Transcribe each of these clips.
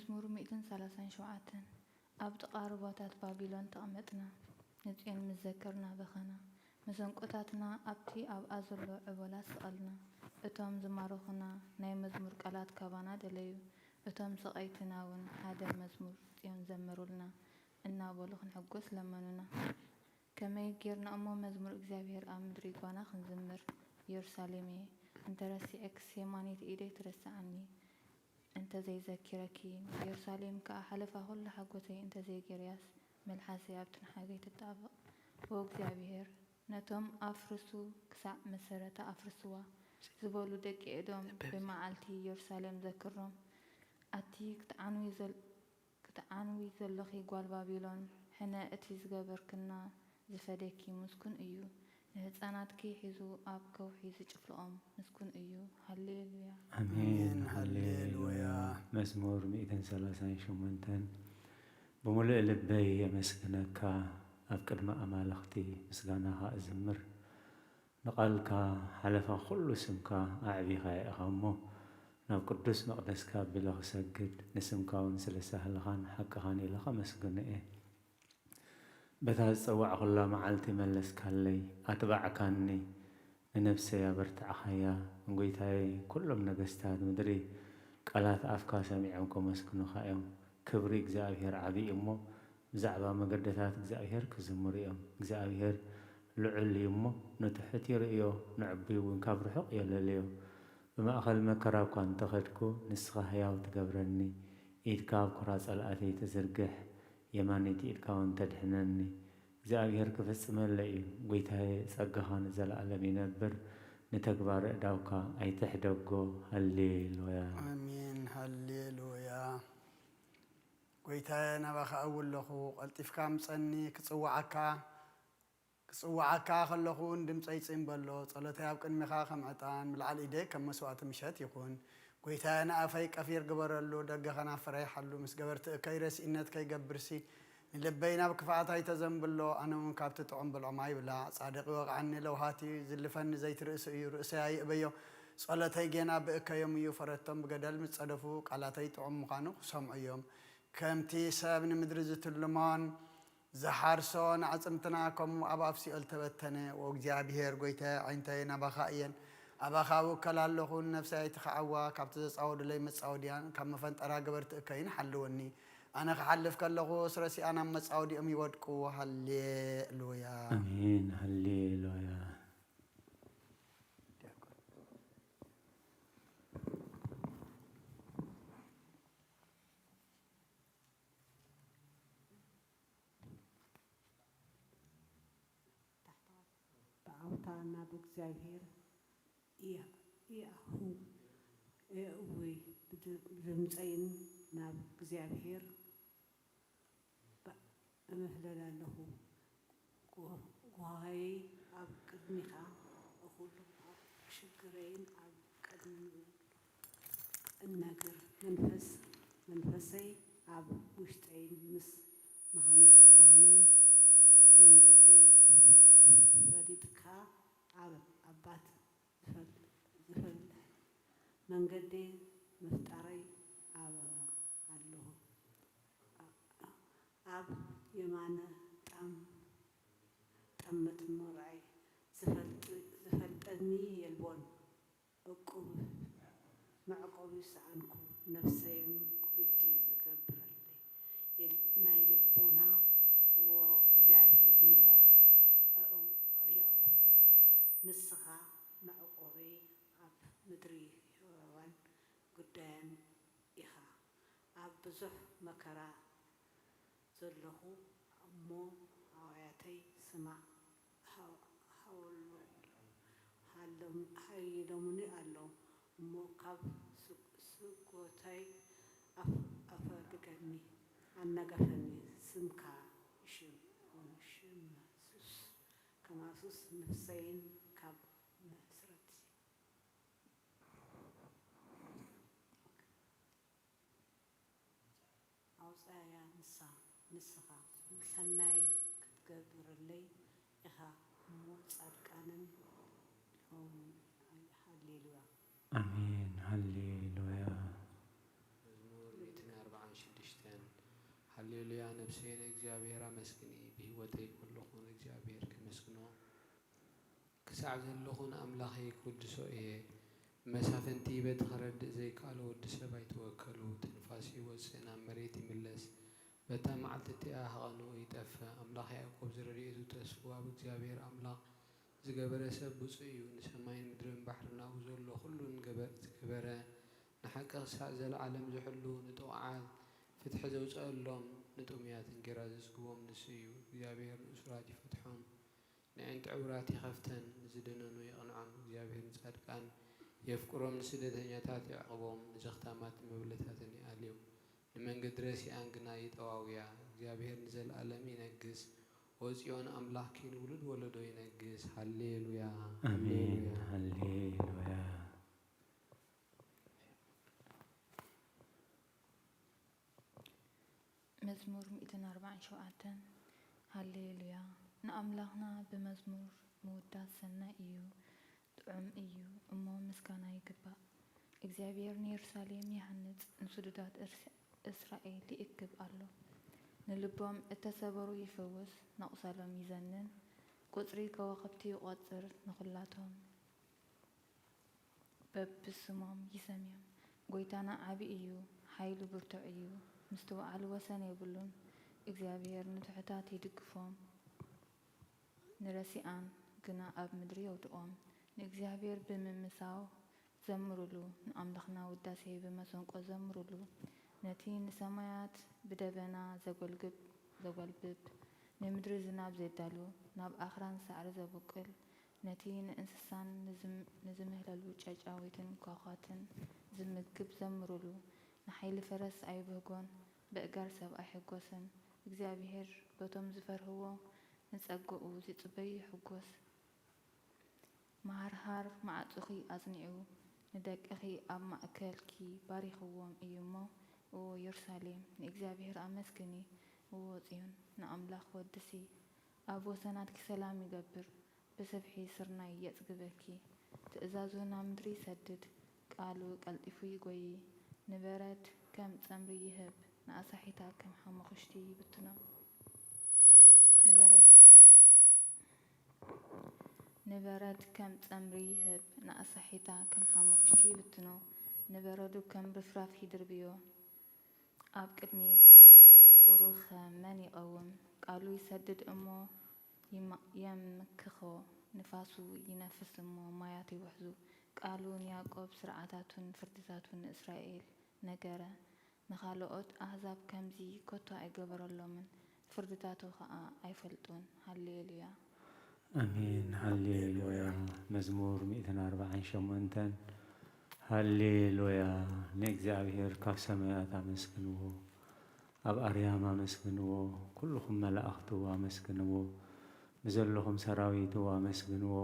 መዝሙር ሚእትን ሰላሳን ሸውዓተን። ኣብ ጥቓ ሩባታት ባቢሎን ተቐመጥና፣ ንጽዮን ምስ ዘከርና በኸና። መሰንቆታትና ኣብቲ ኣብኣ ዘሎ ዕቦላ ሰቐልና። እቶም ዝማረኹና ናይ መዝሙር ቃላት ካባና ደለዩ። እቶም ሰቐይትና እውን ሓደ መዝሙር ጽዮን ዘምሩልና እናበሉ ክንሕጎስ ለመኑና። ከመይ ጌርና እሞ መዝሙር እግዚኣብሔር ኣብ ምድሪ ጓና ክንዝምር? ኢየሩሳሌመየ፣ እንተ ረሲዐክስ የማነይቲ ኢደይ ትረስዓኒ። እንተ ዘይዘኪረኪ፣ ኢየሩሳሌም ከኣ ሓለፋ ኩሉ ሓጎሰይ እንተ ዘይገርያስ፣ መልሓሰይ ኣብ ትንሓገይ ትጣበቕ። ኦ እግዚኣብሔር፣ ነቶም ኣፍርሱ ክሳዕ መሰረታ ኣፍርስዋ ዝበሉ ደቂ ኤዶም ብመዓልቲ ኢየሩሳሌም ዘክሮም። ኣቲ ክትዓንዊ ዘል-፣ ክትዓንዊ ዘለኺ ጓል ባቢሎን፣ ሕነ እቲ ዝገበርክና ዝፈደኪ ምስጉን እዩ። ንህጻናትኪ ሒዙ ኣብ ከውሒ ዝጭፍልቖም ምስጉን እዩ። ሃሌሉያ። ኣሜን። ኣሜን። ሃሌሉያ። ሃሌሉያ። መዝሙር ሚእትን ሰላሳን ሸሞንተን። ብምሉእ ልበይ የመስግነካ፣ ኣብ ቅድሚ ኣማልኽቲ ምስጋናኻ እዝምር። ንቓልካ ሓለፋ ኩሉ ስምካ ኣዕቢኻ ኢኻ እሞ፣ ናብ ቅዱስ መቕደስካ ኣቢለ ክሰግድ፣ ንስምካ እውን ስለ ሳህልኻን ሓቅኻን ኢለ ከመስግኖ እየ። በታ ዝጸዋዕኩላ መዓልቲ መለስካለይ፣ ኣትባዕካኒ፣ ንነፍሰይ ኣበርታዕኻያ። ጎይታየ፣ ኩሎም ነገስታት ምድሪ ቃላት ኣፍካ ሰሚዖም ከመስግኑኻ እዮም። ክብሪ እግዚኣብሔር ዓቢ እዩ እሞ፣ ብዛዕባ መገድታት እግዚኣብሔር ክዝምሩ እዮም። እግዚኣብሔር ልዑል እዩ እሞ፣ ንትሑት ይርእዮ፣ ንዕቡይ እውን ካብ ርሑቕ የለልዮ። ብማእከል መከራ እኳ እንተኸድኩ፣ ንስኻ ህያው ትገብረኒ። ኢድካ ኣብ ኩራ ጸላእተይ ትዝርግሕ፣ የማነይቲ ኢድካ እውን ተድሕነኒ። እግዚኣብሔር ክፍጽመለይ እዩ። ጐይታየ፣ ጸጋኻ ንዘለኣለም ይነብር። ንተግባር ኣእዳውካ ኣይትሕደጎ። ሃሌሉያ። ኣሜን። ሃሌሉያ። ጐይታየ፣ ናባኻ እው ኣለኹ። ቀልጢፍካ ምጸኒ፣ ክጽውዓካ፣ ክጽውዓካ ከለኹ እውን ድምጸይ ጽምበሎ። ጸሎተይ ኣብ ቅድሜኻ ከም ዕጣን፣ ምልዓል ኢደይ ከም መስዋእቲ ምሸት ይኹን። ጐይታየ፣ ንኣፈይ ቀፊር ግበረሉ፣ ደገ ከናፍረይ ሓሉ። ምስ ገበርቲ እከይ ረሲእነት ከይገብርሲ፣ ንልበይ ናብ ክፍኣት ኣይተዘንብሎ። ኣነ እውን ካብቲ ጥዑም ብልዖም ኣይብላዕ። ጻድቕ ይወቕዓኒ፣ ለውሃት ይዝልፈኒ፣ ዘይትርእሲ እዩ፣ ርእሰይ ኣይእበዮ። ጸሎተይ ጌና ብእከዮም እዩ፣ ፈረድቶም ብገደል ምስ ጸደፉ፣ ቃላተይ ጥዑም ምዃኑ ክሰምዑ እዮም። ከምቲ ሰብ ንምድሪ ዝትልሞን ዝሓርሶ ንኣዕጽምትና ከምኡ ኣብ ኣፍ ሲኦል ተበተነ። ኦ እግዚኣብሄር ጐይታየ፣ ኣዒንተየ ናባኻ እየን፣ ኣባኻ እውከል ኣለኹ። ንነፍሰይ ኣይትኽዓዋ፣ ካብቲ ዘጻወዱለይ መጻወድያን ካብ መፈንጠራ ገበርቲ እከይን ሓልወኒ። ኣነ ክሓልፍ ከለኹስ ረሲኣን ኣብ መጻወዲኦም ይወድቁ። ሃሌሉያ። ኣሜን። ሃሌሉያ። ብዓውታ ናብ እግዚኣብሔር ይኣ-፣ ይኣኹ። እወይ፣ ብድ-፣ ብድምፀይን ናብ እግዚኣብሔር ባ-፣ እምህለል ኣለኹ። ጓ-፣ ጓሃየይ ኣብ ቅድሚኻ እኹሉ፣ ኣብ ሽግረይን ኣብ ቅድሚኡ እነግር። መንፈስ-፣ መንፈሰይ ኣብ ውሽጠይን ምስ ማህመ-፣ ማህመን መንገደይ ፈጥ-፣ ፈሊጥካ ኣብ ኣባት ዝፈል-፣ ዝፈል-፣ መንገደይ ምፍጣረይ ኣብ ኣለኹ። ኣብ የማነ ጣም-፣ ጠምት ምርኣይ ዝፈልጥ-፣ ዝፈልጠኒ የልቦን። ዕቁብ መዕቆቢ ሰኣንኩ፣ ነፍሰይም ግዲ ዝገብረለይ የል-፣ ናይ ልቦና። ዎ እግዚኣብሔር፣ ናባኻ ኣእው-፣ የእውኹ። ንስኻ መዕቆበይ ኣብ ምድሪ ሕያዋን ግዳያን ኢኻ። ኣብ ብዙሕ መከራ ዘለኹ እሞ ኣውያተይ ስማዕ። ሃ-፣ ሃወሎ-፣ ሃሎም-፣ ሃይሎምኒ ኣለዉ እሞ ካብ ስ-፣ ስጎታይ ኣፍ-፣ ኣፈግገኒ፣ ኣናገፈኒ። ስምካ ሽም-፣ ሽመሱስ፣ ከማሱስ ነፍሰይን ካብ መስረት ኣውጻያ። ንሳ፣ ንስኻ ሰናይ ክትገብረለይ ኢኻ እሞ ጻድቃንን ዮም። ሃሌሉያ። ኣሜን። ሃሌሉያ። መዝሙር ሚእትን ኣርባዓን ሃሌሉያ፣ ነፍሰይ ንእግዚኣብሔር ኣመስግኒ፣ ብህይወተይ ከለኹ ንእግዚኣብሔር ከመስግኖ ክሳዕ ዘለኹ ንኣምላኸይ ክውድሶ እየ። መሳፍንቲ በቲ ኸረድእ ዘይከኣሎ ወዲ ሰብ ኣይተወከሉ። ትንፋሱ ይወጽእ ናብ መሬት ይምለስ። በታ መዓልቲ እቲኣ ሃቐንኡ ይጠፍእ። ኣምላኽ ያዕቆብ ዝረድኤቱ ተስፍኡ ኣብ እግዚኣብሔር ኣምላኽ ዝገበረ ሰብ ብፁእ እዩ። ንሰማይን ምድርን ባሕርን ኣብኡ ዘሎ ኹሉ ንገበ-፣ ዝገበረ፣ ንሓቂ ክሳዕ ዘለዓለም ዝሕሉ፣ ንጥቑዓት ፍትሒ ዘውፅአሎም፣ ንጥሙያት እንጌራ ዘጽግቦም ንሱ እዩ። እግዚኣብሔር ንእሱራት ይፈትሖም፣ ነዒንቲ ዕውራት ይኸፍተን፣ ንዝደነኑ የቕንዖም። እግዚኣብሔር ንጻድቃን የፍቅሮም፣ ንስደተኛታት የዕቕቦም፣ ንዘኽታማት መብለታተን ይኣልዮም፣ ንመንገዲ ረሲኣን ግና ይጠዋውያ። እግዚኣብሔር ንዘለኣለም ይነግስ፣ ኦ ጽዮን ኣምላኽኪ ንውሉድ ወለዶ ይነግስ። ሃሌሉያ፣ ኣሜን። ሃሌሉያ። ሃሌሉያ። መዝሙር ሚእትን ኣርባዓን ሸውዓተን። ሃሌሉያ፣ ንኣምላኽና ብመዝሙር ምውዳስ ሰናይ እዩ፣ ጥዑም እዩ እሞ ምስጋና ይግባእ። እግዚኣብሔር ንየሩሳሌም ይሃንጽ፣ ንስዱዳት እርስ-፣ እስራኤል ይእክብ ኣሎ። ንልቦም እተሰበሩ ይፍውስ፣ ነቑሰሎም ይዘንን፣ ቁጽሪ ከዋኽብቲ ይቖጽር፣ ንኹላቶም በብስሞም ይሰምዮም። ጐይታና ዓቢ እዩ፣ ሓይሉ ብርቱዕ እዩ፣ ምስትውዓሉ ወሰን የብሉን። እግዚኣብሔር ንትሑታት ይድግፎም፣ ንረሲኣን ግና ኣብ ምድሪ የውድቖም። ንእግዚኣብሔር ብምምሳው ዘምሩሉ፣ ንኣምላኽና ውዳሴ ብመሰንቆ ዘምሩሉ። ነቲ ንሰማያት ብደበና ዘጎልግብ፣ ዘጎልብብ፣ ንምድሪ ዝናብ ዜዳሉ፣ ናብ ኣኽራን ሳዕሪ ዘብቁል፣ ነቲ ንእንስሳን ንዝም-፣ ንዝምህለሉ ጨጫዊትን ኳዃትን ዝምግብ ዘምሩሉ። ንሓይሊ ፈረስ ኣይብህጎን፣ በእጋር ሰብ ኣይሕጎስን። እግዚኣብሄር በቶም ዝፈርህዎ ንጸጋኡ ዝጽበዩ ይሕጎስ። መሃርሃር ማዕጾኺ ኣጽኒዑ፣ ንደቅኺ ኣብ ማእከልኪ ባሪኽዎም እዩ እሞ፣ እዎ የሩሳሌም፣ ንእግዚኣብሄር ኣመስግኒ፣ እዎ ጽዮን፣ ንኣምላኽ ወድሲ። ኣብ ወሰናትኪ ሰላም ይገብር፣ ብስብሒ ስርናይ የጽግበኪ። ትእዛዙ ናብ ምድሪ ይሰድድ፣ ቃሉ ቀልጢፉ ይጎዪ። ንበረድ ከም ጸምሪ ይህብ፣ ንኣሳሒታ ከም ሓሙኽሽቲ ይብትኖ። ንበረዱ ከም ንበረድ ከም ጸምሪ ይህብ፣ ንኣሳሒታ ከም ሓሙኽሽቲ ይብትኖ። ንበረዱ ከም ርፍራፍ ይድርብዮ። ኣብ ቅድሚ ቁሩኸ መን ይቐውም? ቃሉ ይሰድድ እሞ ይማ-፣ የምክኾ፣ ንፋሱ ይነፍስ እሞ ማያት ይውሕዙ። ቃሉ ንያዕቆብ፣ ስርዓታቱን ፍርድታቱን ንእስራኤል ነገረ። ንኻልኦት ኣህዛብ ከምዚ ከቶ ኣይገበረሎምን፣ ፍርድታቱ ኸኣ ኣይፈልጡን። ሃሌሉያ። ኣሜን። ሃሌሉያ። መዝሙር ሚእትን ኣርባዓን ሸሞንተን። ሃሌሉያ። ንእግዚኣብሔር ካብ ሰማያት ኣመስግንዎ፣ ኣብ ኣርያም ኣመስግንዎ፣ ኩልኹም መላእኽቱ ኣመስግንዎ፣ ብዘለኹም ሰራዊቱ ኣመስግንዎ፣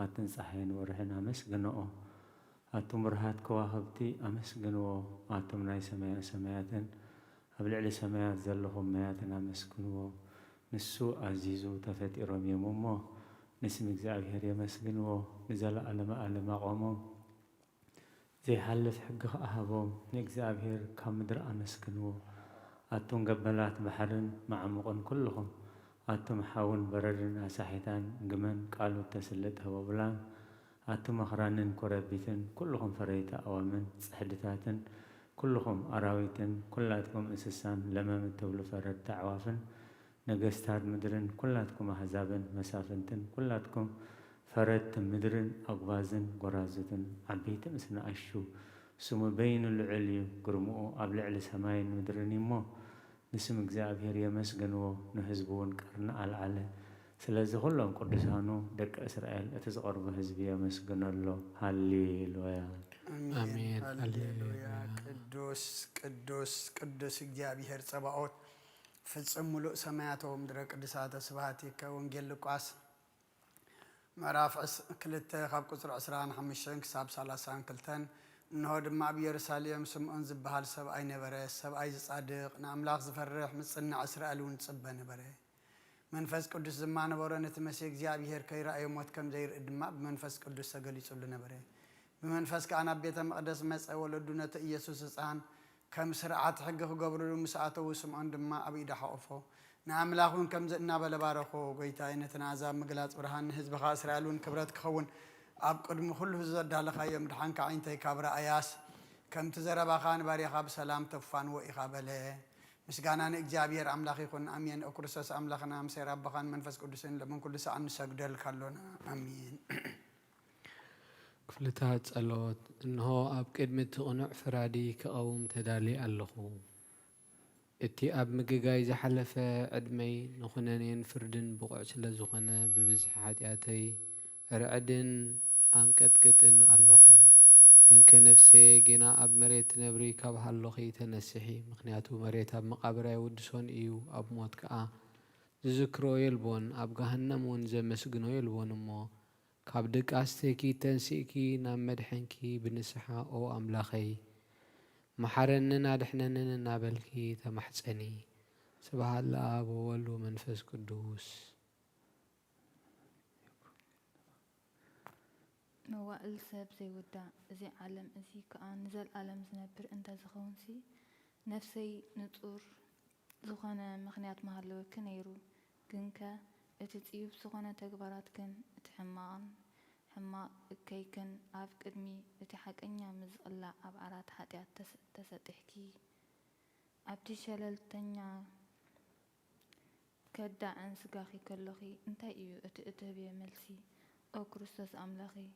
ኣትን ጸሓይን ወርሕን ኣመስግንኦ። ኣቱም ብርሃት ከዋኽብቲ ኣመስግንዎ፣ ኣቱም ናይ ሰማየ ሰማያትን ኣብ ልዕሊ ሰማያት ዘለኹም ማያትን ኣመስግንዎ። ንሱ ኣዚዙ ተፈጢሮም እዮም እሞ፣ ንስም እግዚኣብሔር የመስግንዎ። ንዘለኣለመ ኣለም ኣቖሞም ዘይሓልፍ ሕጊ ኸኣ ሃቦም። ንእግዚኣብሔር ካብ ምድሪ ኣመስግንዎ። ኣቱም ገበላት ባሕርን መዓሙቕን ኩልኹም፣ ኣቱም ሓውን በረድን ኣሳሒታን ግመን ቃሉ እተስልጥ ህቦብላን፣ ኣቱም ኣኽራንን ኮረቢትን፣ ኩልኹም ፈረይቲ ኣእዋምን ጽሕድታትን፣ ኩልኹም ኣራዊትን፣ ኩላትኩም እንስሳን ለመም እትብሉ ፈረድቲ ኣዕዋፍን፣ ነገስታት ምድርን፣ ኩላትኩም ኣህዛብን መሳፍንትን፣ ኩላትኩም ፈረድቲ ምድርን ኣጉባዝን ጎራዙትን፣ ዓበይቲ ምስ ንኣሹ፣ ስሙ በይኑ ልዑል እዩ፣ ግርምኡ ኣብ ልዕሊ ሰማይን ምድርን እዩ እሞ፣ ንስም እግዚኣብሔር የመስግንዎ፣ ንህዝቡ እውን ቀርኒ ኣልዓለ። ስለዚ ኩሎም ቅዱሳኑ ደቂ እስራኤል፣ እቲ ዝቐርቦ ህዝቢ የመስግኖ ኣሎ። ሃሌሉያ። ኣሜን። ሃሌሉያ። ቅዱስ ቅዱስ ቅዱስ እግዚኣብሔር ጸባኦት፣ ፍጹም ምሉእ ሰማያት ወምድረ ቅዱሳተ ስብሐቲከ። ወንጌል ሉቃስ ምዕራፍ ዕስ-፣ ክልተ ካብ ቁጽሪ ዕስራን ሓሙሽተን ክሳብ ሰላሳን ክልተን። እንሆ ድማ ኣብ ኢየሩሳሌም ስምዖን ዝበሃል ሰብኣይ ነበረ። ሰብኣይ ዝጻድቕ፣ ንኣምላኽ ዝፈርሕ፣ ምጽናዕ እስራኤል እውን ዝጽበ ነበረ። መንፈስ ቅዱስ ድማ ነበሮ፣ ነቲ መሲህ እግዚኣብሔር ከይረኣየ ሞት ከም ዘይርኢ ድማ ብመንፈስ ቅዱስ ተገሊጹሉ ነበረ። ብመንፈስ ከኣ ናብ ቤተ መቕደስ መጸ፣ ወለዱ ነቲ ኢየሱስ ህጻን ከም ስርዓት ሕጊ ክገብርሉ ምስ ኣተዉ፣ ስምዖን ድማ ኣብ ኢዱ ሓቖፎ። ንኣምላኽ እውን ከምዚ እናበለ ባረኾ፣ ጎይታይ፣ ነቲ ናዛ ኣብ ምግላጽ ብርሃን ንህዝብኻ እስራኤል እውን ክብረት ክኸውን ኣብ ቅድሚ ኩሉ ህዝቢ ዘዳለኻዮ ምድሓንካ ኣዒንተይ ካብ ረኣያስ፣ ከምቲ ዘረባኻ ንባርያኻ ብሰላም ተፋንዎ ኢኻ በለ። ምስጋና ንእግዚኣብሔር ኣምላኽ ይኹን፣ ኣሜን። ኦ ክርስቶስ ኣምላኽና፣ ምስ ኣቦኻን መንፈስ ቅዱስን ሎምን ኩሉ ሰዓት ንሰግደልካ ኣሎና። ኣሜን። ክፍልታት ጸሎት። እንሆ ኣብ ቅድሚ እቲ ቅኑዕ ፈራዲ ክቐውም ተዳልየ ኣለኹ። እቲ ኣብ ምግጋይ ዝሓለፈ ዕድመይ ንኹነኔን ፍርድን ብቑዕ ስለ ዝኾነ፣ ብብዝሒ ሓጢኣተይ ርዕድን ኣንቀጥቅጥን ኣለኹ። ግንከ ነፍሰየ፣ ጌና ኣብ መሬት ትነብሪ ካብ ሃሎኺ ተነስሒ፣ ምኽንያቱ መሬት ኣብ መቓብር ኣይውድሶን እዩ፣ ኣብ ሞት ከኣ ዝዝክሮ የልቦን፣ ኣብ ገሃነም እውን ዘመስግኖ የልቦን እሞ፣ ካብ ድቃስ ተኪ ተንሲእኪ ናብ መድሐንኪ ብንስሓ፣ ኦ ኣምላኸይ፣ መሓረንን ኣድሕነንን እናበልኪ ተማሕጸኒ። ስብሃት ለኣብ ወወልድ ወመንፈስ ቅዱስ። መዋእል ሰብ ዘይውዳእ፣ እዚ ዓለም እዚ ከኣ ንዘልኣለም ዝነብር እንተ ዝኸውንሲ፣ ነፍሰይ ንጹር ዝኾነ ምኽንያት ምሃለወኪ ነይሩ። ግንከ እቲ ጽዩፍ ዝኾነ ተግባራትክን እቲ ሕማቕን ሕማቕ እከይክን ኣብ ቅድሚ እቲ ሓቀኛ ምስ ዝቕላዕ ኣብ ዓራት ሓጢኣት ተስ-፣ ተሰጢሕኪ። ኣብቲ ሸለልተኛ ከዳዕን ስጋኺ ከሎኺ እንታይ እዩ እቲ እትህብዮ መልሲ? ኦ ክርስቶስ ኣምላኸይ፣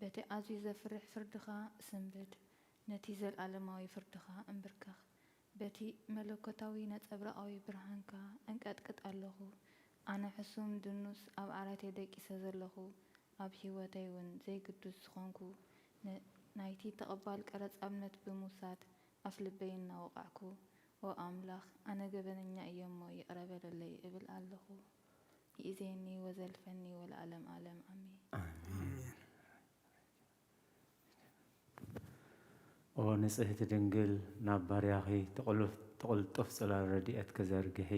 በቲ ኣዝዩ ዘፍርሕ ፍርድኻ ስንብድ፣ ነቲ ዘልኣለማዊ ፍርድኻ እንብርከኽ። በቲ መለኮታዊ ነጸብራቓዊ ብርሃንካ እንቀጥቅጥ ኣለኹ። ኣነ ሕሱም ድኑስ ኣብ ዓራተይ ደቂሰ ዘለኹ፣ ኣብ ህይወተይ እውን ዘይግዱስ ዝኾንኩ፣ ነ-፣ ናይቲ ተቐባል ቀረጻ እምነት ብምውሳድ ኣፍ ልበይ እናወቓዕኩ፣ ኦ ኣምላኽ፣ ኣነ ገበነኛ እየ እሞ ይቕረ በለለይ እብል ኣለኹ። ይእዜኒ ወዘልፈኒ ወለዓለም ዓለም፣ ኣሜን። ኣሜን። ኦ ንጽህቲ ድንግል፣ ናብ ባርያኺ ትቕሉፍ-፣ ትቕልጡፍ ጽላል ረድኤትኪ ዘርግሒ።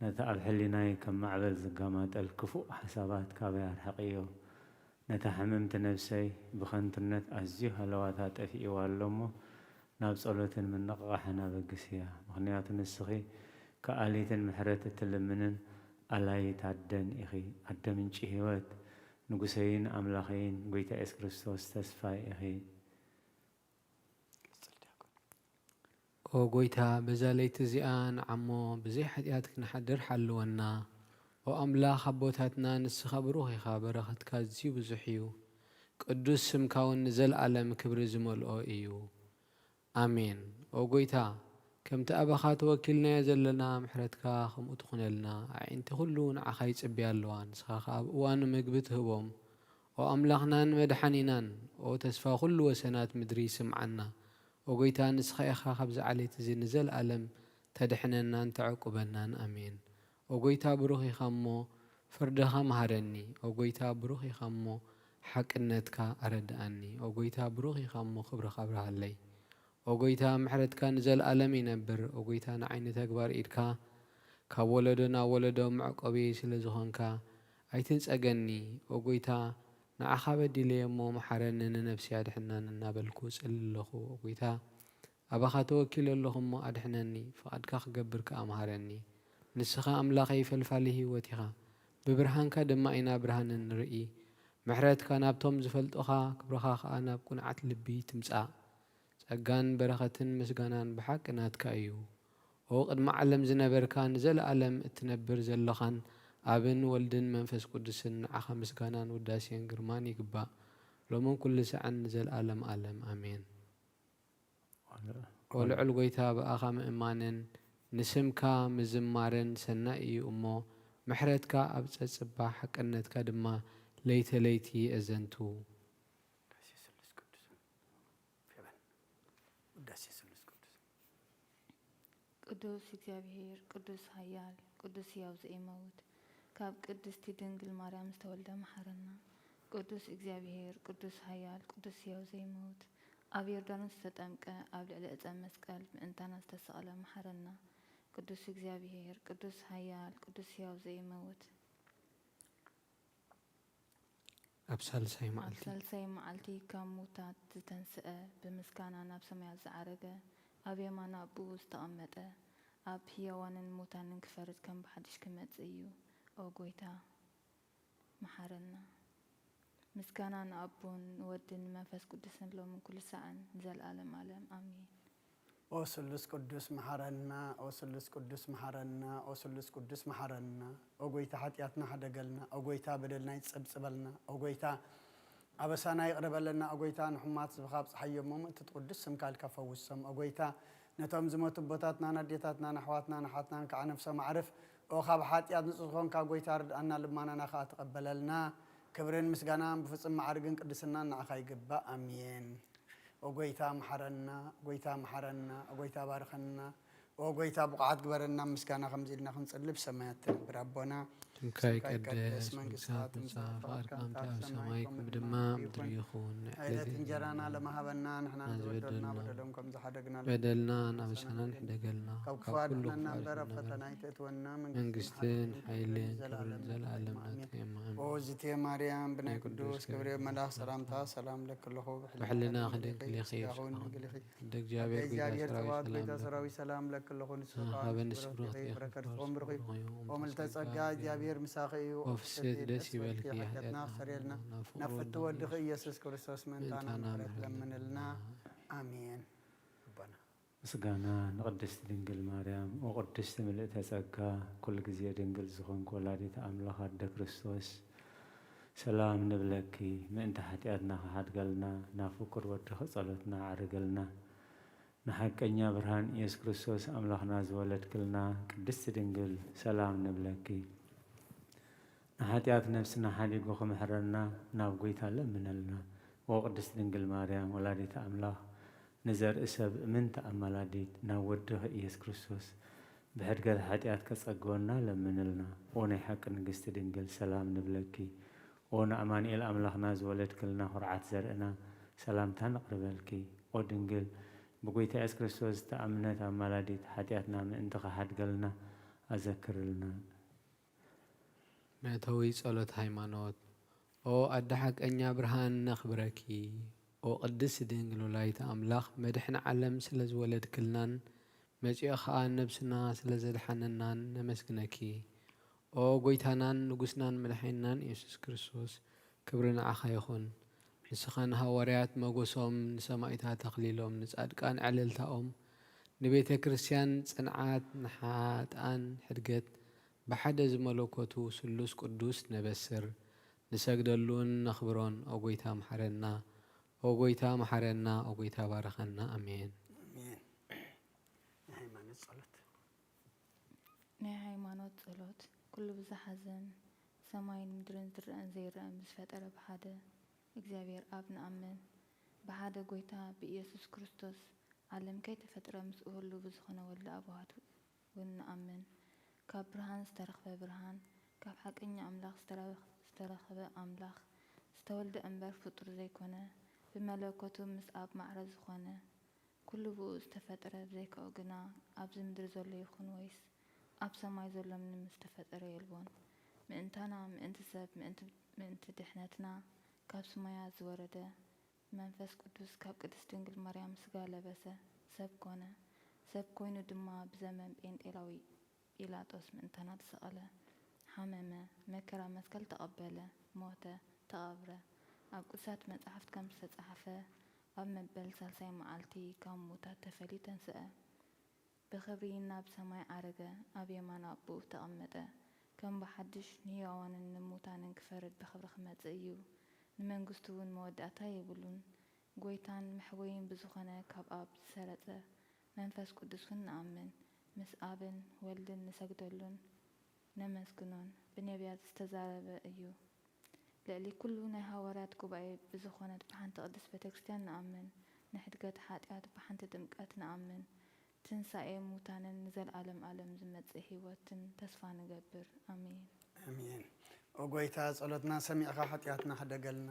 ነቲ ኣብ ሕሊናይ ከም ማዕበል ዝጋማጠል ክፉእ ሓሳባት ካባይ ኣርሕቕዮ። ነታ ሕምምቲ ነብሰይ ብኸንቱነት ኣዝዩ ሃለዋታ ጠፊእዋ ኣሎ እሞ፣ ናብ ጸሎትን ምንቕቓሕን ኣበግስያ። ምኽንያቱ ንስኺ ከኣሊትን ምሕረት እትልምንን ኣላይት ኣደን ኢኺ። ኣደ ምንጪ ህይወት፣ ንጉሰይን ኣምላኸይን፣ ጎይታ የሱስ ክርስቶስ ተስፋይ ኢኺ። ኦ ጎይታ፣ በዛ ለይቲ እዚኣ ንዓሞ ብዘይ ሓጢኣት ክንሓድር ሓልወና። ኦ ኣምላኽ ኣቦታትና፣ ንስኻ ብሩኽ ኢኻ፣ በረኸትካ ኣዝዩ ብዙሕ እዩ። ቅዱስ ስምካ እውን ንዘለኣለም ክብሪ ዝመልኦ እዩ። ኣሜን። ኦ ጎይታ፣ ከምቲ ኣባኻ ተወኪልናዮ ዘለና፣ ምሕረትካ ከምኡ ትኹነልና። ኣዒንቲ ኩሉ ንዓኻ ይጽበያ ኣለዋ፣ ንስኻ ኸኣ ኣብ እዋኑ ምግቢ ትህቦም። ኦ ኣምላኽናን መድሓኒናን፣ ኦ ተስፋ ኩሉ ወሰናት ምድሪ፣ ስምዓና። ኦ ጎይታ፣ ንስኻ ኢኻ ካብዚ ዓሌት እዚ ንዘለኣለም ተድሕነናን ተዕቁበናን። ኣሜን። ኦ ጎይታ፣ ብሩኽ ኢኻ እሞ ፍርድኻ መሃረኒ። ኦ ጎይታ፣ ብሩኽ ኢኻ እሞ ሓቅነትካ ኣረድኣኒ። ኦ ጎይታ፣ ብሩኽ ኢኻ እሞ ክብርኻ ኣብርሃለይ። ኦ ጎይታ፣ ምሕረትካ ንዘለኣለም ይነብር። ኦ ጎይታ፣ ንዓይ ንተግባር ኢድካ ካብ ወለዶ ናብ ወለዶ መዕቆቢ ስለ ዝኾንካ ኣይትንጸገኒ። ኦ ጎይታ፣ ንዓኻ በዲለየ እሞ መሓረኒ፣ ንነብሰይ ኣድሕናኒ እናበልኩ እጽሊ ኣለኹ። ኦ ጎይታ፣ ኣባኻ ተወኪለ ኣለኹ እሞ ኣድሕነኒ፣ ፍቓድካ ክገብር ከኣ መሃረኒ። ንስኻ ኣምላኸይ ፈልፋሊ ህይወት ኢኻ፣ ብብርሃንካ ድማ ኢና ብርሃን እንርኢ። ምሕረትካ ናብቶም ዝፈልጡኻ፣ ክብርኻ ከኣ ናብ ቅኑዓት ልቢ ትምጻእ። ጸጋን በረኸትን ምስጋናን ብሓቂ ናትካ እዩ። ኦ ቅድሚ ዓለም ዝነበርካ፣ ንዘለኣለም እትነብር ዘሎኻን፣ ኣብን ወልድን መንፈስ ቅዱስን፣ ንዓኻ ምስጋናን ውዳሴን ግርማን ይግባእ፣ ሎምን ኩሉ ሳዕን ንዘለኣለም ኣለም። ኣሜን። ኦ ልዑል ጎይታ፣ ብኣኻ ምእማንን ንስምካ ምዝማርን ሰናይ እዩ እሞ፣ ምሕረትካ ኣብ ጸጽባ፣ ሓቅነትካ ድማ ለይተ ለይቲ የእዘንቱ። ውዳሴ ስሉስ ቅዱስ። ፌበን። ውዳሴ ስሉስ ቅዱስ። ቅዱስ እግዚኣብሔር፣ ቅዱስ ኃያል፣ ቅዱስ ሕያው ዘኢመውት፣ ካብ ቅድስቲ ድንግል ማርያም ዝተወልደ መሓረና። ቅዱስ እግዚኣብሔር፣ ቅዱስ ኃያል፣ ቅዱስ ሕያው ዘይመውት፣ ኣብ ዮርዳኖስ ዝተጠምቀ፣ ኣብ ልዕሊ ዕፀ መስቀል ምእንታና ዝተሰቕለ መሓረና። ቅዱስ እግዚኣብሔር፣ ቅዱስ ኃያል፣ ቅዱስ ሕያው ዘይመውት፣ ኣብ ሳልሳይ ኣብ መዓልቲ። ሳልሳይ መዓልቲ ካብ ሙታት ዝተንስአ፣ ብምስጋና ናብ ሰማያት ዝዓረገ፣ ኣብ የማን ኣቦኡ ዝተቐመጠ፣ ኣብ ህያዋንን ሙታንን ክፈርድ ከም ብሓድሽ ክመጽእ እዩ። ኦ ጐይታ፣ መሓረና። ምስጋና ንኣቦን ንወድን ንመንፈስ ቅዱስን ሎምን ኩሉ ሳዕን ንዘለኣለም ኣለም ኣሜን። ኦ ስሉስ ቅዱስ መሓረና፣ ኦ ስሉስ ቅዱስ መሓረና፣ ኦ ስሉስ ቅዱስ መሓረና። ኦ ጐይታ ሓጢኣትና ሕደገልና፣ ኦ ጐይታ በደልና ይጸብጽበልና፣ ኦ ጐይታ ኣበሳና ይቕረ በለና፣ ኦ ጐይታ ንሕሙማት ህዝብኻ ኣብጽሓዮም፣ እሞ ምእንቲ እቲ ቅዱስ ስምካ ኢልካ ፈውሶም። ኦ ጐይታ ነቶም ዝሞቱ ኣቦታትናን ኣዴታትናን ኣሕዋትናን ኣሓትናን ከዓ ነፍሶም ኣዕርፍ። ኦ ካብ ሓጢኣት ንጹህ ዝኾንካ ጐይታ ርድኣና፣ ልማናና ከዓ ተቐበለልና። ክብርን ምስጋናን ብፍጹም ማዕርግን ቅድስናን ንዓኻ ይግባእ። ኣሜን። ኦ ጐይታ መሓረና፣ ኦ ጐይታ መሓረና፣ ኦ ጐይታ ባርኸና፣ ኦ ጐይታ ብቑዓት ግበረና። ምስጋና ከምዚ ኢልና ክንጽሊ ብሰማያት ትነብር ኣቦና፣ ስምካ ይቀደስ፣ መንግስትኻ ትምጻእ፣ ፍቓድካ ከምቲ ኣብ ሰማይ ከምኡ ድማ ኣብ ምድሪ ይኹን። ዕለት እንጀራና ለመሃበና፣ ንሕና ዝበደልና በደሎም ከም ዝሓደግና በደልና ናበሳና ሕደገልና፣ ካብ ክፉ ኣድሕነና እምበር ኣብ ፈተና ኣይተእትወና፣ መንግስትን ሓይልን ክብርን ዘለኣለም ናትካ እዮም። ኣሜን። ኦ ዝቴ ማርያም ብናይ ቅዱስ ገብርኤል መልኣኽ ሰላምታ ሰላም ለኪ ኣለኹ፣ ብሕልና ድንግል ኢኺ፣ ስጋኺ እውን ድንግል ኢኺ። ኣደ እግዚኣብሔር ጐይታ ሰራዊት ሰላም ለኪ። ሰላም ለኪ ኣለኹ፣ ንስኻ ሃበ ንስብሮ ፍረ ከርስኹም ብሩኽ እዩ። ኦ ምልዕተ ጸጋ እግዚኣብሔር ምሳኺ እዩ። ኦ ፍስሕቲ ደስ ይበልኪ፣ ሓጢኣትና ኣስተሰርየልና፣ ናብ ፍቕሪ ወድኺ ኢየሱስ ክርስቶስ ምእንታና ምሕረት ለምንልና። ኣሜን። ኣቦና። ምስጋና ንቅድስቲ ድንግል ማርያም። ኦ ቅድስቲ ምልእተ ጸጋ፣ ኩሉ ግዜ ድንግል ዝኾንኪ ወላዲተ ኣምላኽ ኣደ ክርስቶስ፣ ሰላም ንብለኪ። ምእንቲ ሓጢኣትና ክሓድገልና፣ ናብ ፍቁር ወድኺ ጸሎትና ዓርግልና። ንሓቀኛ ብርሃን ኢየሱስ ክርስቶስ ኣምላኽና ዝወለድክልና ቅድስቲ ድንግል፣ ሰላም ንብለኪ። ንሓጢኣት ነፍስና ሓዲጉ ክምሕረና ናብ ጐይታ ለምነልና። ኦ ቅድስቲ ድንግል ማርያም ወላዲተ ኣምላኽ፣ ንዘርኢ ሰብ እምንቲ ኣማላዲት ናብ ወድኺ ኢየሱስ ክርስቶስ ብሕድገት ሓጢኣት ከጸግወና ለምንልና። ኦ ናይ ሓቂ ንግስቲ ድንግል ሰላም ንብለኪ። ኦ ንኣማኑኤል ኣምላኽና ዝወለድክልና ኩርዓት ዘርእና ሰላምታ ነቕርበልኪ። ኦ ድንግል ብጐይታ ኢየሱስ ክርስቶስ ዝተኣምነት ኣማላዲት ሓጢኣትና ምእንቲ ኽሓድገልና ኣዘክርልና። መእተዊ ጸሎት ሃይማኖት። ኦ ኣደ ሓቀኛ ብርሃን ነኽብረኪ። ኦ ቅድስቲ ድንግል ወላዲተ ኣምላኽ መድሕን ዓለም ስለ ዝወለድክልናን መጺኡ ኸኣ ነብስና ስለ ዘድሓነናን ነመስግነኪ። ኦ ጐይታናን ንጉስናን መድሓኒናን ኢየሱስ ክርስቶስ ክብሪ ንዓኻ ይኹን። ንስኻ ንሃዋርያት መጎሶም፣ ንሰማኢታት ኣኽሊሎም፣ ንጻድቃን ዕልልታኦም፣ ንቤተ ክርስቲያን ጽንዓት፣ ንሓጥኣን ሕድገት፣ ብሓደ ዝመለኮቱ ስሉስ ቅዱስ ነበስር፣ ንሰግደሉን ነኽብሮን። ኦ ጐይታ መሓረና፣ ኦ ጐይታ መሓረና፣ ኦ ጐይታ ባርኸና። ኣሜን። ኣሜን። ናይ ሃይማኖት ጸሎት። ናይ ሃይማኖት ጸሎት። ኩሉ ብዝሓዘን ሰማይን ምድርን ዝረኣን ዘይረኣን ብዝፈጠረ ብሓደ እግዚኣብሔር ኣብ ንኣምን። ብሓደ ጐይታ ብኢየሱስ ክርስቶስ ዓለም ከይተፈጥረ ምስኡ ህሉው ብዝኾነ ወልደ ኣባቱ እውን ንኣምን። ካብ ብርሃን ዝተረኽበ ብርሃን፣ ካብ ሓቀኛ ኣምላኽ ዝተረኽ-፣ ዝተረኽበ ኣምላኽ፣ ዝተወልደ እምበር ፍጡር ዘይኮነ፣ ብመለኮቱ ምስ ኣብ ማዕረ ዝኾነ፣ ኩሉ ብኡ ዝተፈጥረ፣ ብዘይካኡ ግና ኣብዚ ምድሪ ዘሎ ይኹን ወይስ ኣብ ሰማይ ዘሎ ምንም ዝተፈጠረ የልቦን። ምእንታና፣ ምእንቲ ሰብ፣ ምእንቲ፣ ምእንቲ ድሕነትና ካብ ስማያት ዝወረደ መንፈስ ቅዱስ ካብ ቅድስት ድንግል ማርያም ስጋ ለበሰ፣ ሰብ ኮነ። ሰብ ኮይኑ ድማ ብዘመን ጴንጤላዊ ጲላጦስ ምእንታና ተሰቐለ፣ ሓመመ፣ መከራ መስቀል ተቐበለ፣ ሞተ፣ ተቐብረ። ኣብ ቅዱሳት መጻሕፍት ከም ዝተጻሕፈ፣ ኣብ መበል ሳልሳይ መዓልቲ ካብ ምዉታት ተፈልዩ ተንስአ። ብኽብሪ ናብ ሰማይ ዓረገ፣ ኣብ የማን ኣቦኡ ተቐመጠ። ከም ብሓድሽ ንህያዋንን ንምዉታንን ክፈርድ ብኽብሪ ክመጽእ እዩ። ንመንግስቱ እውን መወዳእታ የብሉን። ጐይታን መሕወይን ብዝኾነ ካብ ኣብ ዝሰረጸ መንፈስ ቅዱስ እውን ንኣምን። ምስ ኣብን ወልድን ንሰግደሉን ነመስግኖን። ብነቢያት ዝተዛረበ እዩ። ልዕሊ ኩሉ ናይ ሃዋርያት ጉባኤ ብዝኾነት ብሓንቲ ቅድስት ቤተ ክርስቲያን ንኣምን። ንሕድገት ሓጢኣት ብሓንቲ ጥምቀት ንኣምን። ትንሳኤ ሙታንን ንዘለዓለም ዓለም ዝመጽእ ህይወትን ተስፋ ንገብር። ኣሜን። ኣሜን። ኦ ጐይታ፣ ጸሎትና ሰሚዕካ ሓጢኣትና ሕደገልና።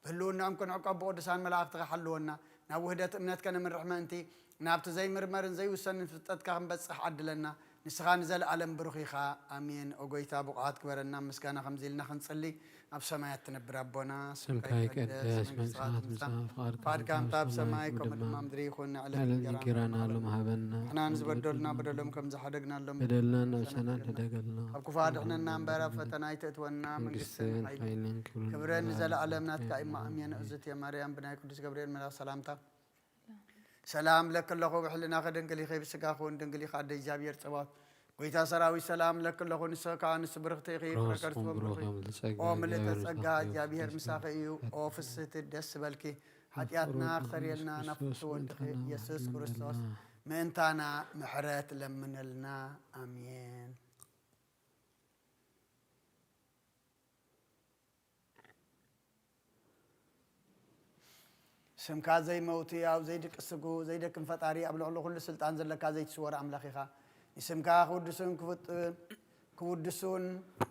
ብህልውናኦም ክንዕቀብ ብቅዱሳን መላእኽትኻ ሓልወና። ናብ ውህደት እምነት ከነምርሕ ምእንቲ፣ ናብቲ ዘይምርመርን ዘይውሰንን ፍልጠትካ ክንበጽሕ ዓድለና። ንስኻ ንዘለኣለም ብሩኽ ኢኻ። ኣሜን። ኦ ጎይታ፣ ብቑዓት ግበረና። ምስጋና ከምዚ ኢልና ክንጽሊ፣ ኣብ ሰማያት ትነብር ኣቦና፣ ስምካ ይቀደስ፣ መንግስትኻ ትምጻእ፣ ፍቓድካ ከምታ ኣብ ሰማይ ከምኡ ድማ ምድሪ ይኹን። ንዕለት እንጀራና ሎሚ ሃበና። ንሕና ንዝበደሉና በደሎም ከም ዝሓደግናሎም በደልና ነብሰና ንሕደገልና። ካብ ክፉ ኣድሕነና እምበር፣ ኣብ ፈተና ኣይተእትወና። መንግስትን መንግስትን ሓይልን ሓይልን ክብርን ክብርን ንዘለኣለም ናትካ እዩ። ኣሜን። እዝእትየ ማርያም፣ ብናይ ቅዱስ ገብርኤል መልኣኽ ሰላምታ ሰላም ለኪ ኣለኹ፣ ብሕልናኺ ድንግል ኢኺ፣ ብስጋኺ እውን ድንግል ኢኺ፣ ኣደ እግዚኣብሔር ጸባኦት። ጎይታ ሰራዊት ሰላም ለኪ ኣለኹ፣ ንስኺ ከኣ ንሱ ብርኽቲ ኢኺ፣ ፍረ ከርስኪ እውን ብሩኽ እዩ። ኦ ምልእተ ጸጋ፣ እግዚኣብሔር ምሳኺ እዩ። ኦ ፍስህቲ ደስ በልኪ፣ ሓጢኣትና ክሰርየልና ናብ ፍትው ወድኺ ኢየሱስ ክርስቶስ ምእንታና ምሕረት ለምነልና። ኣሜን። ስምካ ዘይመውት፣ ያው ዘይድቅስ ስጉ፣ ዘይደክም ፈጣሪ፣ ኣብ ልዕሊ ኩሉ ስልጣን ዘለካ ዘይትስወር ኣምላኽ ኢኻ። ንስምካ ክውድሱን ክፍጥ-፣ ክውድሱን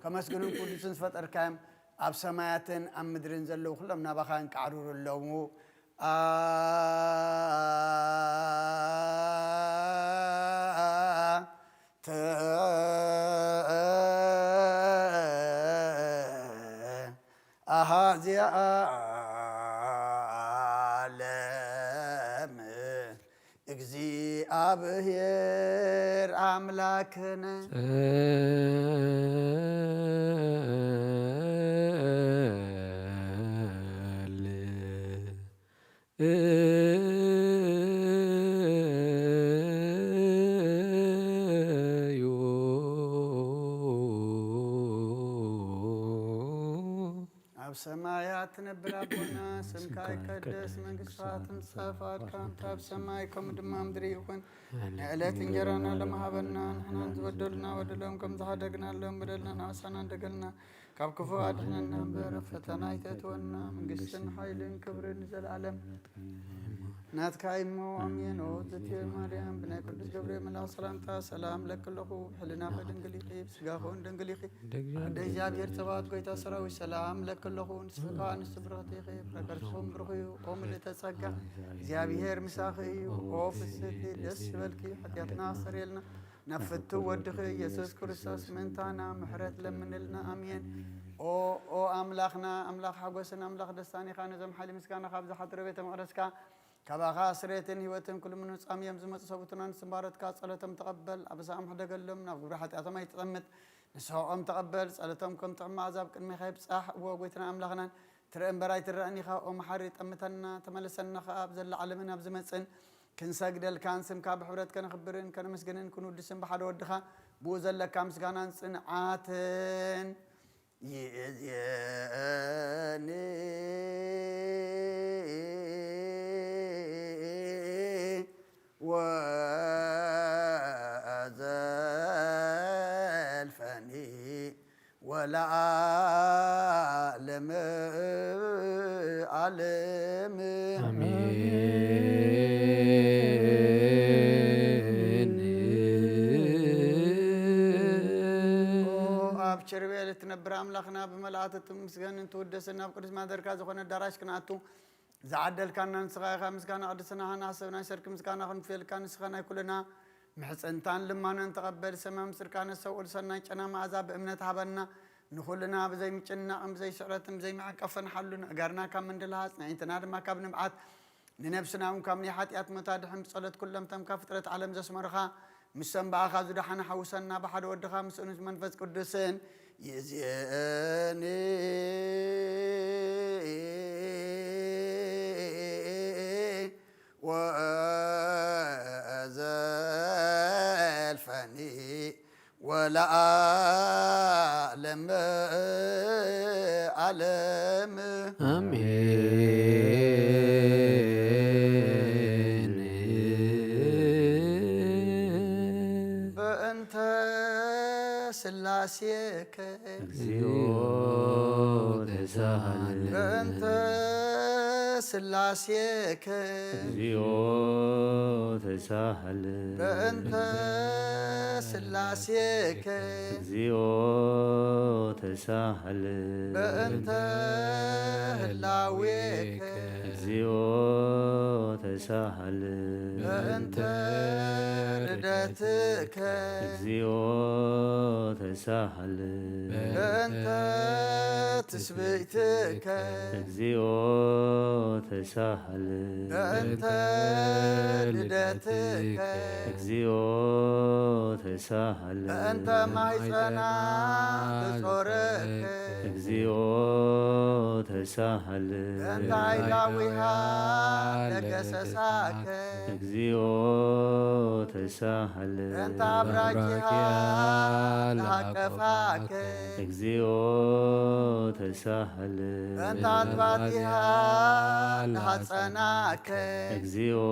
ከመስግኑን ክውድሱን ዝፈጠርካዮም ኣብ ሰማያትን ኣብ ምድርን ዘለዉ ኩሎም ናባኻ እንቃዕሩሩ ኣለዉ። ኣንተ ኣሃዝያ ዓለም እግዚኣብሔር ኣምላክነ። ኣብ ሰማያት ትነብር ኣቦና፣ ስምካ ይቀደስ፣ መንግስትኻ ትምጻእ፣ ፍቓድካ ከምቲ ኣብ ሰማይ ከምኡ ድማ ምድሪ ይኹን። ንዕለት እንጀራና ሎሚ ሃበና፣ ንሕናን ዝበደሉና በደሎም ከም ዝሓደግናሎም በደልና ንኣሳና እንደገልና፣ ካብ ክፉ ኣድሕነና እምበር፣ ኣብ ፈተና ኣይተእትወና። መንግስትን ሓይልን ክብርን ንዘለኣለም ናትካ እሞ፣ ኣሜን። ኦ እግዝእትየ ማርያም፣ ብናይ ቅዱስ ገብርኤል መልኣኽ ሰላምታ ሰላም ለኪ ኣለኹ። ብሕልናኺ ድንግል ኢኺ፣ ብስጋኺ እውን ድንግል ኢኺ። ኣደ እግዚኣብሔር ጸባኦት፣ ጎይታ ሰራዊት ሰላም ለኪ ኣለኹ። ንስኺ ከኣ ኣንስቲ ብርኽቲ ኢኺ፣ ፍረ ከርስኺ እውን ብሩኽ እዩ። ኦ ምልእተ ጸጋ፣ እግዚኣብሔር ምሳኺ እዩ። ኦ ፍስህቲ ደስ ይበልኪ፣ ሓጢኣትና ኣስተሰርየልና፣ ናብ ፍትው ወድኺ ኢየሱስ ክርስቶስ ምእንታና ምሕረት ለምንልና። ኣሜን። ኦ፣ ኦ ኣምላኽና፣ ኣምላኽ ሓጎስን ኣምላኽ ደስታን ኢኻ። ነዞም ሓይሊ ምስጋና ካብ ዝሓድሮ ቤተ መቕደስካ፣ ካባኻ ስሬትን ህይወትን ኩሉ ምንጻም እዮም ዝመጹ ሰቡትና ንስምባረትካ ጸሎቶም ተቐበል። ኣበሳኦም ሕደገሎም፣ ናብ ግብሪ ሓጢኣቶም ኣይትጠምት። ንስሕቖም ተቐበል፣ ጸሎቶም ከም ጥዑም መኣዛ ኣብ ቅድሜኻ ይብጻሕ። እወ፣ ጎይታና ኣምላኽናን ትርኢ እምበር ኣይትረኣን ኢኻ። ኦ መሓሪ፣ ጠምተና፣ ተመለሰና ኸኣ፣ ኣብ ዘላ ዓለምን ኣብ ዝመጽእን ክንሰግደልካን ስምካ ብሕብረት ከነኽብርን ከነመስግንን ክንውድስን ብሓደ ወድኻ ብኡ ዘለካ ምስጋናን ጽንዓትን ይእዝየኒ ወዘልፈኒ ወለዓለመ ዓለም። ኣሜን። ኦ ኣብ ቸርቤል እትነብር ኣምላኽና፣ ብመላእኽቲ እትምስገንን ትውደስን ናብ ቅዱስ ማደርካ ዝኾነ ኣዳራሽ ክንኣቱ ዝዓደልካና ንስኻ ኢኻ። ምስጋና ቅድስናኻ እናሓሰብና፣ ሰርኪ ምስጋና ክንፍየልካ፣ ንስኻ ናይ ኩልና ምሕጽንታን ልማናን ተቐበል። ሰማም ስርካ ነሰውል ሰናይ ጨና መኣዛ ብእምነት ሃበና። ንኹልና ብዘይ ምጭናቕን ብዘይ ስዕረትን ብዘይ መዓቀፍን ሓሉ፣ ንእጋርና ካብ ምንድልሃጽ፣ ንኣዒንትና ድማ ካብ ንብዓት፣ ንነብስና እውን ካብ ናይ ሓጢኣት ሞት ኣድሕን። ብጸሎት ኩሎም እቶም ካብ ፍጥረት ዓለም ዘስመሩኻ፣ ምስቶም ብኣኻ ዝደሓኑ ሓውሰና። ብሓደ ወድኻ ምስኡን ምስ መንፈስ ቅዱስን ይእዝየኒ ወዘልፈኒ ወለዓለመ ዓለም። ኣሜን። በእንተ ስላሴከ እግዚኦ ተሳሃለነ። በእንተ ሥላሴከ እግዚኦ ተሳሃለ በእንተ ሥላሴከ እግዚኦ ተሳሃለ በእንተ ህላዌከ እግዚኦ ተሳሃለ በእንተ ርደትከ እግዚኦ ተሳሃለ በእንተ ትስብእትከ እግዚኦ ተሳሃለ በእንተ ልደትከ እግዚኦ ተሳሃለ በእንተ ማሕፀና ተጾረከ እግዚኦ ተሳሃለ በእንተ ኃይላዊሃ ለገሰሳከ እግዚኦ ተሳሃለ በእንተ አብራኪሃ ለሃቀፋከ እግዚኦ ተሳሃለ በእንተ አልባቲሃ ለሃጸናከ እግዚኦ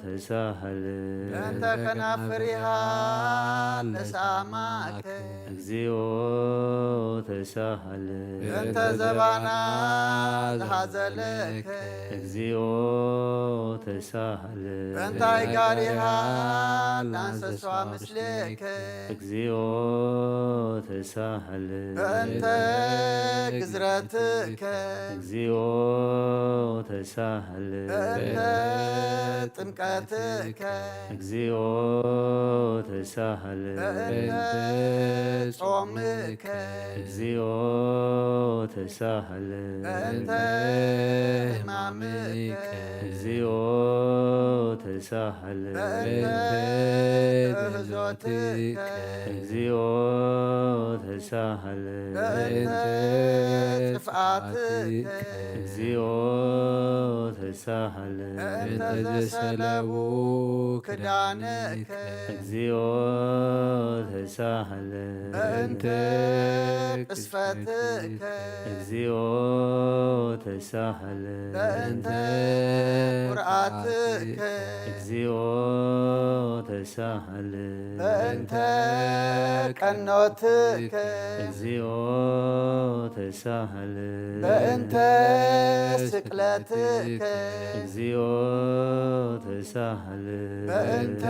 ተሳሃለ በእንተ ከናፍሪሃ ለሳማከ እግዚኦ ተሳሃለ በእንተ ዘባና ለሃዘለከ እግዚኦ ተሳሃለ በእንታይ ጋሪሃ ለአንሰሷ ምስሌከ እግዚኦ ተሳሃለ በእንተ ግዝረትከ እግዚኦ ተሳሃለ በእንተ ጥምቀትከ እግዚኦ ተሳሃለ በእንተ ጾምከ እግዚኦ ተሳሃለ በእንተ ሕማምከ እግዚኦ ተሳሃለ በእንተ እህዞትከ እግዚኦ ተሳሃለ በእንተ ጥፍኣትከ እግዚኦ ተሳሃለ በእንተ ዘሰለቡ ክዳንከ እግዚኦ ተሳሃለ በእንተ ቅስፈትከ እግዚኦ ተሳሃለ በእንተ ቁርኣትከ እግዚኦ ተሳሃለ በእንተ ቀኖትከ እግዚኦ ተሳሃለ በእንተ ስቅለትከ እግዚኦ ተሳሃለ በእንተ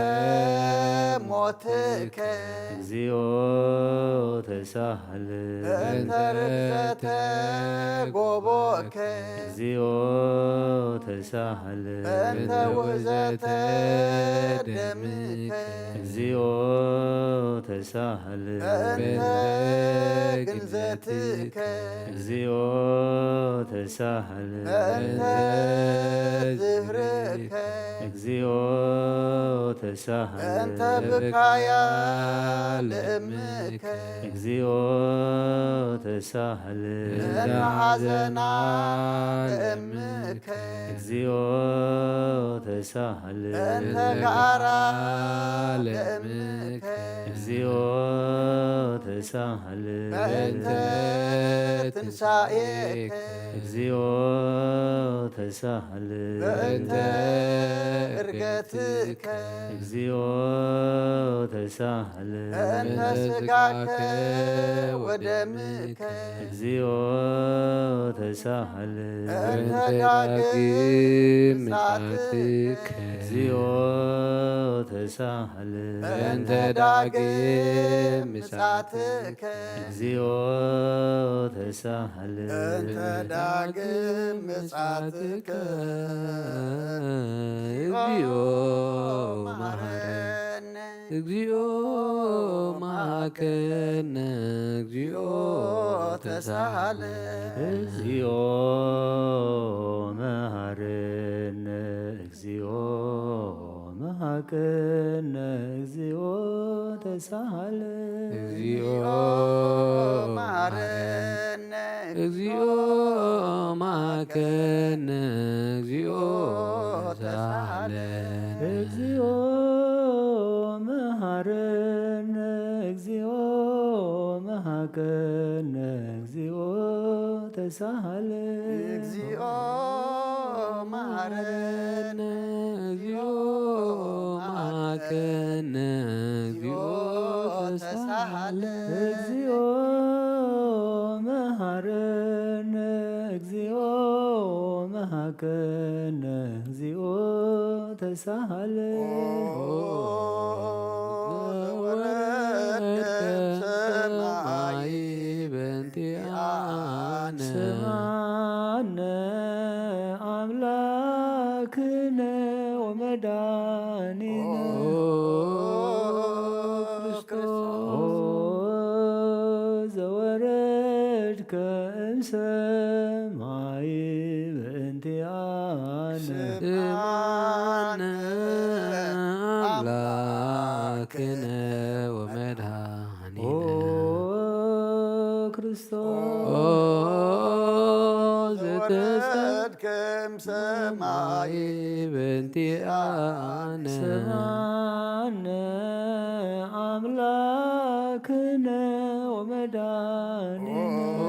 ሞትከ እግዚኦ ተሳሃለ በእንተ ርግዘተ ጎቦከ እግዚኦ ተሳሃለ በእንተ ውህዘተ ደምከ እግዚኦ ተሳሃለ በእንተ ግንዘትከ እግዚኦ ተሳሃለ በእንተ ዝህርከ እግዚኦ ተሳሃለ በእንተ ብካያ ለእምከ እግዚኦ ተሳሃለ በእንተ ሓዘና ለእምከ እግዚኦ ተሳሃለ በእንተ ጋራ ለእምከ እግዚኦ ተሳሃለ በእንተ ትንሳኤከ እግዚኦ ተሳሃለ በእንተ እርገትከ እግዚኦ ተሳሃለ በእንተ ስጋከ ወደምከ እግዚኦ ተሳሃለ በእንተ ዳግም ምጻትከ እግዚኦ ተሳሃለ በእንተ ዳግም ምጻትከ እግዚኦ ተሳሃለ በእንተ ዳግም ምጻትከ እግዚኦ መሐረነ እግዚኦ መሐረነ እግዚኦ ተሳሃለ እግዚኦ መሐረነ እግዚኦ መሐረነ እግዚኦ ተሳሃለ እግዚኦ መሐረነ እግዚኦ መሐረነ እግዚኦ ተሳሃለ እግዚኦ መሐረነ እግዚኦ መሐረነ እግዚኦ ተሳሃለ እግዚኦ መሐረነ እግዚኦ መሐረነ እግዚኦ ተሳሃለ እግዚኦ መሐረነ እግዚኦ ከነ እግዚኦ ተሳሃለ። ኦ ዘወረድከ ሰማይ በእንቲአነ። ስምዓነ ኣምላክነ ወመድኃኒነ። ኦ ክርስቶስ። ኦ ዘወረድከ እምሰማይ በእንቲአነ። ስምዓነ ኣምላክነ ወመድኃኒነ። ኦ ክርስቶስ። ኦ ዘተሰ- ዘወረድከ እምሰማይ በእንቲአነ። ስምዓነ ኣምላክነ ወመድኃኒነ። ኦ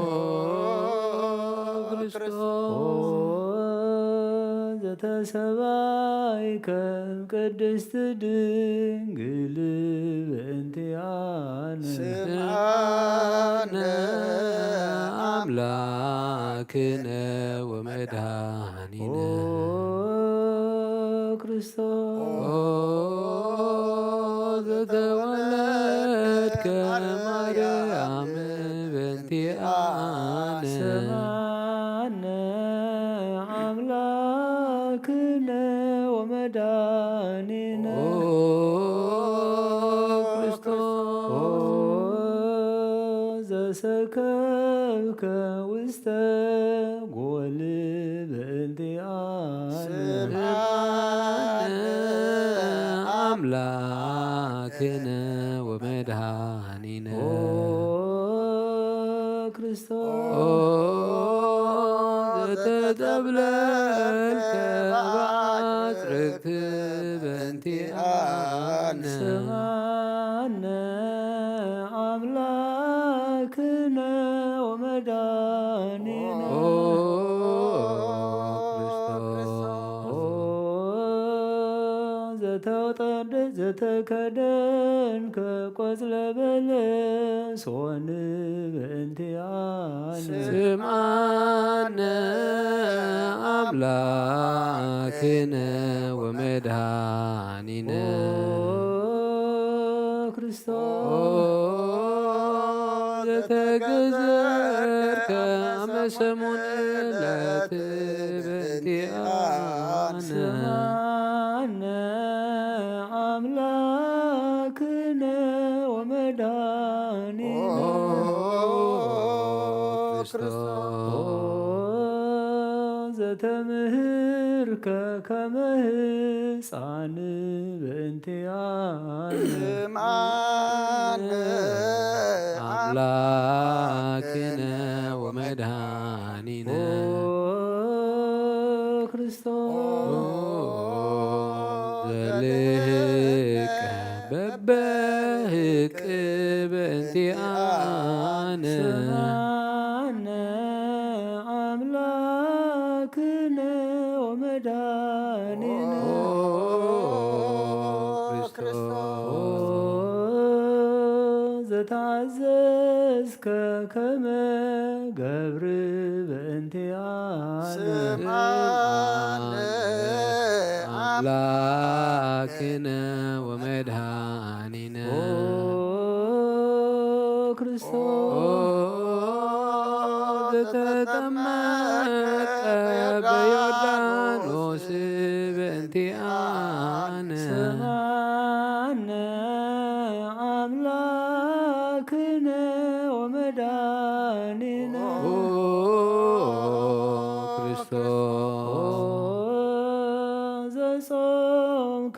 ክርስቶስ። ኦ ዘተሰባይከ እምቅድስት ድንግል በእንቲአነ። ስምዓነ ኣምላክነ ወመድኃኒነ። ኦ ክርስቶስ። ኦ ዘተወለድከ ማርያም በእንቲአነ። ስምዓነ ኣምላክነ ወመድኃኒነ። ኦ ክርስቶስ። ኦ ዘሰከብከ ውስተ ጎል በእንቲአነ። ስምዓነ ኣምላክነ ወመድኃኒነ። ኦ ክርስቶስ። ኦ ዘተጠብለልከ ባጽርክት በእንቲአነ። ስምዓነ ኣምላክነ ወመድኃኒነ። ኦ ክርስቶስ። ኦ ዘተጠደ-፣ ዘተከደንከ ቆጽለ በለስ ሆን በእንቲአነ። ስምዓነ ኣምላክነ ወመድኃኒነ። ኦ ክርስቶስ። ኦ ዘተገዘርከ ኣመ ሰሙን ዕለት በእንቲአነ። ስምዓነ ኣምላክነ ወመድኃኒነ። ኦ ክርስቶስ። ኦ ዘተምህርከ ከመ ህፃን በእንቲአነ። ስምዓነ ኣምላክነ ወመድኃኒነ። ኦ ክርስቶስ። ኦ ዘልህቀ በበህቅ በእንቲአነ። ስምዓነ ኣምላክነ ወመድኃኒነ። ኦ ክርስቶስ። ኦ ዘተዓዘዝከ ከመ ገብር በእንቲአነ። ስምዓነ ኣምላክነ ወመድኃኒነ። ኦ ክርስቶስ። ኦ ዘተጠመቀ በዮርዳኖስ በእንቲአነ። ስምዓነ ኣምላክነ ወመድኃኒነ። ኦ ክርስቶስ። ኦ ዘጾምከ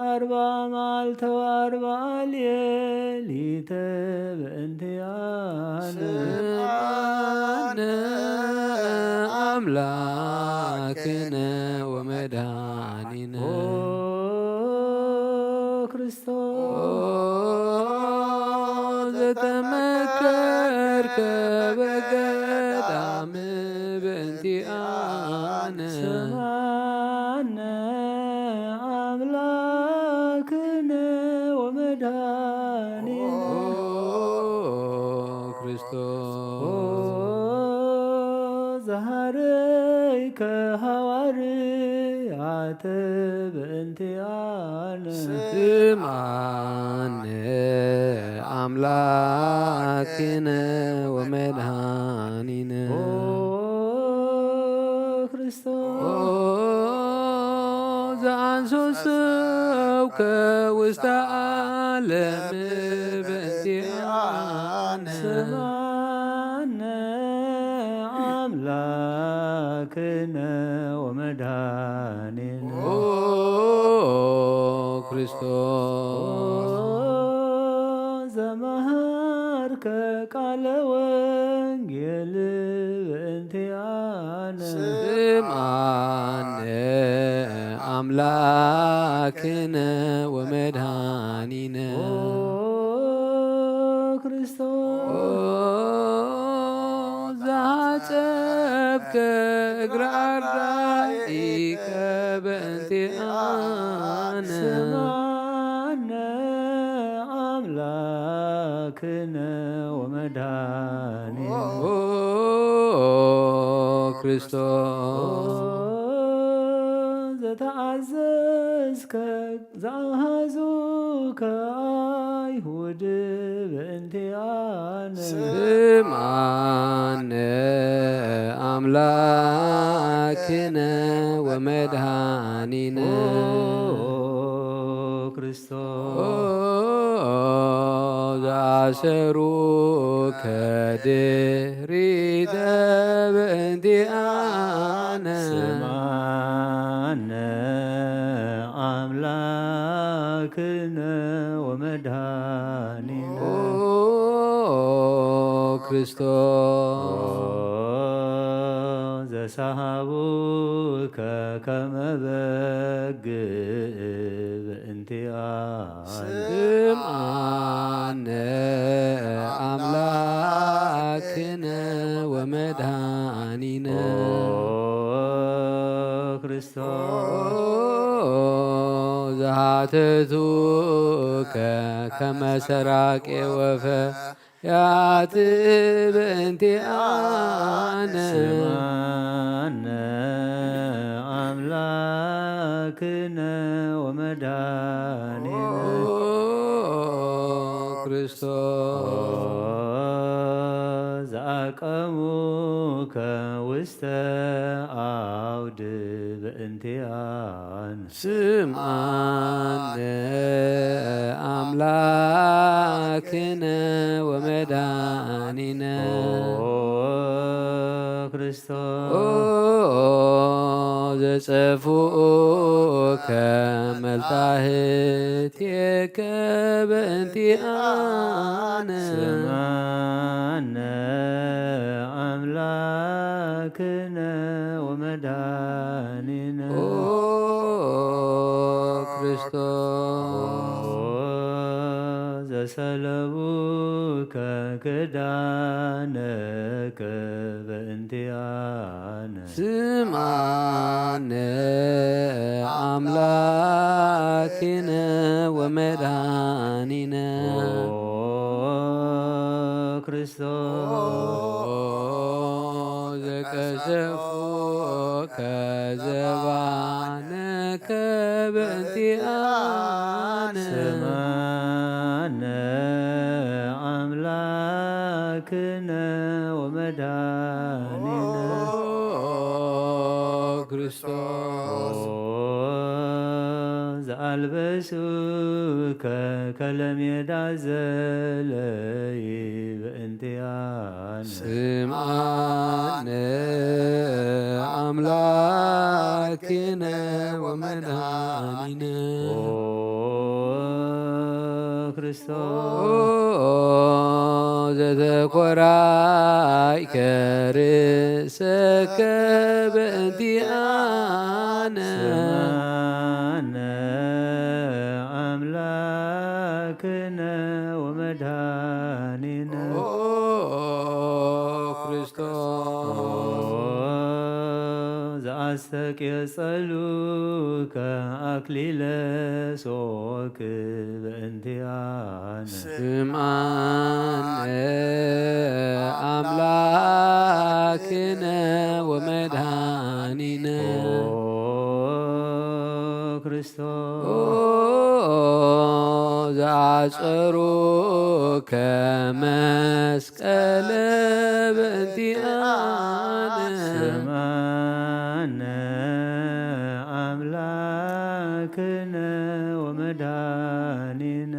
ኣርባ መዓልተ ወኣርባ ሌሊተ በእንቲአነ። ስምዓነ ኣምላክነ ወመድኃኒነ። ኦ ክርስቶስ። ኦ ዘተመከርከ በገዳም በእንቲአነ። ስምዓነ ኣምላክነ ወመድኃኒነ። ኦ ክርስቶስ። ኦ ዘሃረይከ ሃዋርያ ያተ በእንቲአነ። ስምዓነ ኣምላክነ ወመድኃኒነ። ኦ ክርስቶስ። ኦ ዘአንሶ ሰብከ ውስተ ዓለም በእንቲአነ። ስምዓነ ኣምላክነ ወመድኃኒነ። ኦ ክርስቶስ። ዘመሃርከ ቃለ ወንጌል በእንቲአነ። ስምዓነ ኣምላክነ ወመድኃኒነ። ኦ ክርስቶስ። ኦ ዘሐጸብከ እግረ አርዳኢከ በእንቲአነ። ስምዓነ ኣምላክነ ወመድኃኒነ። ኦ ክርስቶስ። ኦ ዘተኣዘዝከ ዘአሃዙከ አይሁድ በእንቲአነ። ስምዓነ ኣምላክነ ወመድኃኒነ። ኦ ክርስቶስ። ኦ ዘአሰሩከ ድሪተ በእንቲአነ። ስምዓነ ኣምላክነ ወመድኃኒነ። ኦ ክርስቶስ። ኦ ዘሰሃቡከ ከመ በግ በእንቲአነ። ስምዓነ ኣምላክነ ወመድኃኒነ። ኦ ክርስቶስ። ኦ ዘሃተቱከ ከመ ሰራቄ ወፈ ያት በእንቲአነ። ስምዓነ ኣምላክነ ወመድኃኒነ። ኦ ክርስቶስ። ኦ ዘአቀሙከ ውስተ አውድ በእንቲአነ። ስምዓነ አምላክነ ወመድኃኒነ። ኦ ክርስቶስ። ኦ ዘጸፍኡከ መልታህቴከ በእንቲአነ። ስምዓነ አምላክነ ወመድኃኒነ። ኦ ክርስቶስ። ኦ ዘሰለቡከ ክዳነከ በእንቲአነ። ስምዓነ አምላክነ ወመድኃኒነ። ኦ ክርስቶስ። ኦ ዘቀሰፉከ ዘባነከ በእንቲአነ። ስምዓነ አምላክነ ወመድኃኒነ። ኦ ክርስቶስ። ኦ ዘአልበሱከ ከለሜዳ ዘለይ በእንቲአነ። ስምዓነ አምላክነ ወመድኃኒነ። ኦ ክርስቶስ። ኦ ዘተኮራይከ ርእሰከ በእንቲአነ። ስምዓነ አምላክነ ወመድኃኒነ። ኦ ክርስቶስ። ኦ ዘአስተቄጸሉከ አክሊለ ሶክ በእንቲአነ። ስምዓነ አምላክነ ወመድኃኒነ። ኦ ዘአጸሩከ መስቀል በእንቲአነ። ስምዓነ አምላክነ ወመድኃኒነ።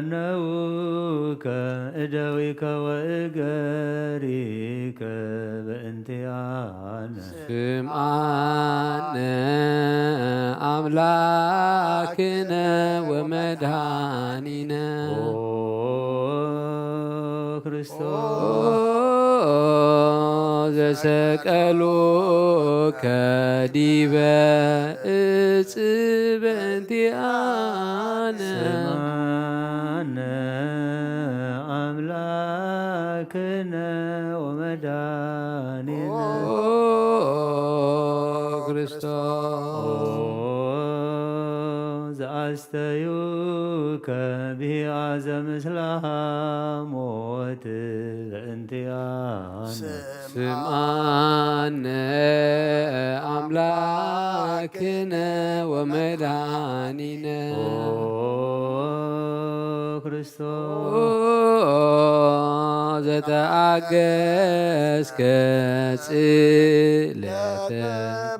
ዘቀነውከ እደዊከ ወእገሪከ በእንቲአነ። ስምዓነ አምላክነ ወመድኃኒነ። ኦ ክርስቶስ። ዘሰቀሉከ ዲበ እጽ በእንቲአነ። ስምዓነ አምላክነ ወመድኃኒነ። ኦ ክርስቶስ። ኦ ዘአስተዩከ ብሂአ ዘምስለ ሐሞት በእንቲአነ። ስምዓነ አምላክነ ወመድኃኒነ። ኦ ክርስቶስ። ዘተአገስከ ጽለተ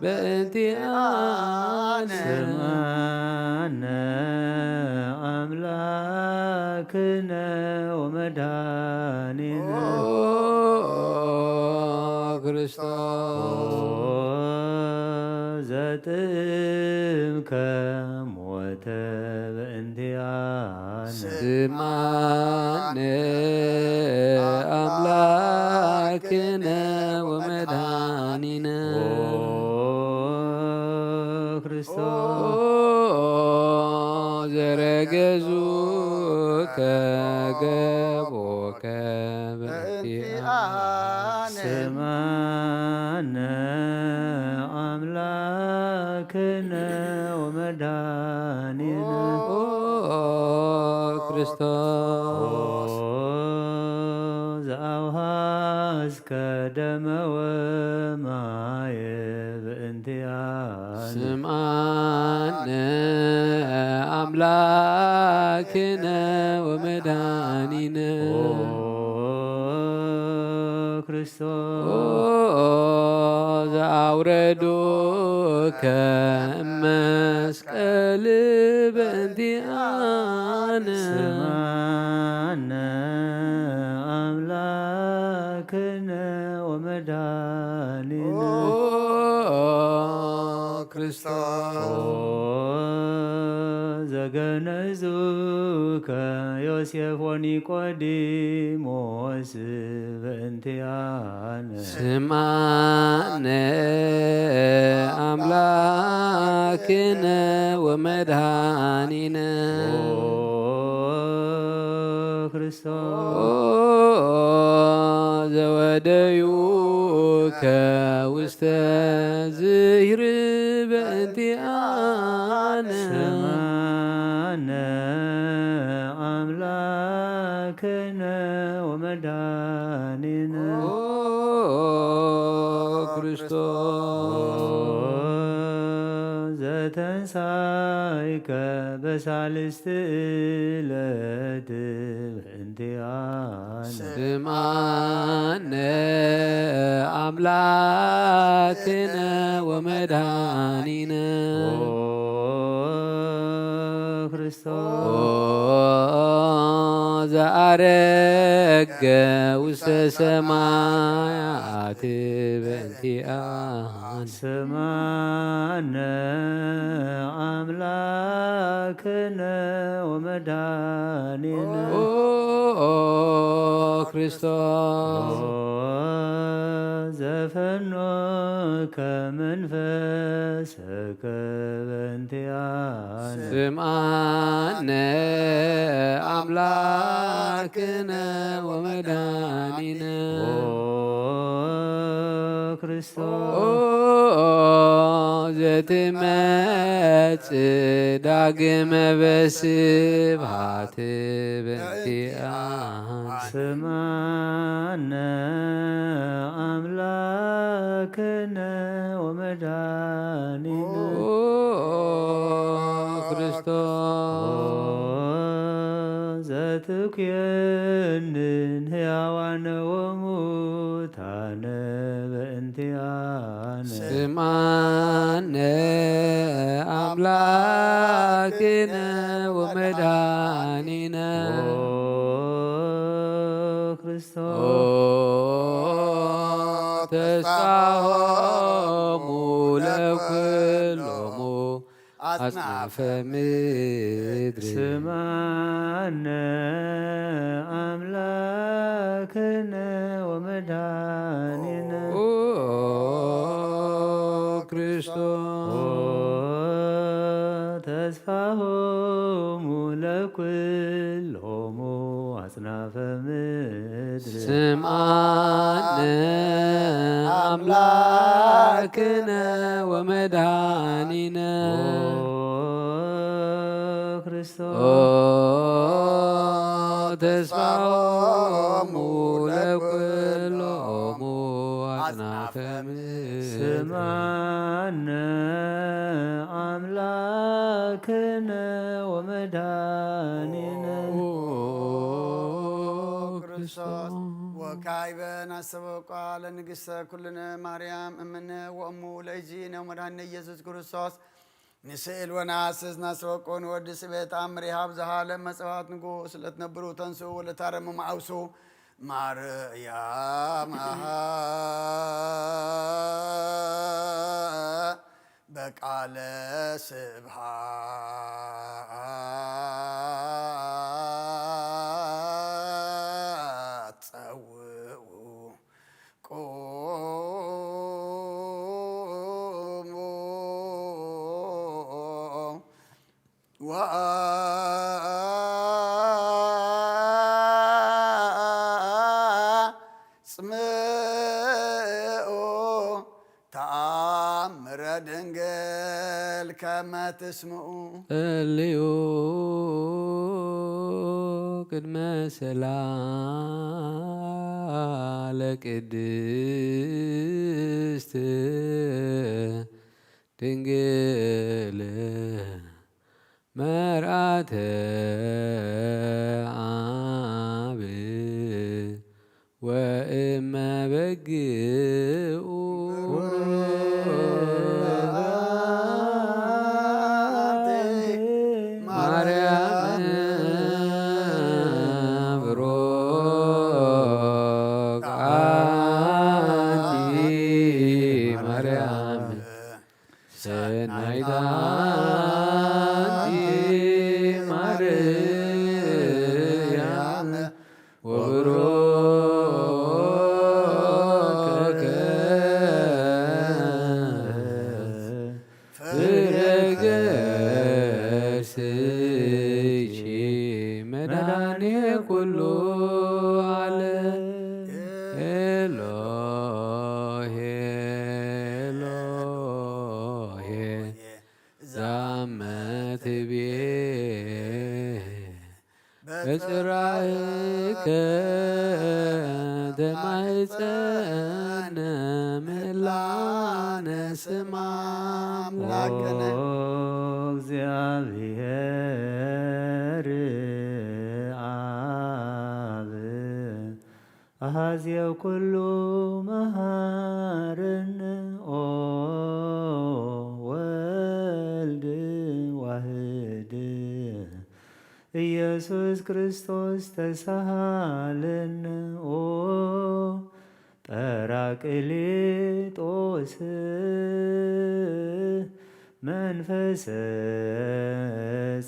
በእንቲአነ። ስምዓነ አምላክነ ወመድኃኒነ። ኦ ክርስቶስ። ዘጥምከ ሞተ በእንቲአነ። ስምዓነ አምላክነ ወመድኃኒነ። ኦ ክርስቶስ። ዘረገጹከ ገቦከ በእንቲአነ። ስምዓነ አምላክነ ወመድኃኒነ። ኦ ክርስቶስ። ኦ ዘአውሃዝከ ደመ ወማየ በእንቲአነ። ስምዓነ አምላክነ ወመድኃኒነ። ኦ ክርስቶስ። ኦ ዘአውረዱከ መስቀል በእንቲአነ። ስምዓነ አምላክነ ወመድኃኒነ። ኦ ክርስቶስ። ኦ ዘገነዙከ ዮሴፍ ወኒቆዲሞስ በእንቲአነ። ስምዓነ አምላክነ ወመድኃኒነ። ኦ ክርስቶስ። ኦ ዘወደዩከ ውስተ ዝይር በእንቲአነ። ስምዓነ አምላክነ ወመድኃኒነ። ኦ ክርስቶስ። ዘተንሳይከ በሳልስት ዕለት በእንቲአነ። ስምዓነ አምላክነ ወመድኃኒነ። ኦ ክርስቶስ። ኦ ዘአረገ ውስተ ሰማያት በእንቲአነ። ስምዓነ አምላክነ ወመድኃኒነ። ኦ ክርስቶስ። ኦ ዘፈኖከ መንፈስ ከበንቲአነ። ስምዓነ አምላክነ ወመድኃኒነ። ኦ ክርስቶስ። ኦ ዘትመጽእ ዳግመ በስብሐት በእንቲአነ። ስምዓነ ሙታነ በእንቲኣነ። ስምዓነ ኣምላክነ ወመድኃኒነ። ኦ ክርስቶስ። ኦ ተስፋሆሙ ለኩሎሙ አጽናፈ ምድር። ስምዓነ ኣምላክነ ወመድኃኒነ። ኦ ክርስቶስ። ኦ ተስፋሆሙ ለኩሎሙ አጽናፈ ምድር። ስምዓነ አምላክነ ወመድኃኒነ። ኦ ክርስቶስ። ኦ ተስፋሆሙ ለኩሎሙ አጽናፈ ምድር። ስምዓነ አምላክነ ወመድኃኒነ። ኦ ክርስቶስ። ወካዕበ ናስተበቋ ለንግሥተ ኩልነ ማርያም እምነ ወእሙ ለእግዚእነ ወመድኃኒነ ኢየሱስ ክርስቶስ። ንስእል ወነሐስስ ናስተበቆ ንወድስ እበ ተአምር ይሃብ ዘሃለ መጸዋት ንጉስ ለትነብሩ ተንስኡ ወለታረሙ መዓውሱ ማርያም አሃ በቃለ ስብሃት ጸውኡ። ቁሙ ወአጽምዑ ተአምረ ድንግል ከመ ትስምዑ። እልዩ ቅድመ ስላ ለቅድስት ድንግል መርአተ አብ ወእመ በግኡ ማርያም ብሩክ አንቲ ማርያም ሰናይት አንቲ ማርያም ወብሩክ ፍሬ ከርስኪ መድኃኔ ኩሉ ዓለም። ኤሎሄ ኤሎሄ ዛመ ትቤ በጽራእከ ተማህፀነ ምህላነ ስማ አምላክነ። ኦ እግዚአብሔር አብ አሐዜ ኩሉ መሐረነ። ኦ ወልድ ዋህድ ኢየሱስ ክርስቶስ ተሳሃለነ። ኦ ጳራቅሊጦስ መንፈሰ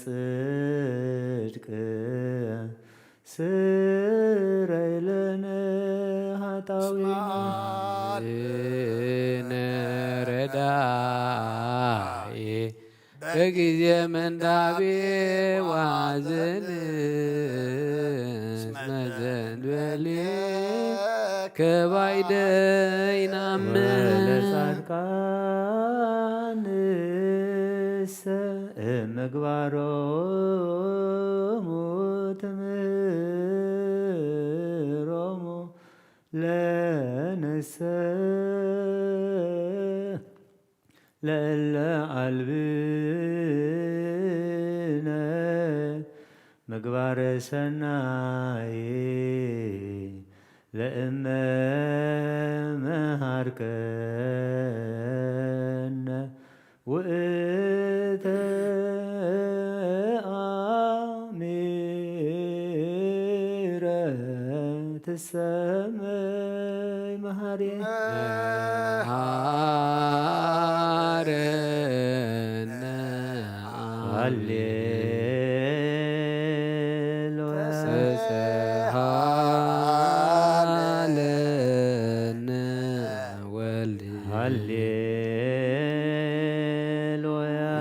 ጽድቅ ስረይ ለነ ኃጣውኢነ። እስመ አልነ ረዳኢ በጊዜ ምንዳቤ ወሐዘን እስመ ዘእንበሌከ ባይደ ይናምን። ወለጻድቃንሰ እምግባሮሙ ትምህሮሙ ለነሰ ለእለ አልብነ ምግባረ ሰናይ ለእመ መሃርከነ ውእተ አሚረ ትሰመይ መሃሪ። መሃረነ አብ። ሃሌሉያ። ተሳሃለነ ወልድ። ሃሌሉያ።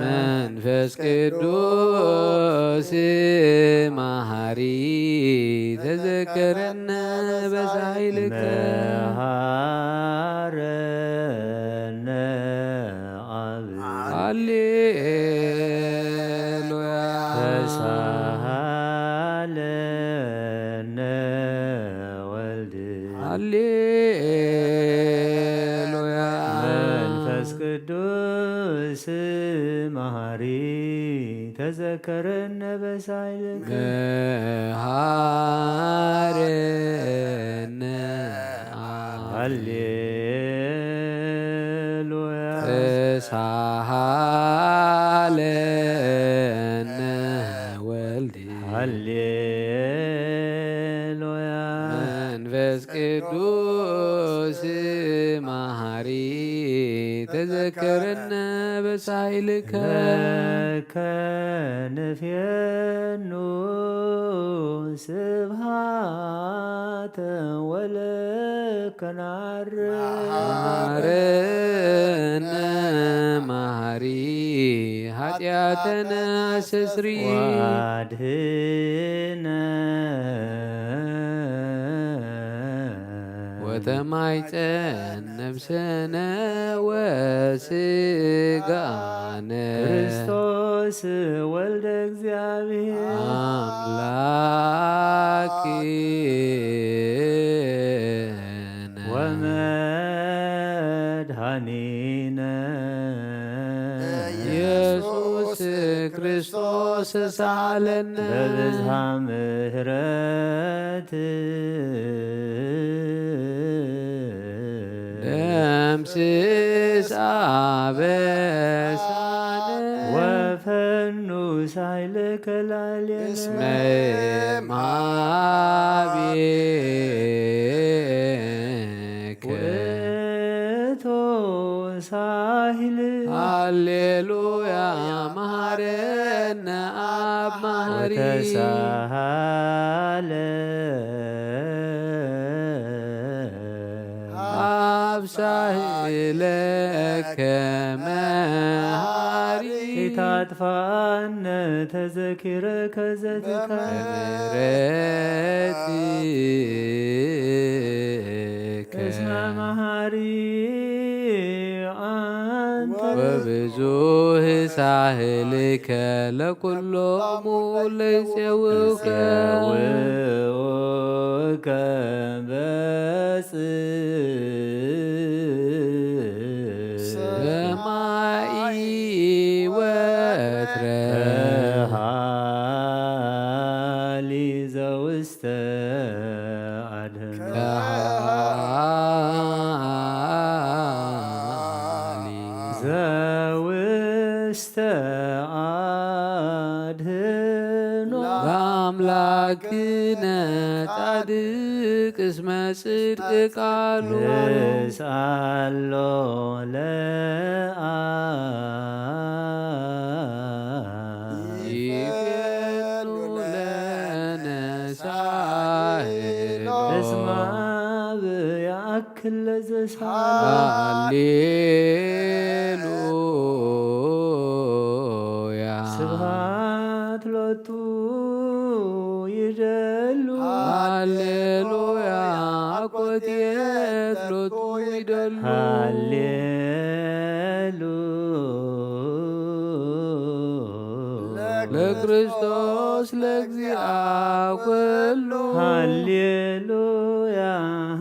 መንፈስ ቅዱስ መሃሪ ተዘከረነ በሳይልከ። መሃረነ አብ። ሃሌሉያ። ተሳሃለነ ወልድ። ሃሌሉያ። መንፈስ ቅዱስ መሃሪ ተዘከረነ በሳይልከ። መሃረነ አብ። ሃሌሉያ። ተሳሃለነ ወልድ። ሃሌሉያ። መንፈስ ቅዱስ መሃሪ ተዘከረነ በሳይልከ። ለከ ንፌኑ ስብሃተ ወለከ ነዐርግ። መሃረነ መሃሪ ኃጢአተነ አስተስሪ። ወአድህነ ወተማይፀን ነፍሰነ ወስጋነ። ክርስቶስ ወልደ እግዚአብሔር አምላክነ ወመድኃኒነ ኢየሱስ ክርስቶስ ሳለነ በብዝሃ ምሕረት ደምስስ አበሳነ ወፈኑ ሳይልከ ላዕሌነ እስመ እምአብከ ውእቱ ሳሂል። ሃሌሉያ መሃረነ አብ መሃሪ። ወተሳሃለ አብ ሳሂለከ መሃሪ። ኢታጥፋነ ተዘኪረከ ዘትካ ምሕረትከ እስመ መሃሪ አንተ። ወብዙህ ሳህልከ ለኩሎሙ ለይጼውከ። ለይጼውከ በጽ ሰማይ ወትረ ከሃሊ ዘውስተ አድህኖ። ከሃሊ ዘውስተ አድህኖ። ለአምላክነ ጻድቅ እስመ ጽድቅ ቃሉ። ንስአሎ ለአብ ይፌኑ ለነ ሳህሎ። እስመ አብ ያአክል ለዘሳህሎ። ሃሌሉያ። ስብሐት ሎቱ ይደሉ። ሃሌሉያ። አኮቴት ሎቱ ይደሉ። ሃሌሉያ። ለክርስቶስ ለእግዚአ ኩሉ። ሃሌሉያ።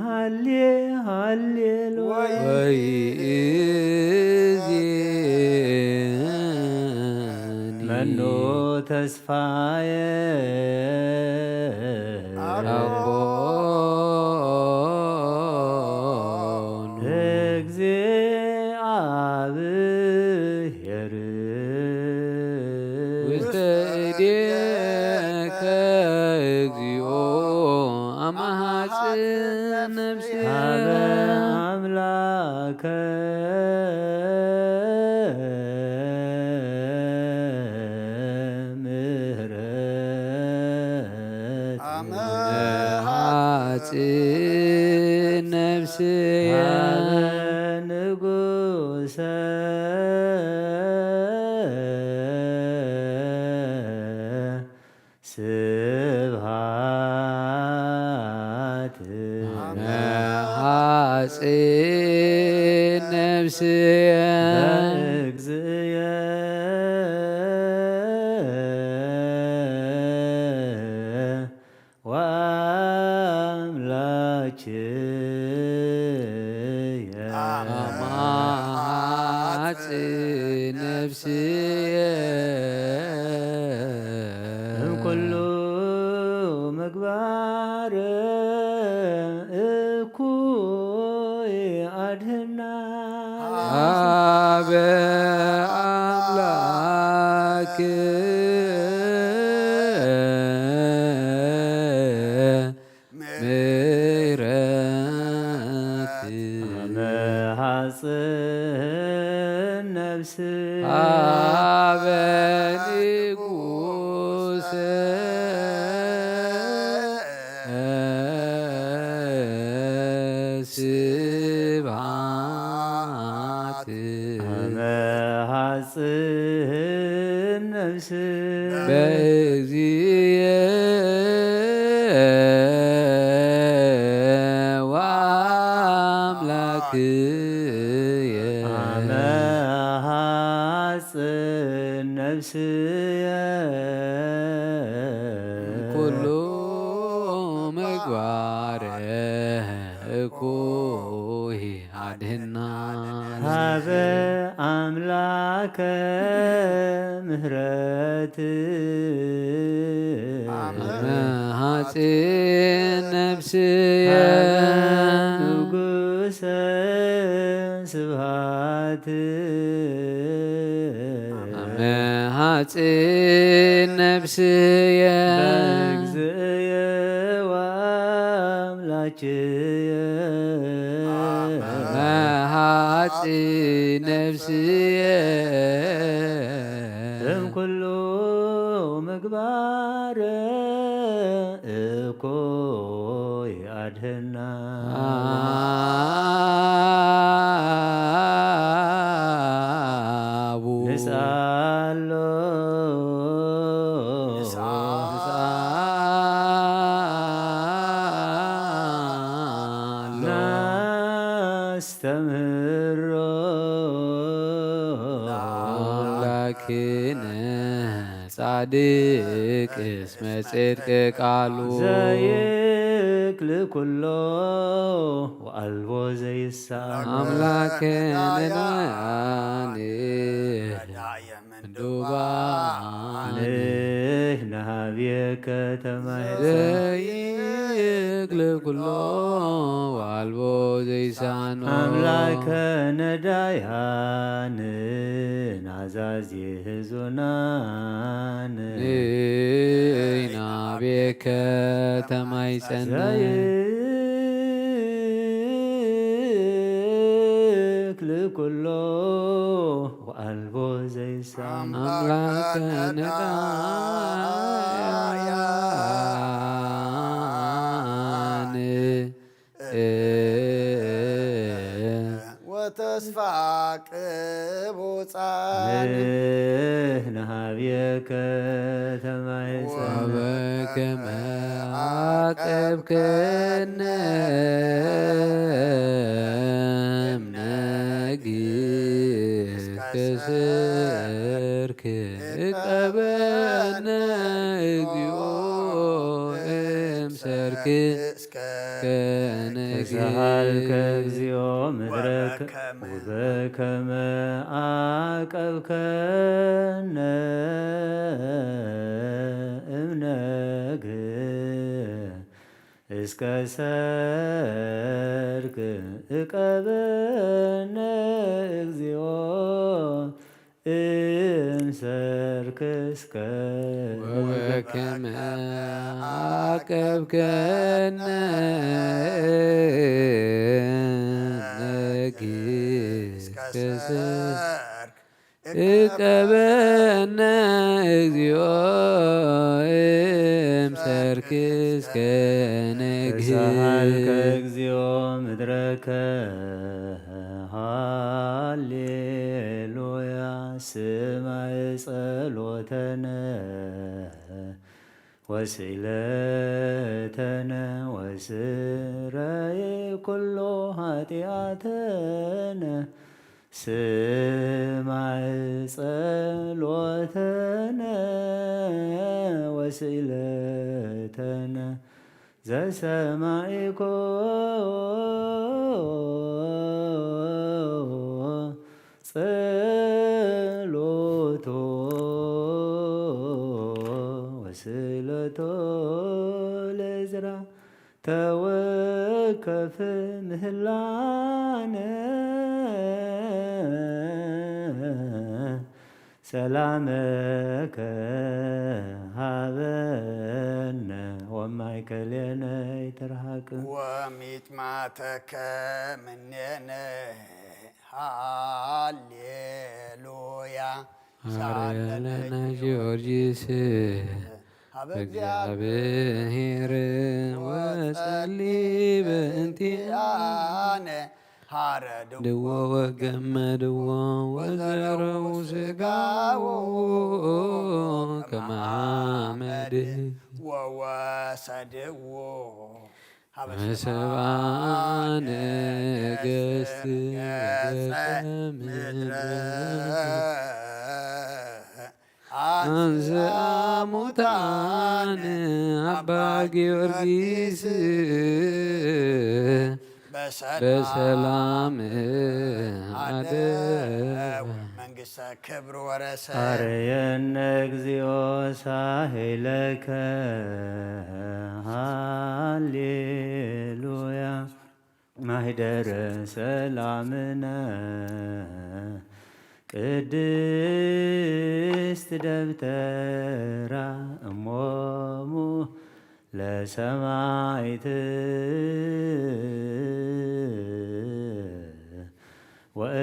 ሃሌ፣ ሃሌሉያ። ወይእዜኒ መኑ ተስፋየ አኮ ከምህረት ኣመ ሓጺን ነፍስየ ሃበ ንጉሰ ስብሃት። ኣመ ሓጺን ነፍስየ በእግዚእየ ወኣምላክየ ኣመ ሓጺን ነፍስየ እምኩሉ ምግባር እኩይ ኣድህና። ሃበ ኣምላክ ምሕረት ኣመ ሓጽን ነፍስ ሃበ ንጉሰ ስብሃት ኣመ ሓጽን ነፍስ በእግዚእየ ወኣምላክየ ኣመ ሓጽን ነፍስየ ኩሉ ምግባር እኩይ ኣድህና። ሃበ ኣምላከ ምህረት ኣመ ሓጺን ነፍስየ ንጉሰ ስብሃት ኣመ ሓጺን ነፍስየ በእግዚእየ ወኣምላክየ ኣመ ሓጺን ነፍስየ እምኩሉ ምግባር እኩይ ኣድህና። ኣቡ ንስኣሎ ንስኣሎ ነስተምህሮ ኣምላክነ ጻድቅ እስመ ጽድቅ ቃሉ ዘይክል ኩሎ ወኣልቦ ዘይሳን ኣምላከነ ዳያኒ ምንዱባን ንህብየከ ተማሕፀን ዘይክል ኩሎ ወኣልቦ ዘይሳኖ ኣምላከነ ዳያንን ኣዛዚ ህዙናን ንሕና ቤከ ተማይፀን ዘይክል ኩሎ ወኣልቦ ዘይሳን ኣምላከነ ዳያንን ወተስፋ ቅቡፃን ንህብየከ ተማይፀን ወበከመ ዓቀብከነ እምነጊ እስከ ሰርክ እቀበነ እግዚኦ እምሰርክ ከነግህ ተሳሃልከ እግዚኦ ምድረከ ወበከመ ዓቀብከነ እምነግ እስከ ሰርክ እቀበነ እግዚኦ እምሰርክ እስከ ወበከመ ዓቀብከነ እምነግ እቀበነ እግዚኦ እምሰርክ እስከ ነግህ። ተሳሃልከ እግዚኦ ምድረከ ሃሌሉያ ስማዕ ጸሎተነ ወስእለተነ ወስረይ ኩሎ ኃጢአተነ ስማዕ ጸሎተነ ወስእለተነ ዘሰማዒኮ ጸሎቶ ወስእለቶ ለእዝራ ተወከፍ ምህላነ ሰላመከ ሃበነ ወማእከሌነ ይትርሃቅ። ወሚጥማተከ ምኔነ ሃሌሉያ። ሃረለነ ጊዮርጊስ ሀበ እግዚአብሔር ወጸሊ በእንቲአነ ሃረድዎ ወገመድዎ ወዘረው ስጋዎ ከመ አመድ ወወሰድዎ ሀበ ሰብአ ነገሥት ገጸ ምድረ አንስአ ሙታን አባ ጊዮርጊስ በሰላም አደው። መንግሥተ ክብር ወረሰ። አርየነ እግዚኦ ሳህለከ ሃሌሉያ። ማህደረ ሰላምነ ቅድስት ደብተራ እሞሙ ለሰማዕት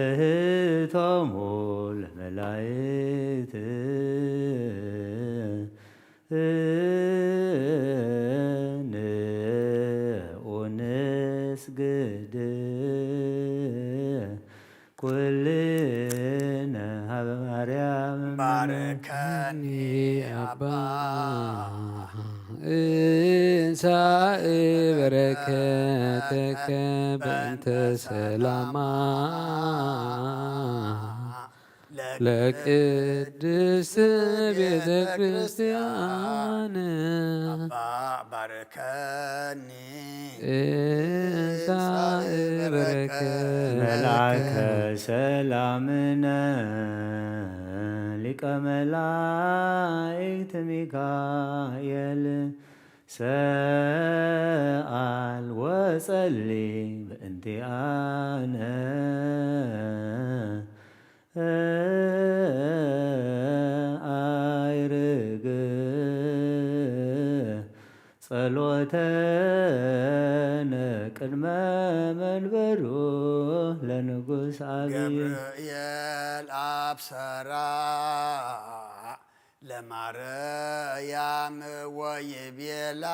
ወእህቶሙ ለመላእክት ንዑ ንስግድ ኩልነ ሀበ ማርያም ባርከኒ አባ። እንሳእ በረከተከ በእንተ ሰላማ ለቅድስት ቤተ ክርስቲያን አባ ባርከኒ። እንሳእ በረከት መልአከ ሰላምነ ሊቀ መላእክት ሚካኤል ሰአል ወጸሊ በእንቲአነ አይርግ ጸሎተነ ቅድመ መንበሩ ለንጉሥ አብይ። ገብርኤል አብሰራ ለማርያም ወይቤላ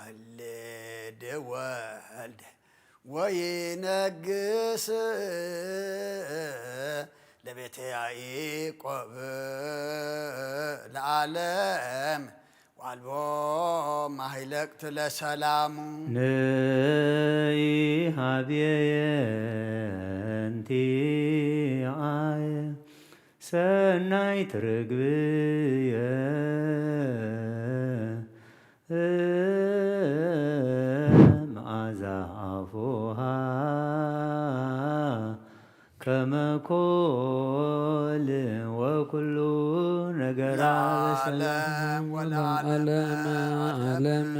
ትወልድ ወልድ ወይነግስ ለቤተ ያዕቆብ ለዓለም ዋልቦ ማህለቅት ለሰላሙ። ንይ ሀብየ እንቲአየ ሰናይት ርግብየ መዓዛ አፉሃ ከመ ኮል ወኩሉ ነገራ ለዓለም ወለዓለመ ዓለም። ዓለም።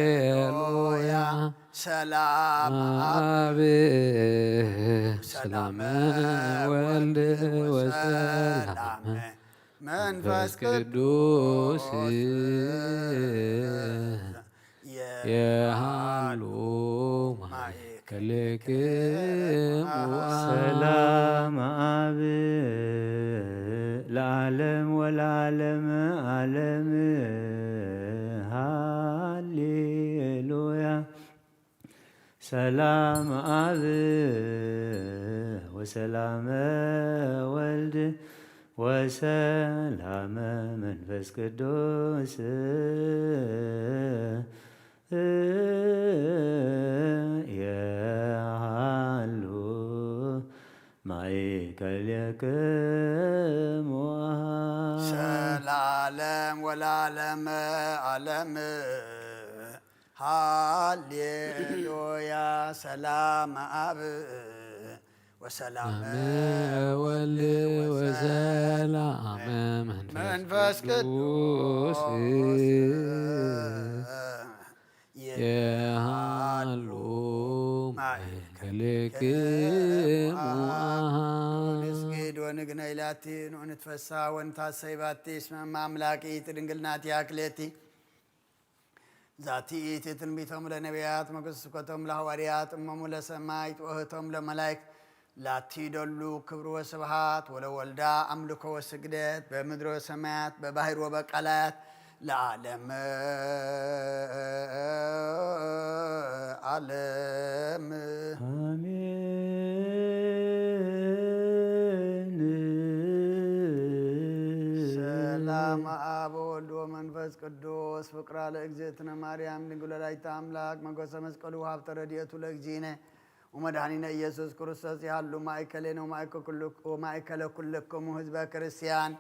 ሃሌሉያ። ሰላም አብ። ሰላም ወልድ ወሰላም መንፈስ ቅዱስ። የሃሉ ማእከልክሙ ሰላም ኣብ ለዓለም ወለዓለም ዓለም። ሃሌሉያ። ሰላም ኣብ ወሰላመ ወልድ ወሰላመ መንፈስ ቅዱስ የሃሉ ማእከልክሙ። ሰላለም ወላለም ዓለም። ሃሌሉያ። ሰላም ኣብ ወሰላም ወልድ ወሰላም መንፈስ ቅዱስ የሃሉ ማእከልክሙ። ንስግድ ወንግነ ኢላቲ ንዑ ንትፈሳ ወንታ ሰይባቲ እስመ ማምላቂ ትድንግልናቲ አክሌቲ ዛቲ ይእቲ ትንቢቶም ለነቢያት መገስኮቶም ለሐዋርያት እሞሙ ለሰማይ ትወህቶም ለመላይክ ላቲ ደሉ ክብር ወስብሃት ወለወልዳ አምልኮ ወስግደት በምድር ወሰማያት በባህር ወበቃላያት ለዓለም ዓለም። አሜን። ሰላም አብ ወልድ ወመንፈስ ቅዱስ ፍቅራ ለእግዝእትነ ማርያም ድንግል ወላዲተ አምላክ መጎሰ መስቀሉ ሀብተ ረድኤቱ ለእግዚእነ ወመድኃኒነ ኢየሱስ ክርስቶስ ይሃሉ ማእከሌነ ወማእከለ ኩልክ-፣ ወማእከለ ኩልክሙ ህዝበ ክርስቲያን።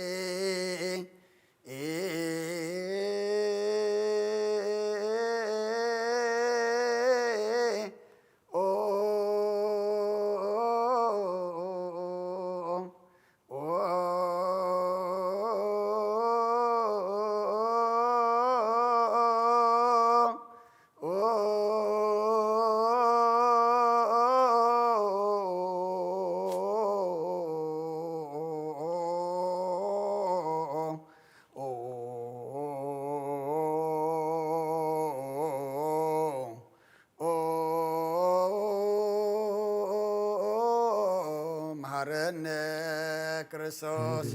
እግዚእ መሐረነ ክርስቶስ።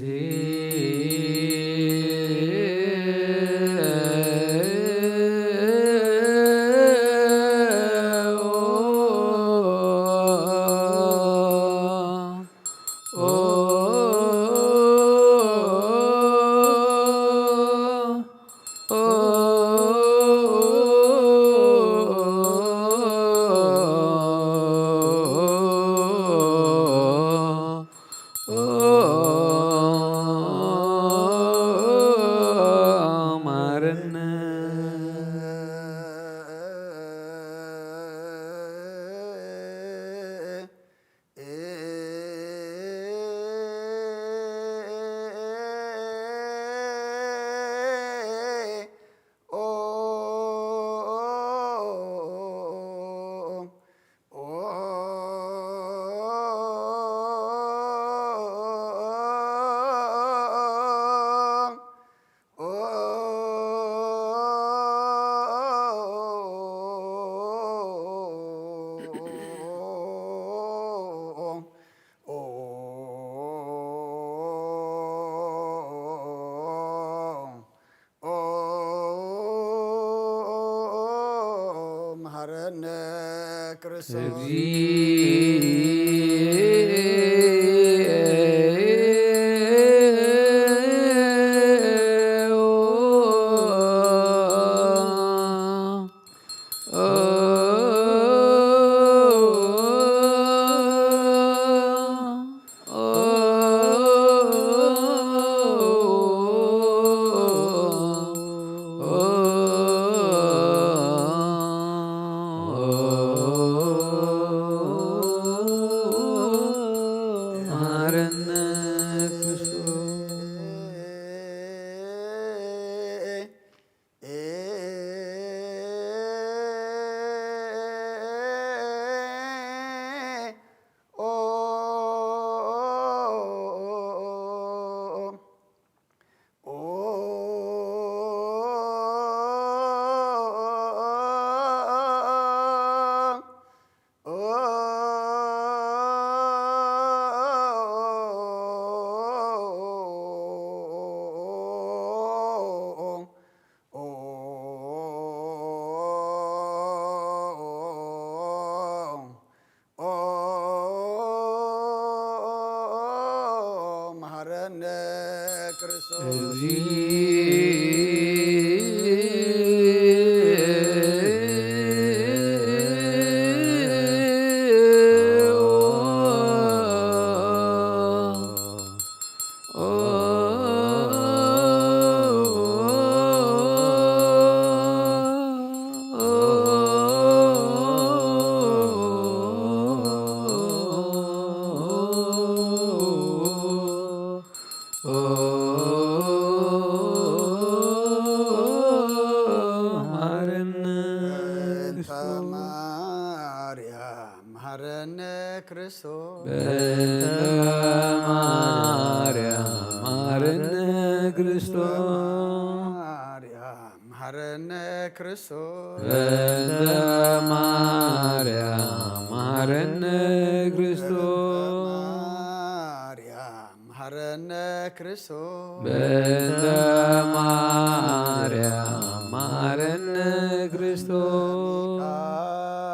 መሐረነ ክርስቶስ። እግዚኦ መሐረነ በእንተ ክርስቶስ። ማርያም መሐረነ ክርስቶስ። በእንተ ማርያም መሐረነ ክርስቶስ። ማርያም መሐረነ ክርስቶስ። በእንተ ማርያም መሐረነ ክርስቶስ። ማርያም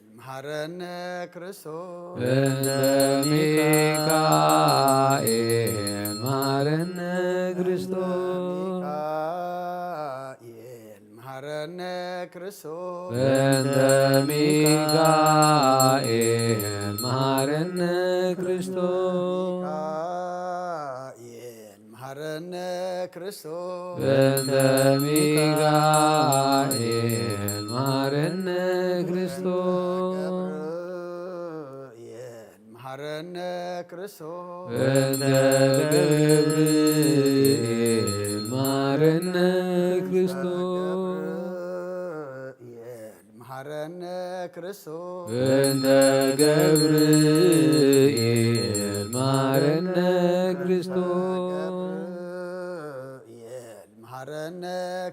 መሐረነ ክርስቶስ። በእንተ ማርያም መሐረነ ክርስቶስ። ሚካኤል መሐረነ ክርስቶስ። በእንተ ሚካኤል መሐረነ ክርስቶስ። ሚካኤል መሐረነ ክርስቶስ። በእንተ ሚካኤል መሐረነ ክርስቶስ። ሚካኤል መሐረነ ክርስቶስ። በእንተ ሚካኤል መሐረነ ክርስቶስ። ገብርኤል መሐረነ ክርስቶስ። በእንተ ገብርኤል መሐረነ ክርስቶስ። ገብርኤል መሐረነ ክርስቶስ። በእንተ ገብርኤል መሐረነ ክርስቶስ። ገብርኤል መሐረነ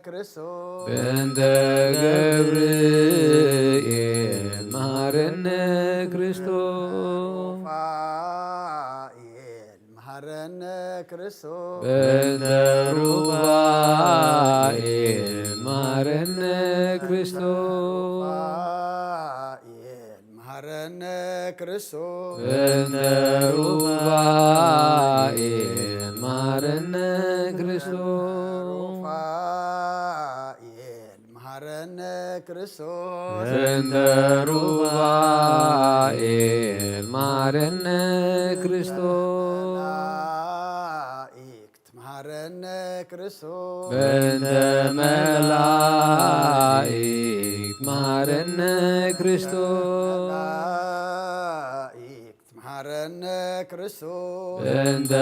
ክርስቶስ። በእንተ ገብርኤል መሐረነ ክርስቶስ። ሩፋኤል መሐረነ ክርስቶስ። በእንተ ሩፋኤል መሐረነ ክርስቶስ። ሩፋኤል መሐረነ ክርስቶስ። በእንተ ሩፋኤል መሐረነ ክርስቶስ። ሩፋኤል መሐረነ ክርስቶስ። በእንተ ሩፋኤል መሐረነ ክርስቶስ። መላእክት መሐረነ ክርስቶስ። በእንተ መላእክት መሐረነ ክርስቶስ። መላእክት መሐረነ ክርስቶስ። በእንተ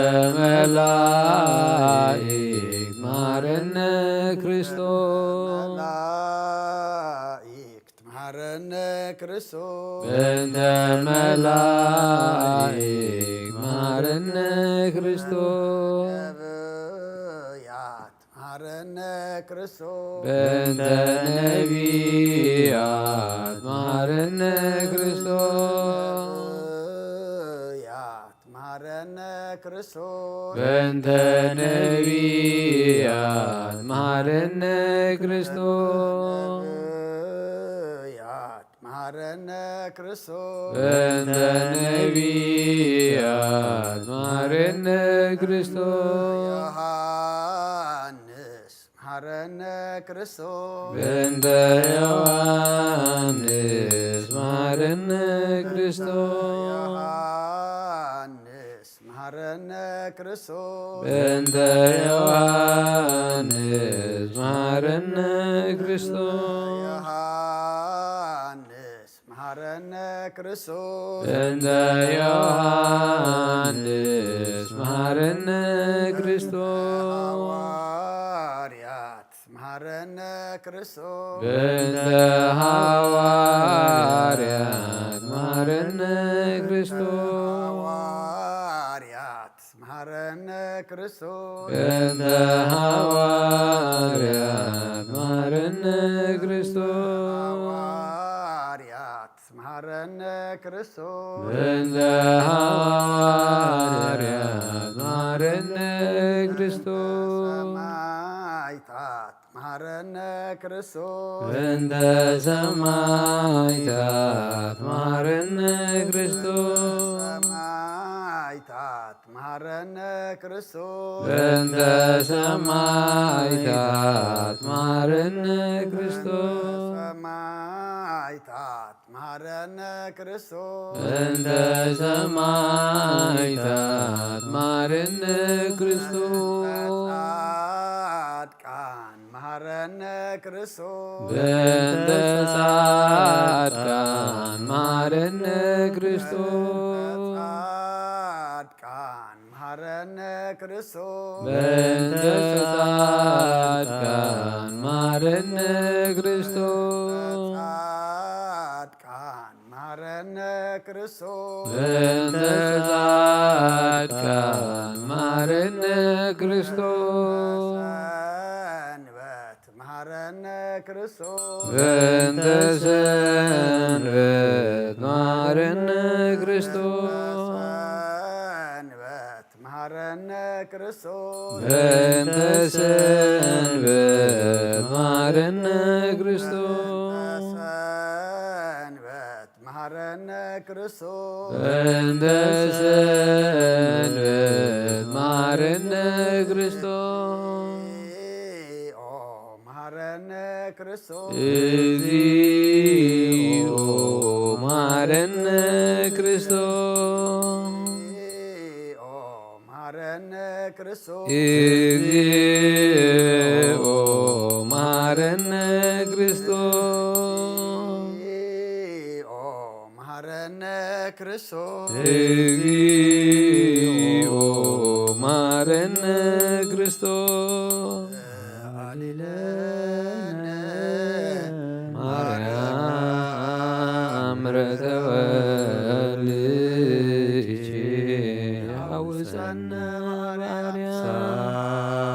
መላእክት መሐረነ ክርስቶስ። መላእክት መሐረነ ክርስቶስ። በእንተ መላእክት መሐረነ ክርስቶስ። ነቢያት መሐረነ ክርስቶስ። በእንተ ነቢያት መሐረነ ክርስቶስ። ነቢያት መሐረነ ክርስቶስ። በእንተ ነቢያት መሐረነ ክርስቶስ። ነቢያት መሐረነ ክርስቶስ። በእንተ ነቢያት መሐረነ ክርስቶስ። ዮሐንስ መሐረነ ክርስቶስ። በእንተ ዮሐንስ መሐረነ ክርስቶስ። ዮሐንስ መሐረነ ክርስቶስ። በእንተ ዮሐንስ መሐረነ ክርስቶስ። ዮሐንስ መሐረነ ክርስቶስ። በእንተ ዮሐንስ መሐረነ ክርስቶስ። ሐዋርያት መሐረነ ክርስቶስ። በእንተ ሐዋርያት መሐረነ ክርስቶስ። ሐዋርያት መሐረነ ክርስቶስ። በእንተ ሐዋርያት መሐረነ ክርስቶስ። ሐዋርያት መሐረነ ክርስቶስ። በእንተ ሐዋርያት መሐረነ ክርስቶስ። ሰማዕታት መሐረነ ክርስቶስ። በእንተ ሰማዕታት መሐረነ ክርስቶስ። ሰማዕታት ሰማዕታት መሃረነ ክርስቶስ። በእንተ ሰማዕታት መሃረነ ክርስቶስ። ሰማዕታት መሃረነ ክርስቶስ። በእንተ ሰማዕታት መሃረነ ክርስቶስ። ጻድቃን መሃረነ ክርስቶስ። በእንተ ጻድቃን መሃረነ ክርስቶስ። ጻድቃን መሃረነ ክርስቶስ። በእንተ ጻድቃን መሃረነ ክርስቶስ። ጻድቃን መሃረነ ክርስቶስ። በእንተ ጻድቃን መሃረነ ክርስቶስ። ሰንበት መሃረነ ክርስቶስ። በእንተ ሰንበት መሃረነ ክርስቶስ። ሰንበት መሃረነ ክርስቶስ። በእንተ ሰንበት መሃረነ ክርስቶስ። ሰንበት መሃረነ ክርስቶስ። በእንተ ሰንበት መሃረነ ክርስቶስ። እግዚኦ መሃረነ ክርስቶስ። እግዚኦ መሃረነ ክርስቶስ። እግዚኦ መሃረነ ክርስቶስ። እግዚኦ መሃረነ ክርስቶስ። እግዚኦ መሃረነ ክርስቶስ። እግዚኦ መሃረነ ክርስቶስ። አሊለነ ማርያም ምሕረተ ወልድኪ ሃውፀነ ማርያም።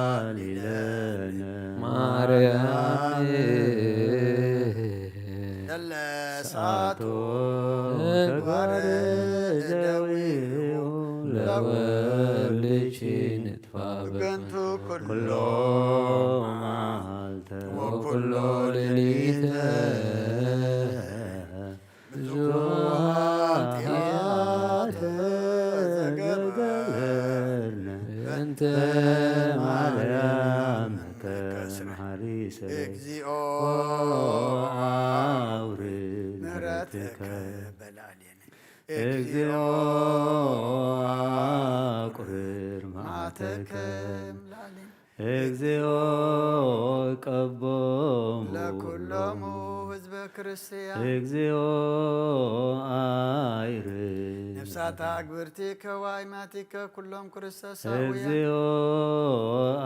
ሳሊለነ ማርያም። ለለ ሳቶ ሳቶ ተግባረ ተግባረ ደዊሁ ለወልድኪ ንጥፋ በከንቱ ኩሎ መዓልተ ወኩሎ ሌሊተ ብዙሕ ኃጢአተ ዘገበርነ በእንተ ማርያም ተመሃሪ ስለ እግዚኦ አውርድ ምሕረትከ ምሕረትከ በላዕሌነ። እግዚኦ አቁርር መዓተከ። መዓተከ በላዕሌነ። እግዚኦ ቀቦሙ ለኩሎሙ ህዝበ ክርስቲያን። እግዚኦ አይርድ ነፍሳተ አግብርቲከ ወአይማቲከ ኩሎም ክርስቶሳውያን። እግዚኦ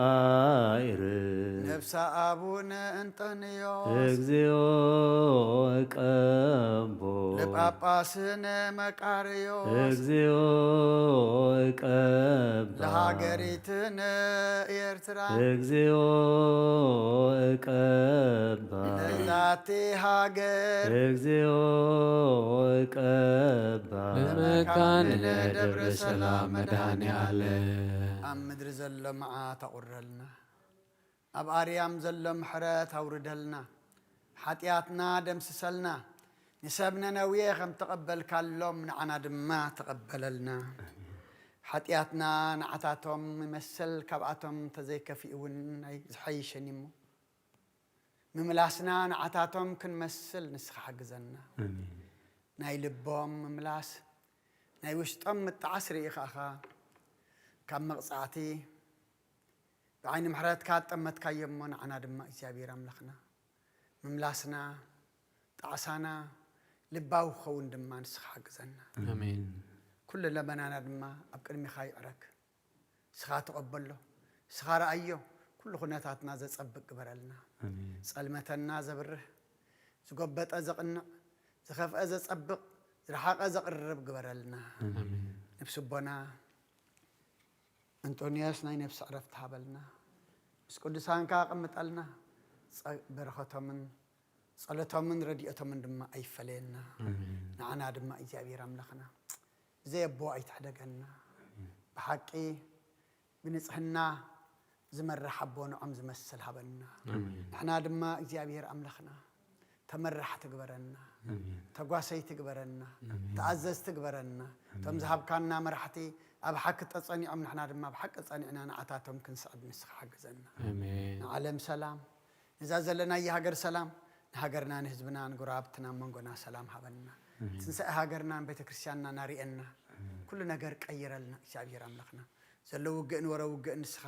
አይርድ ነፍሳ አቡነ እንጠንዮስ። እግዚኦ ቀቦ ለጳጳስነ መቃርዮስ። እግዚኦ ቀባ ለሃገሪትነ ኤርትራ። እግዚኦ ቀባ ለዛቲ ሃገር። እግዚኦ ቀባ ለመካንነ ደብረ ሰላም መድኃኔ ዓለም። ኣብ ምድሪ ዘሎ መዓት ኣቑረልና። ኣብ ኣርያም ዘሎ ምሕረት ኣውርደልና። ሓጢኣትና ደምስሰልና። ንሰብ ነነዌ ከም ተቐበልካሎም ንዓና ድማ ተቐበለልና። ሓጢኣትና ንዓታቶም ይመስል፣ ካብኣቶም እንተዘይከፊኡ እውን ናይ ዝሐይሸን እሞ። ምምላስና ንዓታቶም ክንመስል ንስኻ ሓግዘና። ኣሜን። ናይ ልቦም ምምላስ፣ ናይ ውሽጦም ምጥዓስ ርኢኻ ኢኻ ካብ መቕጻዕቲ ብዓይኒ ምሕረትካ ኣጠመትካዮ እሞ፣ ንዓና ድማ እግዚኣብሔር ኣምላኽና ምምላስና፣ ጣዕሳና ልባዊ ክኸውን ድማ ንስኻ ሓግዘና። ኣሜን። ኩሉ ለመናና ድማ ኣብ ቅድሚኻ ይዕረግ። ንስኻ ተቐበሎ፣ ንስኻ ረኣዮ፣ ኩሉ ኩነታትና ዘጸብቕ ግበረልና። ኣሜን። ጸልመተና ዘብርህ፣ ዝጎበጠ ዘቕንዕ፣ ዝኸፍአ ዘጸብቕ፣ ዝረሓቐ ዘቕርብ ግበረልና። ኣሜን። ነፍሲ ኣቦና እንጦንዮስ ናይ ነፍሲ ዕረፍቲ ሃበልና። ምስ ቅዱሳንካ ኣቐምጠልና። ጸ-፣ በረኸቶምን ጸሎቶምን ረድኤቶምን ድማ ኣይፈለየና። ኣሜን። ንዓና ድማ እግዚኣብሔር ኣምላኽና ብዘይ ኣቦ ኣይትሕደገና። ኣሜን። ብሓቂ ብንጽህና ዝመርሕ ኣቦ ንዖም ዝመስል ሃበና። ኣሜን። ንሕና ድማ እግዚኣብሔር ኣምላኽና ተመራሕቲ ግበረና። ኣሜን። ተጓሰይቲ ግበረና፣ ኣሜን። ተኣዘዝቲ ግበረና። ኣሜን። እቶም ዝሃብካና መራሕቲ ኣብ ሓቂ ተጸኒዖም፣ ንሕና ድማ ኣብ ሓቂ ጸኒዕና ንዓታቶም ክንስዕብ ንስኻ ሓግዘና። ኣሜን። ንዓለም ሰላም፣ ነዛ ዘለናያ ሃገር ሰላም፣ ንሃገርና ንህዝብና ንጎረባብትና መንጎና ሰላም ሃበና። ኣሜን። ትንሳኤ ሃገርናን ቤተክርስትያንና ናርእየና፣ ኣሜን። ኩሉ ነገር ቀይረልና እግዚኣብሔር ኣምላኽና። ዘሎ ውግእን ወረ ውግእን ንስኻ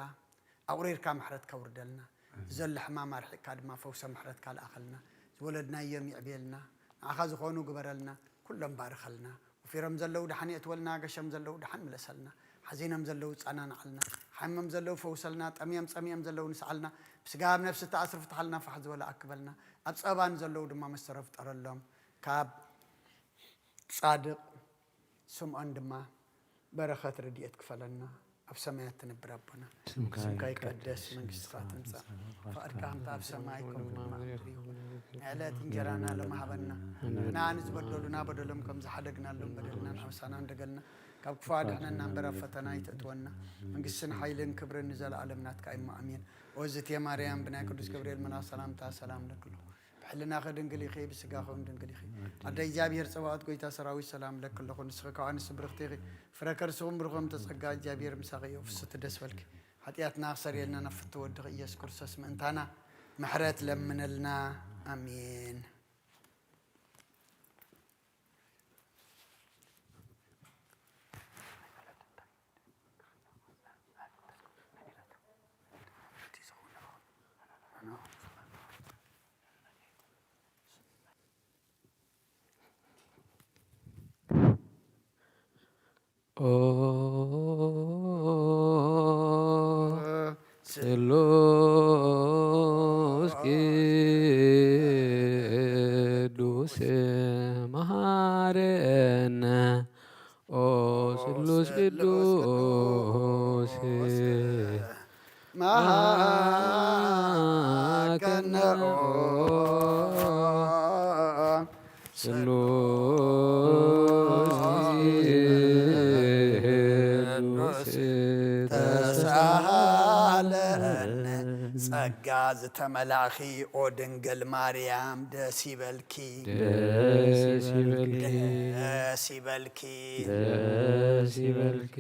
ኣቑሪርካ ምሕረትካ ውርደልና። ኣሜን። ዘሎ ሕማም ኣርሒቕካ ድማ ፈውሰ ምሕረትካ ልኣኸልና። ዝወለድናዮም ይዕብየልና። ንዓኻ ዝኾኑ ግበረልና። ኩሎም ባርኸልና። ወፊሮም ዘለዉ ደሓን የእትወልና። ገሾም ዘለዉ ደሓን ምለሰልና። ሓዚኖም ዘለዉ ጸናንዓልና። ሓሚሞም ዘለዉ ፈውሰልና። ጠምዮም ጸሚኦም ዘለዉ ንስዓልና። ብስጋ ኣብ ነፍሲ ተኣስሩ ፍትሓልና። ፋሕ ዝበለ ኣክበልና። ኣብ ጸበባ ንዘለዉ ድማ መስተሮ ፍጠረሎም። ካብ ጻድቕ ስምዖን ድማ በረኸት ረድኤት ክፈለና። ኣብ ሰማያት ትነብር ኣቦና፣ ስምካ ስምካ ይቀደስ፣ ይቀደስ፣ መንግስትኻ መንግስትኻ ትምጻእ፣ ትምጻእ፣ ፍቓድካ ፍቓድካ ከምቲ ኣብ ሰማይ ከምኡ ድማ ኣብ ምድሪ ይኹን። ናይ ዕለት እንጀራና ሎሚ ሃበና። ንሕና ንዝበደሉና በደሎም ከም ዝሓደግናሎም በደልና ንሓውሳና እንደገልና፣ ካብ ክፉ ኣድሕነና እምበር ኣብ ፈተና ኣይተእትወና። መንግስትን ሓይልን ክብርን ንዘለኣለም ናትካ እዩ እሞ ኣሜን። ኦዝቴ ማርያም ብናይ ቅዱስ ገብርኤል መልኣኽ ሰላምታ ሰላም ለክሉ ብሕልናኺ ድንግል ኢኺ፣ ብስጋኺ እውን ድንግል ኢኺ። ኣደ እግዚኣብሔር ጸባኦት፣ ጎይታ ሰራዊት፣ ሰላም ለኪ ኣለኹ። ንስኺ ካብ ኣንስቲ ብርኽቲ ኢኺ፣ ፍረ ከርስኺ እውን ብሩኽ እዩ። ተጸጋ እግዚኣብሔር ምሳኺ እዩ። ፍስቲ ደስ በልኪ፣ ሓጢኣትና ክሰርየልና ናብ ፍትው ወድኺ ኢየሱስ ክርስቶስ ምእንታና ምሕረት ለምነልና። ኣሜን። ኦ ስሉስ ቅዱስ መሃረነ ኦ ስሉስ ቅዱስ መሃከነ ኦ ስሉስ ቅዱስ ተሳሃለነ። ጸጋ ዝተመላእኺ ኦ ድንግል ማርያም ደስ ይበልኪ። ደስ ይበልኪ። ደስ ይበልኪ። ደስ ይበልኪ።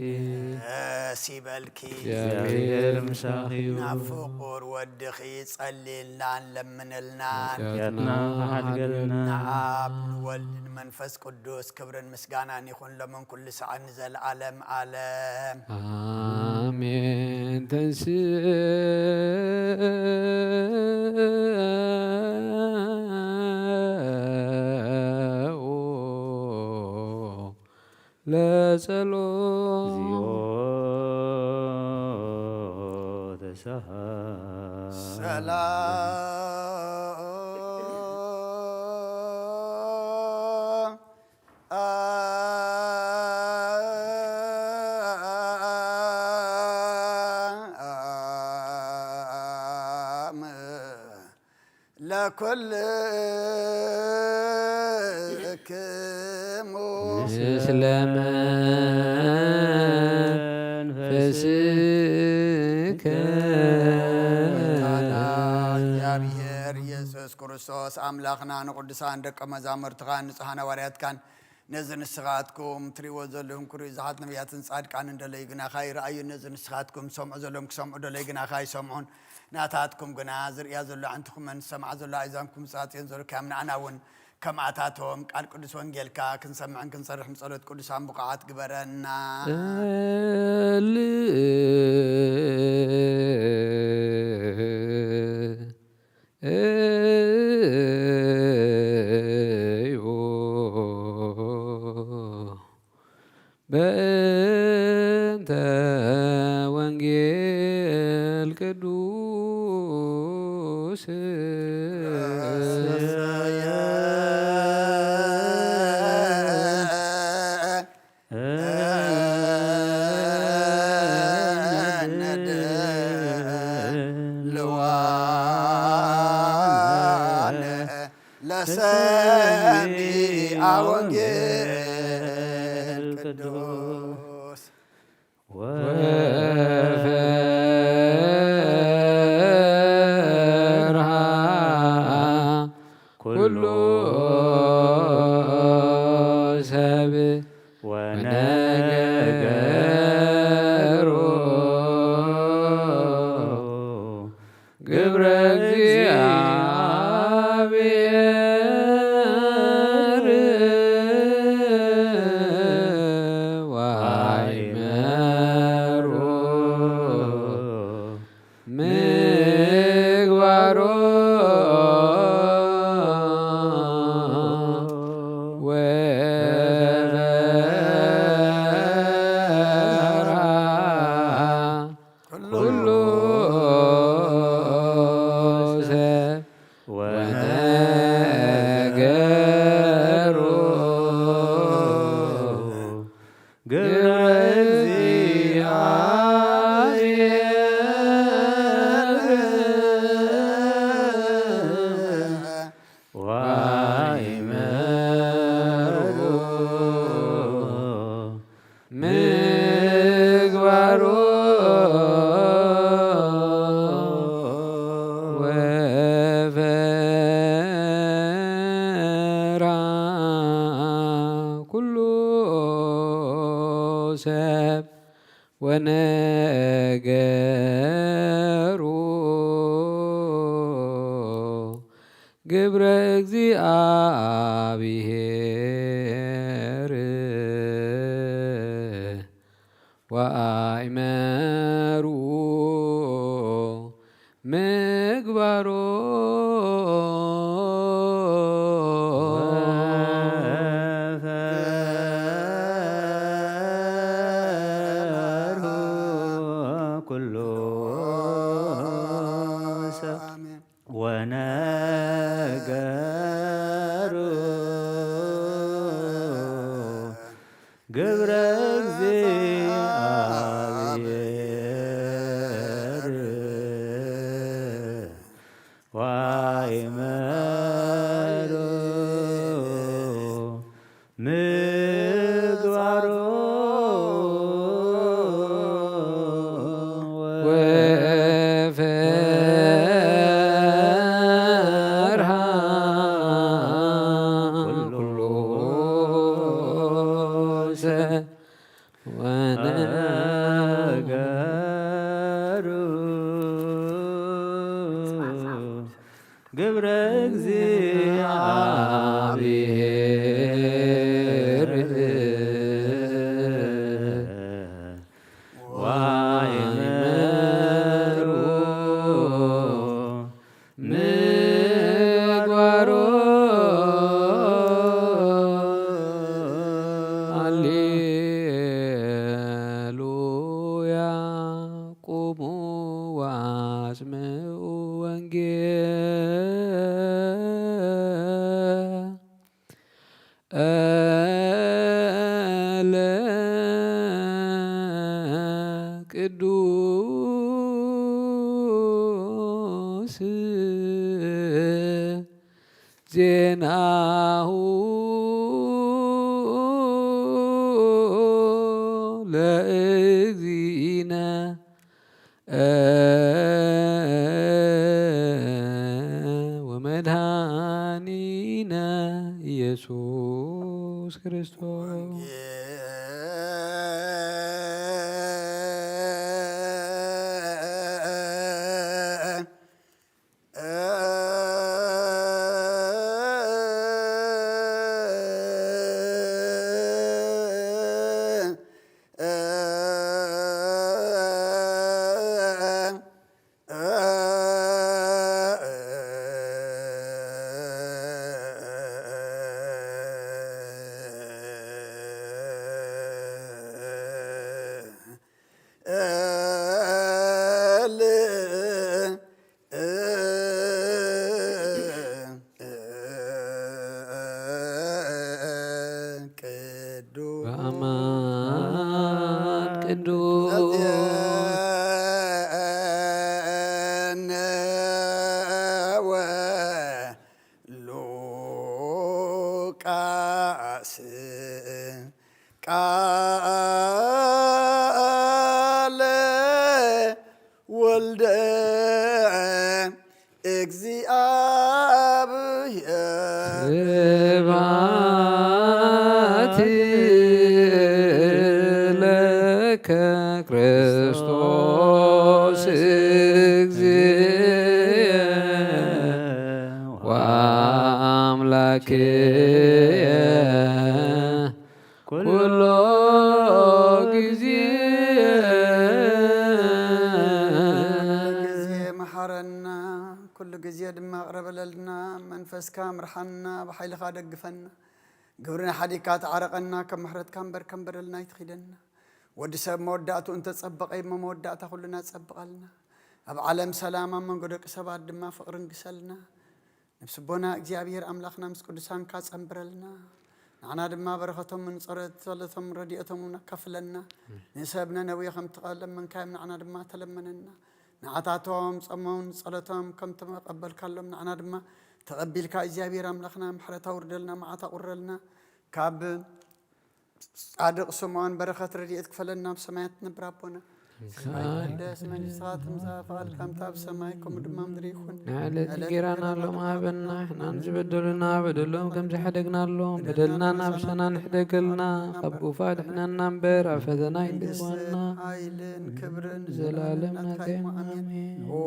ደስ ይበልኪ። እግዚኣብሔር ምሳኺ እዩ። ናብ ፍቑር ወድኺ ጸልይልናን ለምንልናን። ሓጢኣትና ሓድገልና። ንኣብ ንወልድ ንመንፈስ ቅዱስ ክብርን ምስጋናን ይኹን ሎምን ኩሉ ሰዓት ንዘለዓለም ዓለም። ኣሜን። ተንስእ ለጸሎት። እግዚኦ ተሳሃ። ሰላም። ለኩልክሙ ምስለ መንፈስከ። ጎይታና እግዚኣብሔር ኢየሱስ ክርስቶስ ኣምላኽና ንቅዱሳን ደቀ መዛሙርትኻን ንጹሓን ሃዋርያትካን ነዚ ንስኻትኩም ትርእይዎ ዘለኹም ክርእዩ ዝሓት ነቢያትን ጻድቃንን ደለዩ ግናኻ ይረኣዩ። ነዚ ንስኻትኩም ዝሰምዑ ዘለኹም ክሰምዑ ደለዩ ግናኻ ይሰምዑን። ናታትኩም ግና ዝርእያ ዘሎ ኣዕንትኹምን ዝሰምዓ ዘሎ ኣእዛንኩም ዝጻጽዮን ዘሎ ከም ንዓና እውን ከምኣታቶም ቃል ቅዱስ ወንጌልካ ክንሰምዕን ክንሰርሕን ብጸሎት ቅዱሳን ብቑዓት ግበረና። ጸልዩ በእንተ ወንጌል ቅዱስ። ለሰሚዐ ወንጌል ቅዱስ። ወፈርሃ ኩሎ ነገሩ ግብረ እግዚአብሔር ወአይመሩ ምግባሮ ወፈራ ኩሉ ሰብ ወነገሩ ግብረ እግዚአብሔር ወአይመሩ ምግባሮ ወፈራ ኩሉ ሰብ ወነገሩ ግብረ እግዚአብሔር ወአይመሩ ምግባሮ ወፈርሁ ኩሉ ሰብ ወነገሩ ግብረ እግዚአብሔር ወአይመሩ ምግባሮ ወፈርሃ ኩሉ ሰብ ወነገሩ ግብረ እግዚአብሔር ወአይመሩ ምግባሮ። ሃሌሉያ። ቁሙ ወአስምዑ ወንጌለ ቅዱስ ዜናሁ ለእግዚእነ ወመድኃኒነ ኢየሱስ ክርስቶስ። በአማን ቅዱስ ሉቃስ ቃለ ወልደ እግዚአብሔር ስብሐት ለከ ክርስቶስ እግዚእ ወአምላክየ ኩሎ ግዜ። ግዜ መሓረና፣ ኩሉ ግዜ ድማ ቅረበለልና። መንፈስካ ምርሓና፣ ብሓይልኻ ደግፈና። ግብርና ሓዲግካ ተዓረቐና፣ ከም ምሕረትካ እምበር ከም በደልና ኣይትኺደና። ወዲ ሰብ መወዳእቱ እንተጸበቐ እሞ መወዳእታ ኩልና ጸብቐልና። ኣብ ዓለም ሰላም፣ ኣብ መንጎ ደቂ ሰባት ድማ ፍቕሪ ንግሰልና። ነፍሲ ኣቦና እግዚኣብሔር ኣምላኽና ምስ ቅዱሳንካ ጸንብረልና። ንዓና ድማ በረኸቶምን ጸረ-፣ ጸሎቶም ረድኤቶምን ኣካፍለና። ንሰብ ነነዌ ከም ትቐለመንካዮም ንዓና ድማ ተለመነና። ንዓታቶም ጸሞምን ጸሎቶም ከም ተቐበልካሎም ንዓና ድማ ተቐቢልካ እግዚኣብሔር ኣምላኽና ምሕረት ኣውርደልና፣ መዓት ኣቑረልና። ካብ ጻድቕ ስምዖን በረኸት ረድኤት ክፈለና። ኣብ ሰማያት ትነብር ኣቦና፣ ስምካ ይትቀደስ፣ መንግስትኻ ትምጻእ፣ ፍቓድካ ከምታ ኣብ ሰማይ ከምኡ ድማ ኣብ ምድሪ ይኹን። ንዕለት እንጌራና ሎም ሃበና፣ ንሕናን ዝበደሉና በደሎም ከም ዝሓደግናሎም በደልና ናብ ሰና ንሕደገልና፣ ካብ ክፉእ ኣድሕነና እምበር ኣብ ፈተና ኣይትግባና። ሓይልን ክብርን ንዘለኣለም ናትካ እዩ። ኣሜን። ኦ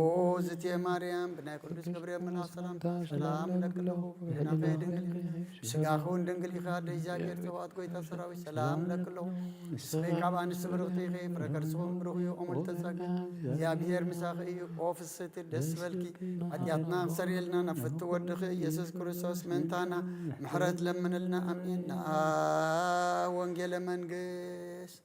ዝቴ ማርያም፣ ብናይ ቅዱስ ገብርኤል መልኣኽ ሰላምታ ሰላም እለኪ ኣለኹ። ብህድናኺ ድንግል ኢኺ፣ ብስጋኺ እውን ድንግል ኢኺ። ኣደ እግዚኣብሔር፣ ጸባኦት ጎይታ ሰራዊት፣ ሰላም እለኪ ኣለኹ። ንስኺ ካብ ኣንስቲ ብርኽቲ ኢኺ፣ ፍረ ከርስኺ እውን ብሩኽ እዩ። ኦ ምልዕተ ጸጋ፣ እግዚኣብሔር ምሳኺ እዩ። ኦ ፍስሕቲ፣ ደስ ይበልኪ፣ ሓጢኣትና ክሰርየልና ናብ ፍትው ወድኺ ኢየሱስ ክርስቶስ ምእንታና ምሕረት ለምንልና። ኣሜን። ንኣ ወንጌለ መንግስት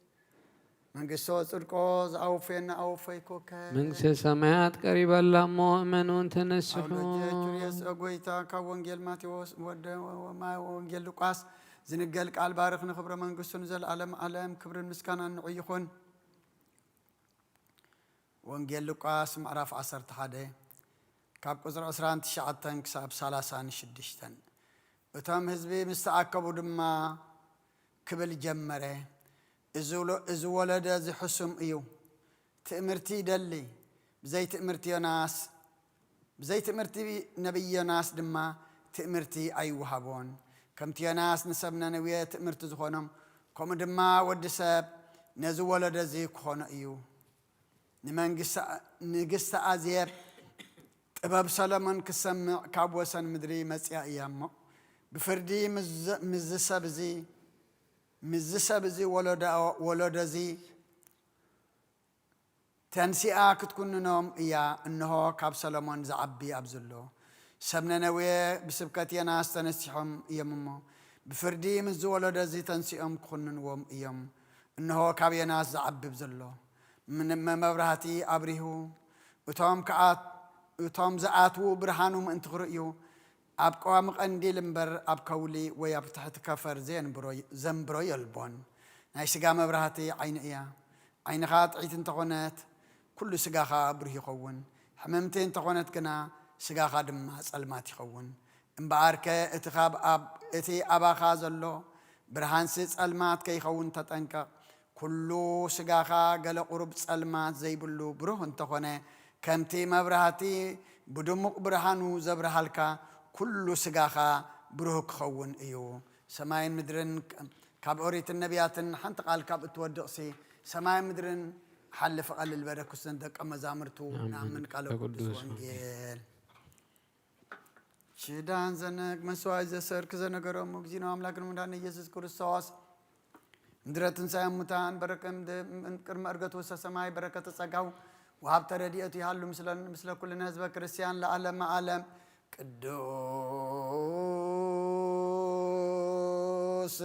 መንግስቶ ጽድቆ ዝኣወፈየና ኣወፈይኩከ። መንግስተ ሰማያት ቀሪባ ኣላ እሞ እመኑ እንተነስሑ። ኣውሎጀ ጁልየስ፣ ኦ ጎይታ፣ ካብ ወንጌል ማቴዎስ ወደ ወማ-፣ ወንጌል ሉቃስ ዝንገል ቃል ባርኽ፣ ንኽብረ መንግስቱ ንዘለዓለም ዓለም ክብርን ምስጋናን ንዑ ይኹን። ወንጌል ሉቃስ ምዕራፍ ዓሰርተ ሓደ ካብ ቁጽሪ ዕስራን ትሽዓተን ክሳብ ሰላሳን ሽዱሽተን። እቶም ህዝቢ ምስ ተኣከቡ ድማ ክብል ጀመረ፣ እዚ ውሎ-፣ እዚ ወለዶ እዚ ሕሱም እዩ፣ ትእምርቲ ይደሊ፣ ብዘይ ትእምርቲ ዮናስ፣ ብዘይ ትእምርቲ ነቢይ ዮናስ ድማ ትእምርቲ ኣይወሃቦን። ከምቲ ዮናስ ንሰብ ነነዌ ትእምርቲ ዝኾኖም፣ ከምኡ ድማ ወዲ ሰብ ነዚ ወለዶ እዚ ክኾኖ እዩ። ንመንግስቲ፣ ንግስቲ ኣዜብ ጥበብ ሰሎሞን ክትሰምዕ ካብ ወሰን ምድሪ መጺኣ እያ እሞ፣ ብፍርዲ ምዝ-፣ ምዝ ሰብ እዚ፣ ምዝ ሰብ እዚ ወለዶ፣ ወለዶ እዚ ተንሲኣ ክትኩንኖም እያ። እንሆ ካብ ሰሎሞን ዝዓቢ ኣብዚ ኣሎ። ሰብ ነነዌ ብስብከት ዮናስ ተነሲሖም እዮም እሞ፣ ብፍርዲ ምስ ዝወለዶ እዚ ተንሲኦም ክኹንንዎም እዮም። እንሆ ካብ ዮናስ ዝዓቢ ኣብዚ ኣሎ። ምን-፣ መብራህቲ ኣብሪሁ፣ እቶም ከኣ፣ እቶም ዝኣትዉ ብርሃኑ ምእንቲ ክርእዩ፣ ኣብ ቀዋሚ ቀንዲል እምበር ኣብ ከውሊ ወይ ኣብ ትሕቲ ከፈር ዘየንብሮ-፣ ዘንብሮ የልቦን። ናይ ስጋ መብራህቲ ዓይኒ እያ። ዓይንኻ ጥዕይቲ እንተኾነት፣ ኩሉ ስጋኻ ብሩህ ይኸውን። ሕምምቲ እንተኾነት ግና፣ ስጋኻ ድማ ጸልማት ይኸውን። እምበኣርከ እቲ ካብ ኣብ-፣ እቲ ኣባኻ ዘሎ ብርሃንሲ ጸልማት ከይኸውን ተጠንቀቕ። ኩሉ ስጋኻ ገለ ቁሩብ ጸልማት ዘይብሉ ብሩህ እንተኾነ፣ ከምቲ መብራህቲ ብድሙቕ ብርሃኑ ዘብርሃልካ፣ ኩሉ ስጋኻ ብሩህ ክኸውን እዩ። ሰማይን ምድርን ካብ ኦሪትን ነቢያትን ሓንቲ ቃል ካብ እትወድቕሲ፣ ሰማይን ምድርን ሓልፍ ቐልል በለ፣ ክሱን ደቀ መዛሙርቱ ኣሜን። ንኣምን ቃለ ቅዱስ ቅዱስ ወንጌል። ወንጌል። ኪዳን ዘነግ መስዋዕት ዘሰርክ ዘነገሮም እግዚእነ ኣምላክን መድኃኒነ ኢየሱስ ክርስቶስ፣ ምድረ ትንሣኤ ሙታን በረከም ደ-፣ ቅድመ ዕርገቱ ውስተ ሰማይ በረከተ ጸጋው ወሃብተ ረድኤቱ ይሃሉ ምስለ፣ ምስለ ኩልነ ህዝበ ክርስቲያን ለዓለመ ዓለም። ቅዱስ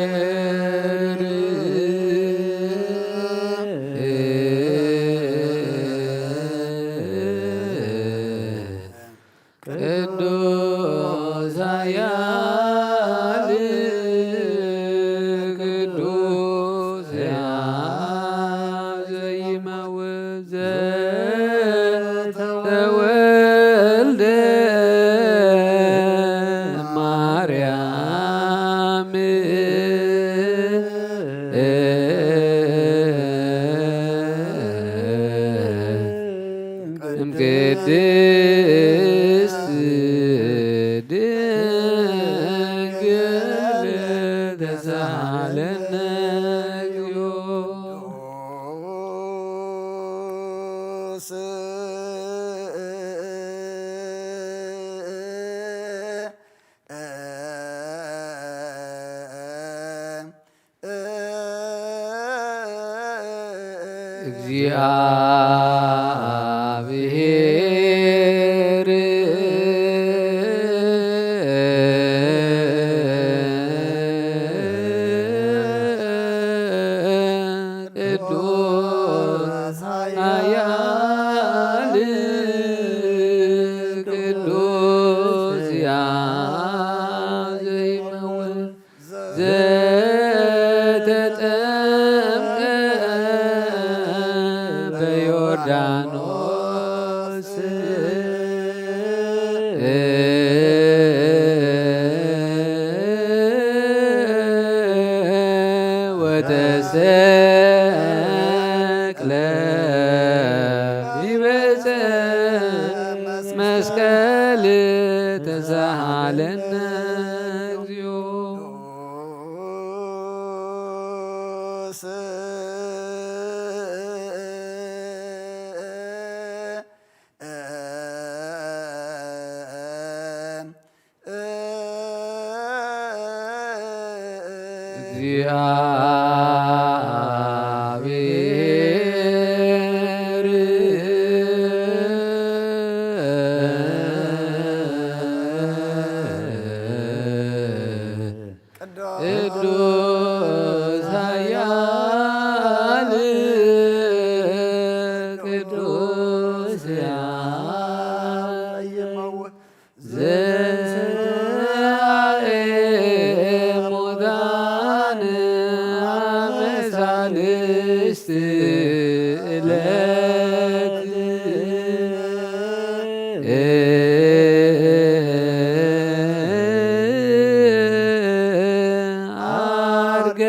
እግዚአብሔር ቅዱስ ኃያል ቅዱስ ሕያው ዘይመውት ዘተወልደ ማርያም እምቅድስት ድንግል ተሳሃለነ እግዚኦ። እግዚአብሔር ቅዱስ ኃያል ቅዱስ ያዘይመውት ዘተጠምቀ በዮርዳኖስ ወተሰቅለ ዲበ ዕፀ መስቀል ተሳሃለነ እግዚኦ። እግዚአብሔር ቅዱስ ኃያል ቅዱስ ያየመው ዘአኤ ሙታን አመሳልስት ዕለት አርገ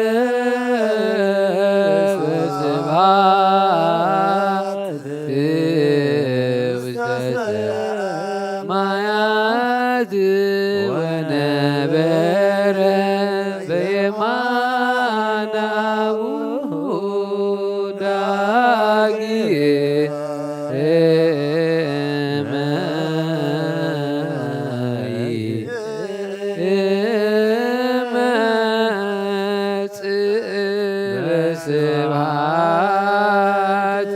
ወስብሐት ውስተ ሰማያት ወነበረ በየማነ አቡሁ ዳግም በስብሐት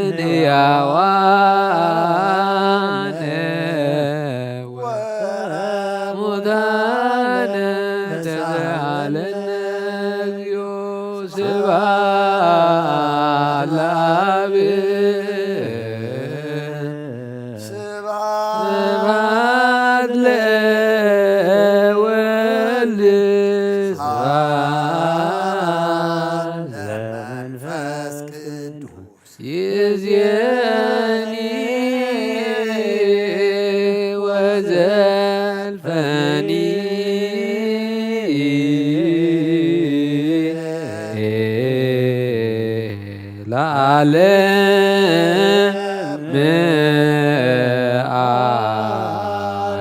ይኮንን ሕያዋነ ወሙታነ ተሳሃለነ እግዚኦ። ስብሐት ለአብ ስብሐት ለወልድ ስብሐት ለመንፈስ ቅዱስ ይእዜኒ ወዘልፈኒ ለዓለመ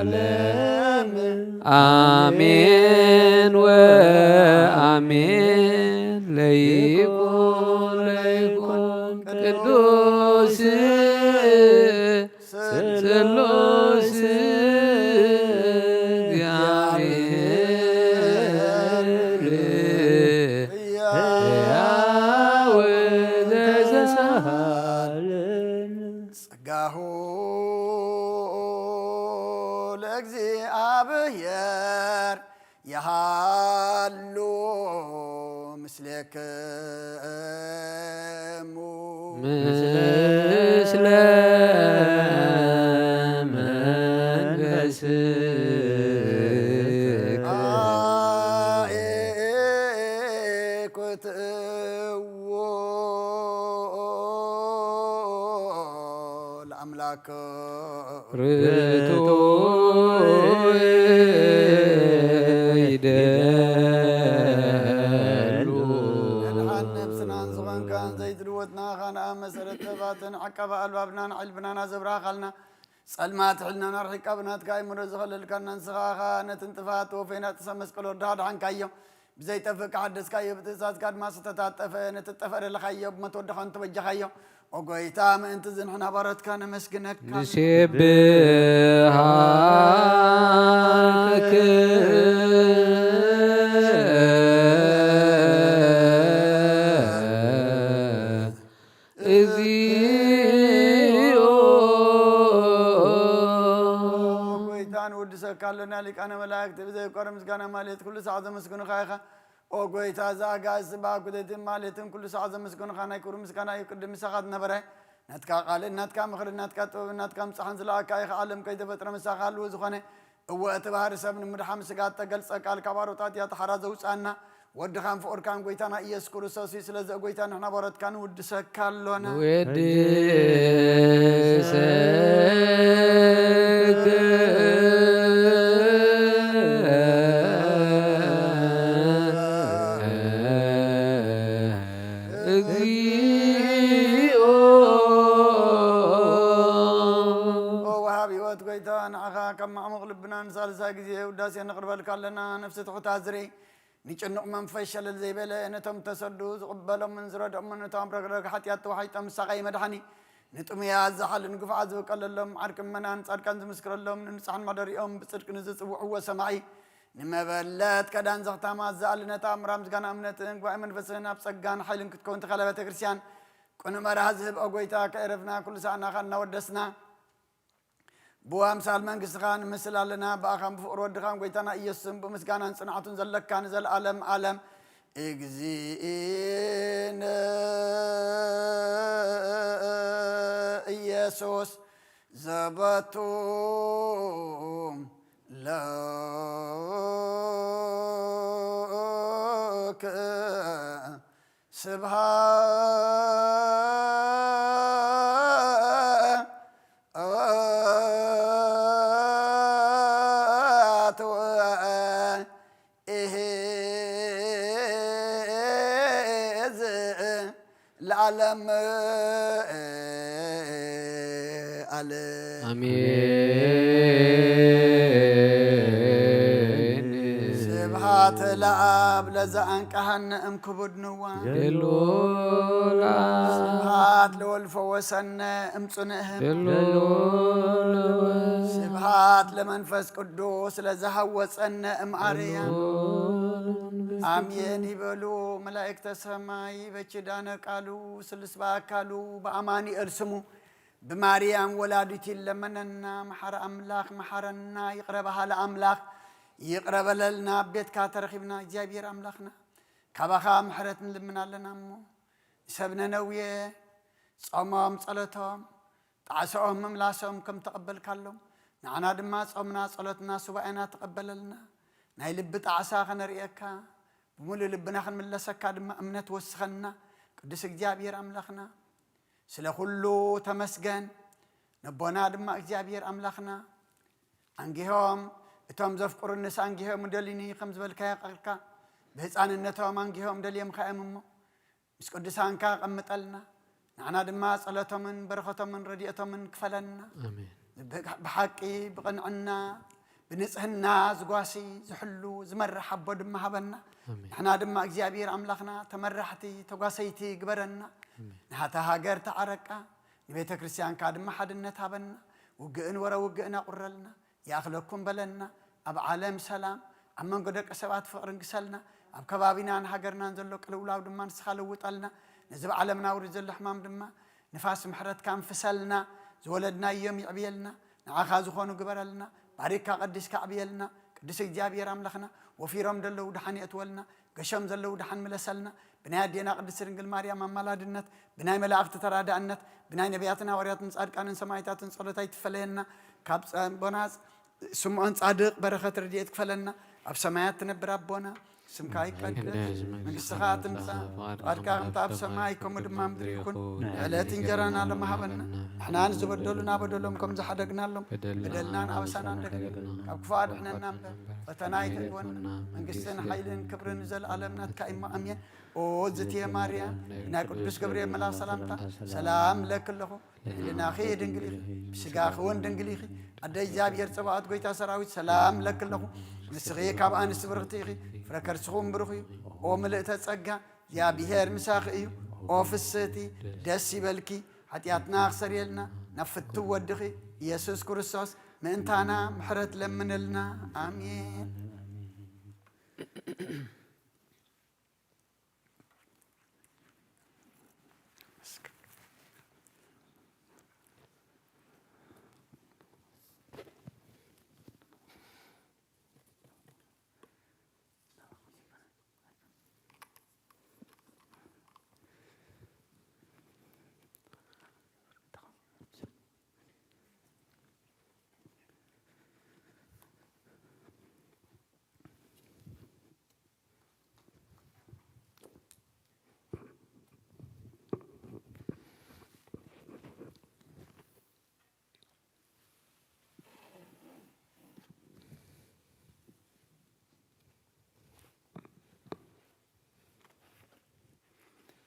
ዓለም። አሜን ወአሜን። ለይኩን ለይኩን ቅዱስ ስሉስ እግዚአብሔር ሕያው ዘተሳሃለነ። ጸጋሁ ለእግዚአብሔር የሃሉ ምስሌክሙ ምስለ መንፈስከ። አኤኩትዎ ኣምላክ ርቱዕ ይደሉ። መድሓን ነብስናን ዝኾንካን ዘይትልወጥና ኻንኣ መሰረት ጥበባትን ዓቃቢ ኣልባብናን ዕልብናና ዘብራኻልና ጸልማት ሕልናና ርሒቃ ብናትካ ኣይምሮ ዝኸለልካና ንስኻ ኢኻ ነትን ጥፋት ወፈይና ጥሰ መስቀል ወዳ ኣድሓንካዮ። ብዘይጠፍእ ከሓደስካዮ፣ ብትእዛዝካ ድማ ዝተታጠፈ፣ ነቲ ጠፈ ደለኻዮ፣ ብሞት ወድኻ እንተበጃኻዮ። ኦ ጎይታ፣ ምእንቲ እዚ ንሕና ባሮትካ ነመስግነካ። ንሴብሃክ እግዚኦ። ጎይታ፣ ንውድሰካ ኣለና፣ ሊቃነ መላእክቲ፣ ብዘይቆረ ምስጋና ማለት ኩሉ ሰዓት ዘመስግኑኻ ኢኻ። ኦ ጎይታ፣ እዚ ኣጋእዝቲ ብኣኩተትን ማሌትን ኩሉ ሰዓት ዘመስግኑኻ ናይ ክብሪ ምስጋና እዩ። ቅድም ምሳኻ ዝነበረ ናትካ ቃልን ናትካ ምኽርን ናትካ ጥበብን ናትካ ምጻሕን ዝለኣካ ኢኻ። ዓለም ከይተፈጥረ ምሳኻ ህልው ዝኾነ፣ እወ፣ እቲ ባህሪ ሰብ ንምድሓን ስጋ እተገልጸ ቃል ካብ ኣሮጣት እያ ተሓራ ዘውጽኣና። ወድኻን ፍቑርካን ጎይታና ኢየሱስ ክርስቶስ እዩ። ስለዚ ኦ ጎይታ፣ ንሕና ባሮትካ ንውድሰካ ኣሎና። ንወድሰክ እግዚኦ። ኦ ወሃብ ህይወት ጎይታ፣ ንዓኻ ካብ ማዕሙቕ ልብና ንሳልሳይ ግዜ ውዳሴ ነቕርበልካ ኣለና። ነፍሲ ትሑታት ዝርኢ፣ ንጭኑቕ መንፈስ ሸለል ዘይበለ፣ ነቶም ተሰዱ ዝቕበሎምን ዝረድኦምን፣ ነቶም ረግረግ ሓጢኣት ተዋሒጦም ዝሳቐየ መድሓኒ፣ ንጥሙያት ዝሓልን ግፉዓት ዝብቀለሎም፣ ዓርኪ ምእመናን ጻድቃን ዝምስክረሎም፣ ንንጹሓን ማደሪኦም ብጽድቂ ንዝጽውዕዎ ሰማዒ፣ ንመበለት ከዳን ዘኽታማት ዝኣሊ ነታ እምራ ምስጋና እምነትን ጉባኤ መንፈስን ኣብ ጸጋን ሓይልን ክትከውን ተኻእለ ቤተ ክርስቲያን ቅኑዕ መርሃ ዝህብ ኦ ጎይታ፣ ከዕረፍና ኩሉ ሰዓናኻ እናወደስና ብኣምሳል መንግስትኻ ንመስል ኣለና። ብኣኻን ብፍቕሪ ወድኻን ጎይታና ኢየሱስን ብምስጋናን ጽንዓቱን ዘለካ ንዘለኣለም ዓለም እግዚእነ ኢየሱስ ዘበቱ ለከ ስብሃት ወእሄዝ ለዓለም ዓለም። ኣሜን። ስብሃት ለኣብ ለዘኣንቀሃነ እም ክቡድ ንዋ። ገሎላ ስብሃት ለወልፈ ወሰነ እም ጽንእ ህብ። ገሎላ ስብሃት ለመንፈስ ቅዱስ ለዘሃወጸነ እም ኣርያም። ኣሜን ይበሉ መላእክተ ሰማይ በኪዳነ ቃሉ ስሉስ በአካሉ በአማኑኤል ስሙ ብማርያም ወላዲት ይለመነና። መሓሪ ኣምላኽ መሓረና፣ ይቕረ በሃሊ ኣምላኽ ይቕረ በለልና። ኣብ ቤትካ ተረኺብና እግዚኣብሔር ኣምላኽና ካባኻ ምሕረት ንልምን ኣለና እሞ ንሰብ ነነውየ ጾሞም ጸሎቶም ጣዕሳኦም ምምላሶም ከም ተቐበልካሎም ንዓና ድማ ጾምና ጸሎትና ሱባኤና ተቐበለልና። ናይ ልቢ ጣዕሳ ከነርእየካ ብምሉእ ልብና ክንምለሰካ ድማ እምነት ወስኸና። ቅዱስ እግዚኣብሔር ኣምላኽና ስለ ኩሉ ተመስገን። ነቦና ድማ እግዚኣብሔር ኣምላኽና ኣንጊሆም እቶም ዘፍቅሩ ንስ ኣንጊሆም ደልኒ ከም ዝበልካዮ ቃልካ ብህፃንነቶም ኣንጊሆም ደልዮምካ እዮም እሞ ምስ ቅዱሳንካ ቀምጠልና። ንዓና ድማ ጸሎቶምን በረኸቶምን ረድኤቶምን ክፈለና። ኣሜን። ብሓቂ ብቕንዕና ብንጽህና ዝጓሲ ዝሕሉ ዝመርሕ ኣቦ ድማ ሃበና። ኣሜን። ንሕና ድማ እግዚኣብሔር ኣምላኽና ተመራሕቲ ተጓሰይቲ ግበረና። ናታ ሃገር ተዓረቃ፣ ንቤተ ክርስቲያንካ ድማ ሓድነት ሃበና። ውግእን ወረ ውግእን ኣቑረልና፣ ይኣኽለኩም በለና። ኣብ ዓለም ሰላም፣ ኣብ መንጎ ደቂ ሰባት ፍቕርን ግሰልና። ኣብ ከባቢናን ሃገርናን ዘሎ ቅልውላው ድማ ንስኻ ለውጠልና። ነዚ ብዓለምና ውሪድ ዘሎ ሕማም ድማ ንፋስ ምሕረትካ እንፍሰልና። ዝወለድናዮም ይዕብየልና፣ ንዓኻ ዝኾኑ ግበረልና። ባሪካ ቀዲስካ ኣዕብየልና። ቅዱስ እግዚኣብሔር ኣምላኽና፣ ወፊሮም ዘለዉ ደሓን የእትወልና፣ ገሾም ዘለዉ ደሓን ምለሰልና። ብናይ ኣዴና ቅድስቲ ድንግል ማርያም ኣማላድነት፣ ብናይ መላእኽቲ ተራዳእነት፣ ብናይ ነቢያትን ሃዋርያትን ጻድቃንን ሰማዕታትን ጸሎት ኣይትፈለየና። ካብ ጸንቦና ስምዖን ጻድቕ በረኸት ረድኤት ክፈለና። ኣብ ሰማያት ትነብር ኣቦና፣ ስምካ ይቀደስ፣ መንግስትኻ ትምጻእ፣ ፍቓድካ ከምታ ኣብ ሰማይ ከምኡ ድማ ኣብ ምድሪ ይኹን። ዕለት እንጀራና ሎሚ ሃበና፣ ንሕና ንዝበደሉና በደሎም ከም ዝሓደግናሎም፣ በደልናን ኣበሳናን ደግ፣ ካብ ክፉእ ኣድሕነና እምበር፣ ፈተና ኣይተእትወና። መንግስትን ሓይልን ክብርን ንዘለኣለም ናትካ እሞ፣ ኣሜን። ኦ እዝትየ ማርያም፣ ናይ ቅዱስ ገብርኤል መልኣኽ ሰላምታ ሰላም እለኪ ኣለኹ። ልዕልናኺ ድንግል ኢኺ፣ ብስጋኺ እውን ድንግል ኢኺ። ኣደ እግዚኣብሔር ጸባኦት፣ ጎይታ ሰራዊት፣ ሰላም እለኪ ኣለኹ። ንስኺ ካብ ኣንስቲ ብርኽቲ ኢኺ፣ ፍረ ከርስኺ እውን ብሩኽ እዩ። ኦ ምልእተ ጸጋ፣ እግዚኣብሔር ምሳኺ እዩ። ኦ ፍስህቲ፣ ደስ ይበልኪ። ሓጢኣትና ክሰርየልና ናብ ፍትው ወድኺ ኢየሱስ ክርስቶስ ምእንታና ምሕረት ለምንልና። ኣሜን።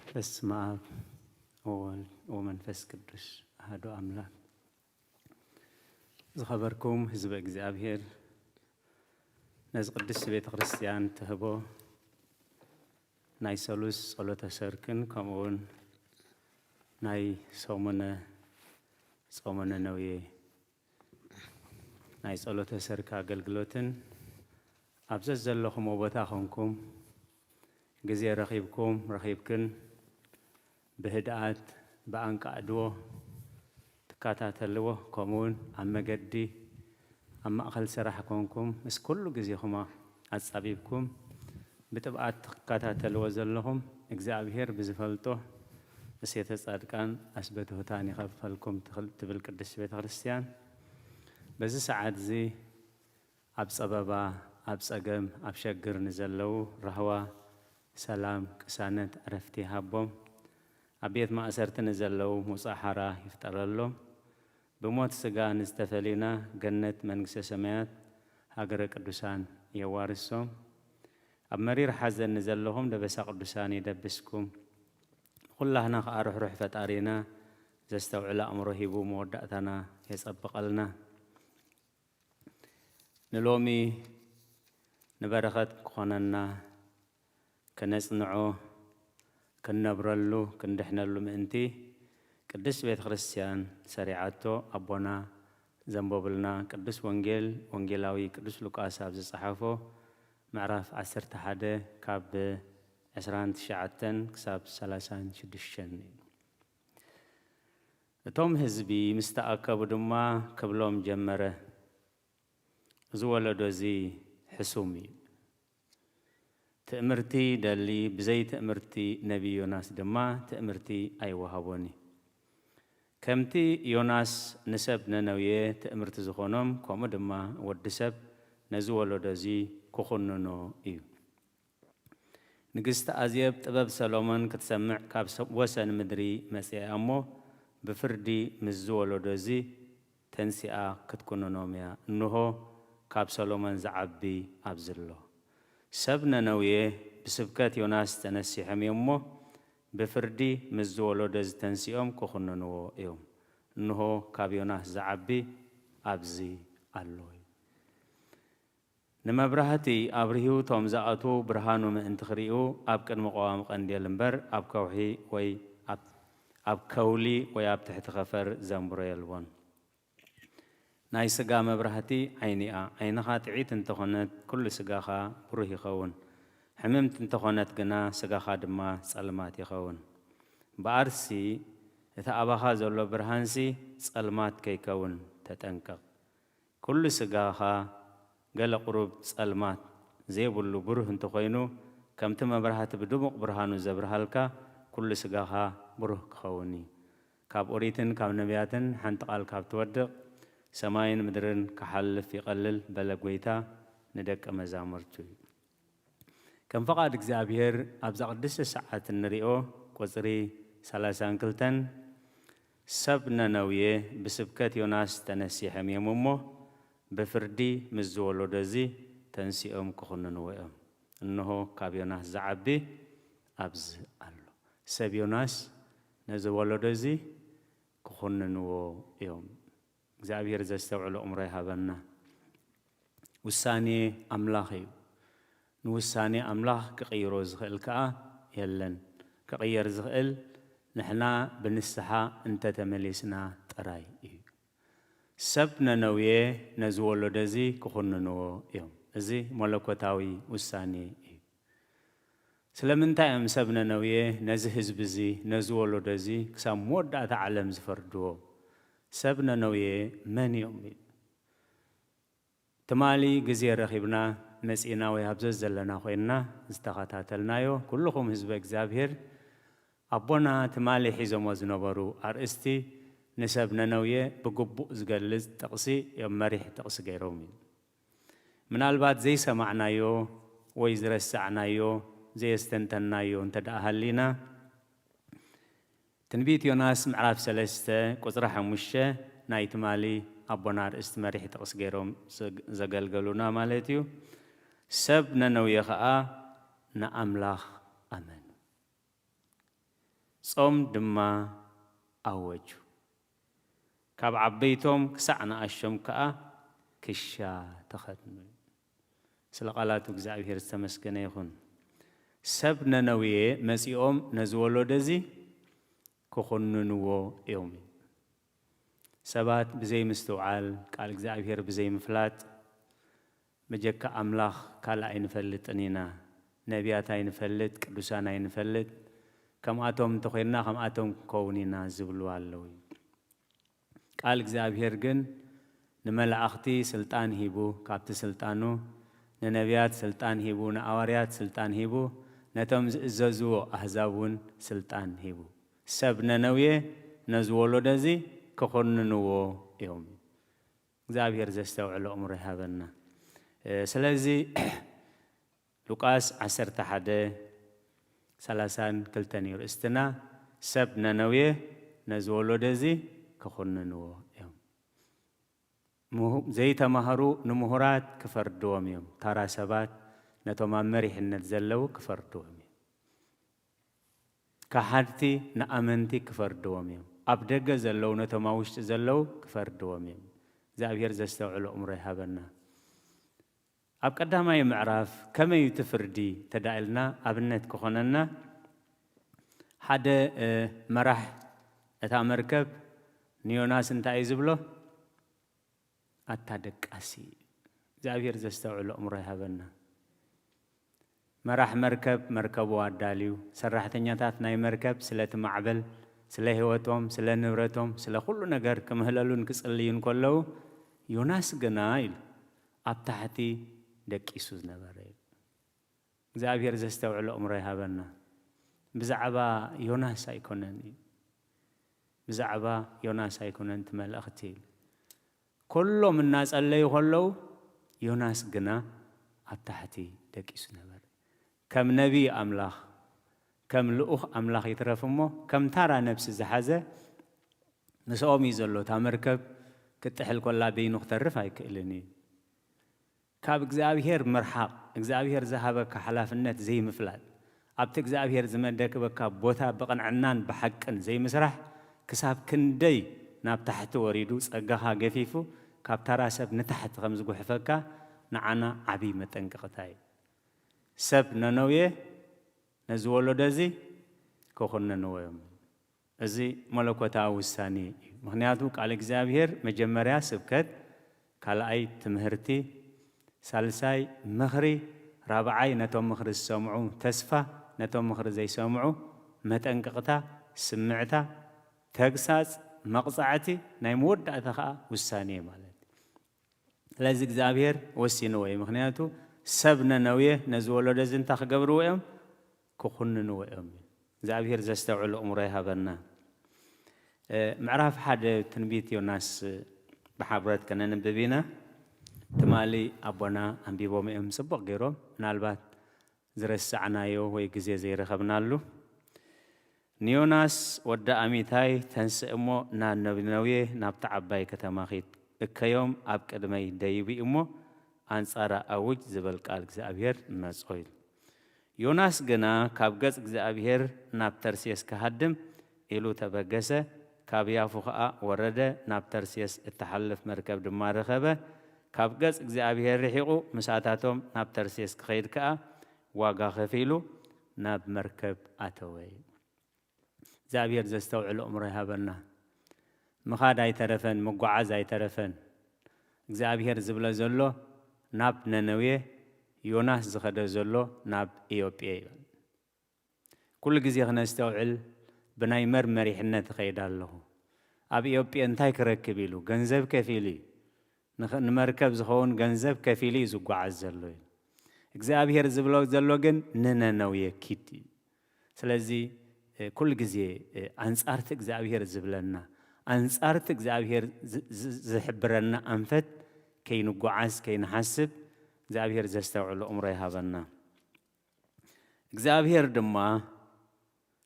በስመ አብ ወወልድ ወመንፈስ ቅዱስ አሐዱ አምላክ። ዝኸበርኩም ህዝበ እግዚኣብሔር፣ ነዚ ቅድስቲ ቤተ ክርስቲያን ትህቦ ናይ ሰሉስ ጸሎተ ሰርክን ከምኡውን ናይ ሰሙነ ጾመ ነነዌ ናይ ጸሎተ ሰርክ ኣገልግሎትን ኣብ ዘዘለኹምዎ ቦታ ኾንኩም ግዜ ረኺብኩም ረኺብክን ብህድኣት ብኣንቃዕድዎ ትከታተልዎ፣ ከምኡውን ኣብ መገዲ ኣብ ማእኸል ስራሕ ኮንኩም ምስ ኩሉ ግዜኹም ኣጻቢብኩም ብጥብኣት ትከታተልዎ ዘለኹም፣ እግዚኣብሔር ብዝፈልጦ እሴተ ጻድቃን ኣስበ ትሑታን ይኸፈልኩም ትኽል-፣ ትብል ቅድስት ቤተ ክርስቲያን። በዚ ሰዓት እዚ ኣብ ጸበባ፣ ኣብ ጸገም፣ ኣብ ሸግር ንዘለዉ ራህዋ፣ ሰላም፣ ቅሳነት፣ ዕረፍቲ ይሃቦም። ኣብ ቤት ማእሰርቲ ንዘለዉ ምውጻእ ሓራ ይፍጠረሎም። ብሞት ስጋ ንዝተፈለዩና ገነት መንግስተ ሰማያት ሃገረ ቅዱሳን የዋርሶም። ኣብ መሪር ሓዘን ንዘለኹም ደበሳ ቅዱሳን ይደብስኩም። ንኹላህና ከኣ ርሕሩሕ ፈጣሪና ዘስተውዕል ኣእምሮ ሂቡ መወዳእታና የጸብቐልና። ንሎሚ ንበረኸት ክኾነና፣ ክነጽንዖ፣ ክንነብረሉ፣ ክንድሕነሉ ምእንቲ ቅድስት ቤተ ክርስቲያን ሰሪዓቶ ኣቦና ዘንበቡልና ቅዱስ ወንጌል ወንጌላዊ ቅዱስ ሉቃስ ኣብ ዝጸሓፎ ምዕራፍ ዓሰርተ ሓደ ካብ ዕስራን ትሽዓተን ክሳብ ሰላሳን ሽዱሽተን እዩ። እቶም ህዝቢ ምስ ተኣከቡ ድማ ክብሎም ጀመረ፣ እዚ ወለዶ እዚ ሕሱም እዩ። ትእምርቲ ይደሊ፣ ብዘይ ትእምርቲ ነቢይ ዮናስ ድማ ትእምርቲ ኣይወሃቦን እዩ። ከምቲ ዮናስ ንሰብ ነነውየ ትእምርቲ ዝኾኖም፣ ከምኡ ድማ ወዲ ሰብ ነዚ ወለዶ እዚ ክኹንኖ እዩ። ንግስቲ ኣዜብ ጥበብ ሰሎሞን ክትሰምዕ ካብ ሰ-፣ ወሰን ምድሪ መጺኣ እሞ፣ ብፍርዲ ምስዚ ወለዶ እዚ ተንሲኣ ክትኩንኖም እያ። እንሆ፣ ካብ ሰሎሞን ዝዓቢ ኣብዚ ኣሎ። ሰብ ነነውየ ብስብከት ዮናስ ተነሲሖም እዮም እሞ፣ ብፍርዲ ምስዚ ወለዶ እዚ ተንሲኦም ክኹንንዎ እዮም። እንሆ፣ ካብ ዮናስ ዝዓቢ ኣብዚ ኣሎ። ንመብራህቲ ኣብሪሁ፣ እቶም ዝኣትዉ ብርሃኑ ምእንቲ ክርእዩ፣ ኣብ ቅድሚ ቀዋሚ ቀንዴል እምበር፣ ኣብ ከውሒ ወይ ኣብ፣ ኣብ ከውሊ ወይ ኣብ ትሕቲ ከፈር ዘንብሮ የልቦን። ናይ ስጋ መብራህቲ ዓይኒ እያ። ዓይንኻ ጥዒት እንተኾነት፣ ኩሉ ስጋኻ ብሩህ ይኸውን። ሕምምቲ እንተኾነት ግና፣ ስጋኻ ድማ ጸልማት ይኸውን። እምበኣርሲ፣ እቲ ኣባኻ ዘሎ ብርሃንሲ ጸልማት ከይከውን ተጠንቀቕ። ኩሉ ስጋኻ ገለ ቁሩብ ጸልማት ዘይብሉ ብሩህ እንተኾይኑ፣ ከምቲ መብራህቲ ብድሙቕ ብርሃኑ ዘብርሃልካ፣ ኩሉ ስጋኻ ብሩህ ክኸውን እዩ። ካብ ኦሪትን ካብ ነቢያትን ሓንቲ ቃል ካብ ትወድቕ፣ ሰማይን ምድርን ክሓልፍ ይቐልል፣ በለ ጐይታ ንደቀ መዛሙርቱ። ከም ፈቓድ እግዚኣብሔር ኣብዛ ቅድስቲ ሰዓት እንሪኦ ቁጽሪ ሰላሳን ክልተን፣ ሰብ ነነውየ ብስብከት ዮናስ ተነሲሖም እዮም እሞ፣ ብፍርዲ ምስ ዝወለዶ እዚ ተንሲኦም ክኹንንዎ እዮም። እንሆ፣ ካብ ዮናስ ዝዓቢ ኣብዚ ኣሎ። ሰብ ዮናስ ነዚ ወለዶ እዚ ክኹንንዎ እዮም። እግዚኣብሔር ዘስተውዕሎ እምሮ ይሃበና። ውሳኔ ኣምላኽ እዩ። ንውሳኔ ኣምላኽ ክቕይሮ ዝኽእል ከኣ የለን። ክቕየር ዝኽእል ንሕና ብንስሓ እንተተመሊስና ጥራይ እዩ። ሰብ ነነውየ ነዚ ወለዶ እዚ ክኹንንዎ እዮም። እዚ መለኮታዊ ውሳኔ እዩ። ስለምንታይ እዮም ሰብ ነነውየ ነዚ ህዝቢ እዚ፣ ነዚ ወለዶ እዚ ክሳብ መወዳእታ ዓለም ዝፈርድዎ? ሰብ ነነውየ መን እዮም? ትማሊ ግዜ ረኺብና መጺእና ወይ ኣብ ዘዘለና ኮይንና ዝተኸታተልናዮ፣ ኩልኹም ህዝበ እግዚኣብሔር ኣቦና ትማሊ ሒዞሞ ዝነበሩ ኣርእስቲ ንሰብ ነነውየ ብግቡእ ዝገልጽ ጥቕሲ እዮም መሪሕ ጥቕሲ ገይሮም እዩ። ምናልባት ዘይሰማዕናዮ ወይ ዝረሳዕናዮ፣ ዘየስተንተንናዮ እንተ ደኣ ሃሊና፣ ትንቢት ዮናስ ምዕራፍ ሰለስተ ቁጽሪ ሓሙሽተ ናይ ትማሊ ኣቦና ኣርእስቲ መሪሕ ጥቕሲ ገይሮም ዘግ-፣ ዘገልገሉና ማለት እዩ። ሰብ ነነውየ ኸኣ ንኣምላኽ ኣመኑ፣ ጾም ድማ ኣወጁ። ካብ ዓበይቶም ክሳዕ ንኣሽቶም ከኣ ክሻ ተኸድኑ። ስለ ቃላቱ እግዚኣብሔር ዝተመስገነ ይኹን። ሰብ ነነውየ መጺኦም ነዚ ወለዶ እዚ ክኹንንዎ እዮም። ሰባት ብዘይምስትውዓል፣ ቃል እግዚኣብሔር ብዘይምፍላጥ፣ በጀካ ኣምላኽ ካልእ ኣይንፈልጥን ኢና፣ ነቢያት ኣይንፈልጥ፣ ቅዱሳን ኣይንፈልጥ፣ ከምኣቶም እንተኾይንና ከምኣቶም ክንከውን ኢና ዝብሉ ኣለዉ። ቃል እግዚኣብሔር ግን ንመላእኽቲ ስልጣን ሂቡ፣ ካብቲ ስልጣኑ ንነቢያት ስልጣን ሂቡ፣ ንኣዋርያት ስልጣን ሂቡ፣ ነቶም ዝእዘዝዎ ኣህዛብ እውን ስልጣን ሂቡ። ሰብ ነነውየ ነዚ ወለዶ እዚ ክኹንንዎ እዮም። እግዚኣብሔር ዘስተውዕሎ እምሮ ይሃበና። እ፣ ስለዚ ሉቃስ ዓሰርተ ሓደ ሰላሳን ክልተን እዩ ርእስትና። ሰብ ነነውየ ነዚ ወለዶ እዚ ክኹንንዎ እዮም። ምሁ-፣ ዘይተማህሩ ንምሁራት ክፈርድዎም እዮም። ታራ ሰባት ነቶም ኣብ መሪሕነት ዘለዉ ክፈርድዎም እዮም። ከሓድቲ ንኣመንቲ ክፈርድዎም እዮም። ኣብ ደገ ዘለዉ ነቶም ኣብ ውሽጢ ዘለዉ ክፈርድዎም እዮም። እግዚኣብሔር ዘስተውዕሎ እምሮ ይሃበና። ኣብ ቀዳማይ ምዕራፍ ከመይ እዩ እቲ ፍርዲ ተዳኢልና ኣብነት ክኾነና፣ ሓደ፣ እ፣ መራሕ እታ መርከብ ንዮናስ እንታይ እዩ ዝብሎ? ኣታ ደቃሲ። እግዚኣብሔር ዘስተውዕሎ እምሮ ይሃበና። መራሕ መርከብ መርከቡ ኣዳልዩ፣ ሰራሕተኛታት ናይ መርከብ ስለቲ ማዕበል፣ ስለ ህይወቶም፣ ስለ ንብረቶም፣ ስለ ኩሉ ነገር ክምህለሉን ክጽልዩን ከለዉ፣ ዮናስ ግና ኢሉ ኣብ ታሕቲ ደቂሱ ዝነበረ እዩ። እግዚኣብሔር ዘስተውዕሎ እምሮ ይሃበና። ብዛዕባ ዮናስ ኣይኮነን እዩ። ብዛዕባ ዮናስ ኣይኮነን እቲ መልእኽቲ። ኩሎም እናጸለዩ ከለዉ፣ ዮናስ ግና ኣብ ታሕቲ ደቂሱ ነበረ። ከም ነቢይ ኣምላኽ፣ ከም ልኡኽ ኣምላኽ ይትረፍ እሞ፣ ከም ታራ ነብሲ ዝሓዘ ምስኦም እዩ ዘሎ። እታ መርከብ ክትጥሕል ከላ በይኑ ክተርፍ ኣይክእልን እዩ። ካብ እግዚኣብሔር ምርሓቕ፣ እግዚኣብሔር ዝሃበካ ሓላፍነት ዘይምፍላጥ፣ ኣብቲ እግዚኣብሔር ዝመደበካ ቦታ ብቕንዕናን ብሓቅን ዘይምስራሕ፣ ክሳብ ክንደይ ናብ ታሕቲ ወሪዱ፣ ጸጋኻ ገፊፉ፣ ካብ ታራ ሰብ ንታሕቲ ከም ዝጉሕፈካ ንዓና ዓብዪ መጠንቀቕታ እዩ። ሰብ ነነውየ ነዚ ወለዶ እዚ ክኹንንዎ እዮም። እዚ መለኮታዊ ውሳኔ እዩ። ምኽንያቱ ቃል እግዚኣብሔር መጀመርያ ስብከት፣ ካልኣይ ትምህርቲ፣ ሳልሳይ ምኽሪ፣ ራብዓይ ነቶም ምኽሪ ዝሰምዑ ተስፋ፣ ነቶም ምኽሪ ዘይሰምዑ መጠንቀቕታ፣ ስምዕታ፣ ተግሳጽ፣ መቕጻዕቲ፣ ናይ መወዳእታ ኸኣ ውሳኔ ማለት እዩ። ስለዚ እግዚኣብሔር ወሲንዎ እዩ። ምኽንያቱ ሰብ ነነውየ ነዚ ወለዶ እዚ እንታይ ክገብርዎ እዮም? ክኹንንዎ እዮም። እግዚኣብሔር ዘስተውዕሎ እምሮ ይሃበና። እ፣ ምዕራፍ ሓደ ትንቢት ዮናስ ብሓብረት ከነንብብ ኢና። ትማሊ ኣቦና ኣንቢቦም እዮም ጽቡቕ ገይሮም። ምናልባት ዝረሳዕናዮ ወይ ግዜ ዘይረኸብናሉ። ንዮናስ ወዲ ኣሚታይ ተንስእ እሞ ናብ ነነዌ ናብታ ዓባይ ከተማ ኺድ፣ እከዮም ኣብ ቅድመይ ደይቡ እዩ እሞ ኣንጻራ ኣውጅ ዝብል ቃል እግዚኣብሔር መጾ ኢሉ። ዮናስ ግና ካብ ገጽ እግዚኣብሔር ናብ ተርሴስ ክሃድም ኢሉ ተበገሰ፣ ካብ ያፉ ኸኣ ወረደ፣ ናብ ተርሴስ እትሓልፍ መርከብ ድማ ረኸበ። ካብ ገጽ እግዚኣብሔር ርሒቑ ምሳታቶም ናብ ተርሴስ ክኸይድ ከኣ ዋጋ ኸፊሉ ናብ መርከብ ኣተወ። እግዚኣብሔር ዘስተውዕል ኣእምሮ ይሃበና። ምኻድ ኣይተረፈን፣ ምጓዓዝ ኣይተረፈን። እግዚኣብሔር ዝብሎ ዘሎ ናብ ነነዌ፣ ዮናስ ዝኸደ ዘሎ ናብ ኢዮጴ እዩ። ኩሉ ግዜ ክነስተውዕል፣ ብናይ መር መሪሕነት እኸይድ ኣለኹ። ኣብ ኢዮጴ እንታይ ክረክብ ኢሉ ገንዘብ ከፊሉ እዩ። ንኽ-፣ ንመርከብ ዝኸውን ገንዘብ ከፊሉ እዩ ዝጓዓዝ ዘሎ እዩ። እግዚኣብሔር ዝብሎ ዘሎ ግን ንነነዌ ኪድ እዩ። ስለዚ፣ እ፣ ኩሉ ግዜ፣ እ፣ ኣንጻርቲ እግዚኣብሔር ዝብለና፣ ኣንጻርቲ እግዚኣብሔር ዝ-፣ ዝ-፣ ዝሕብረና ኣንፈት ከይንጓዓዝ፣ ከይንሓስብ እግዚኣብሔር ዘስተውዕሎ እምሮ ይሃበና። እግዚኣብሔር ድማ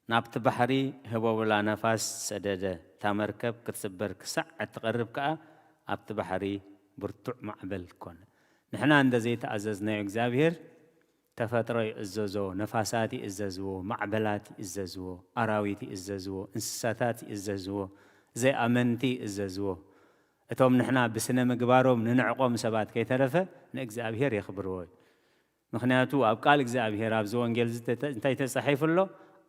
ናብቲ ባሕሪ ህቦብላ ነፋስ ሰደደ፣ እታ መርከብ ክትስበር ክሳዕ እትቐርብ ከኣ ኣብቲ ባሕሪ ብርቱዕ ማዕበል ኮነ። ንሕና እንተ ዘይተኣዘዝናዮ እግዚኣብሔር ተፈጥሮ ይእዘዞ፣ ነፋሳት ይእዘዝዎ፣ ማዕበላት ይእዘዝዎ፣ ኣራዊት ይእዘዝዎ፣ እንስሳታት ይእዘዝዎ፣ ዘይኣመንቲ ይእዘዝዎ። እቶም ንሕና ብስነ ምግባሮም ንንዕቆም ሰባት ከይተረፈ ንእግዚኣብሔር የኽብርዎ እዩ። ምኽንያቱ ኣብ ቃል እግዚኣብሔር ኣብዚ ወንጌል እዚ ተተ-፣ እንታይ ተጻሒፉ ኣሎ?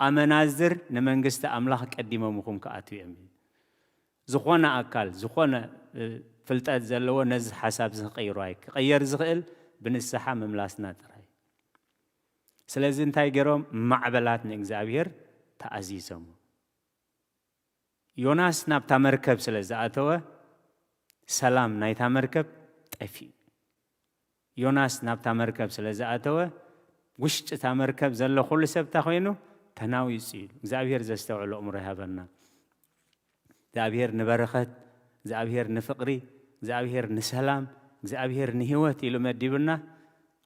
ኣመናዝር ንመንግስቲ ኣምላኽ ቀዲሞም ኢኹም ክኣትዉ እዮም። ዝኾነ ኣካል፣ ዝኾነ፣ እ፣ ፍልጠት ዘለዎ ነዚ ሓሳብ እዚ ክቕይሮ ኣይ-፣ ክቕየር ዝኽእል ብንስሓ ምምላስና ጥራይ። ስለዚ እንታይ ገይሮም? ማዕበላት ንእግዚኣብሔር ተኣዚዞም። ዮናስ ናብታ መርከብ ስለ ዝኣተወ፣ ሰላም ናይታ መርከብ ጠፊኡ። ዮናስ ናብታ መርከብ ስለ ዝኣተወ፣ ውሽጢ እታ መርከብ ዘሎ ኩሉ ሰብ እንታይ ኮይኑ? ተናዊጹ እዩ። እግዚኣብሔር ዘስተውዕሎ እምሮ ይሃበና። እግዚኣብሔር ንበረኸት፣ እግዚኣብሔር ንፍቕሪ፣ እግዚኣብሔር ንሰላም፣ እግዚኣብሔር ንህይወት ኢሉ መዲቡና።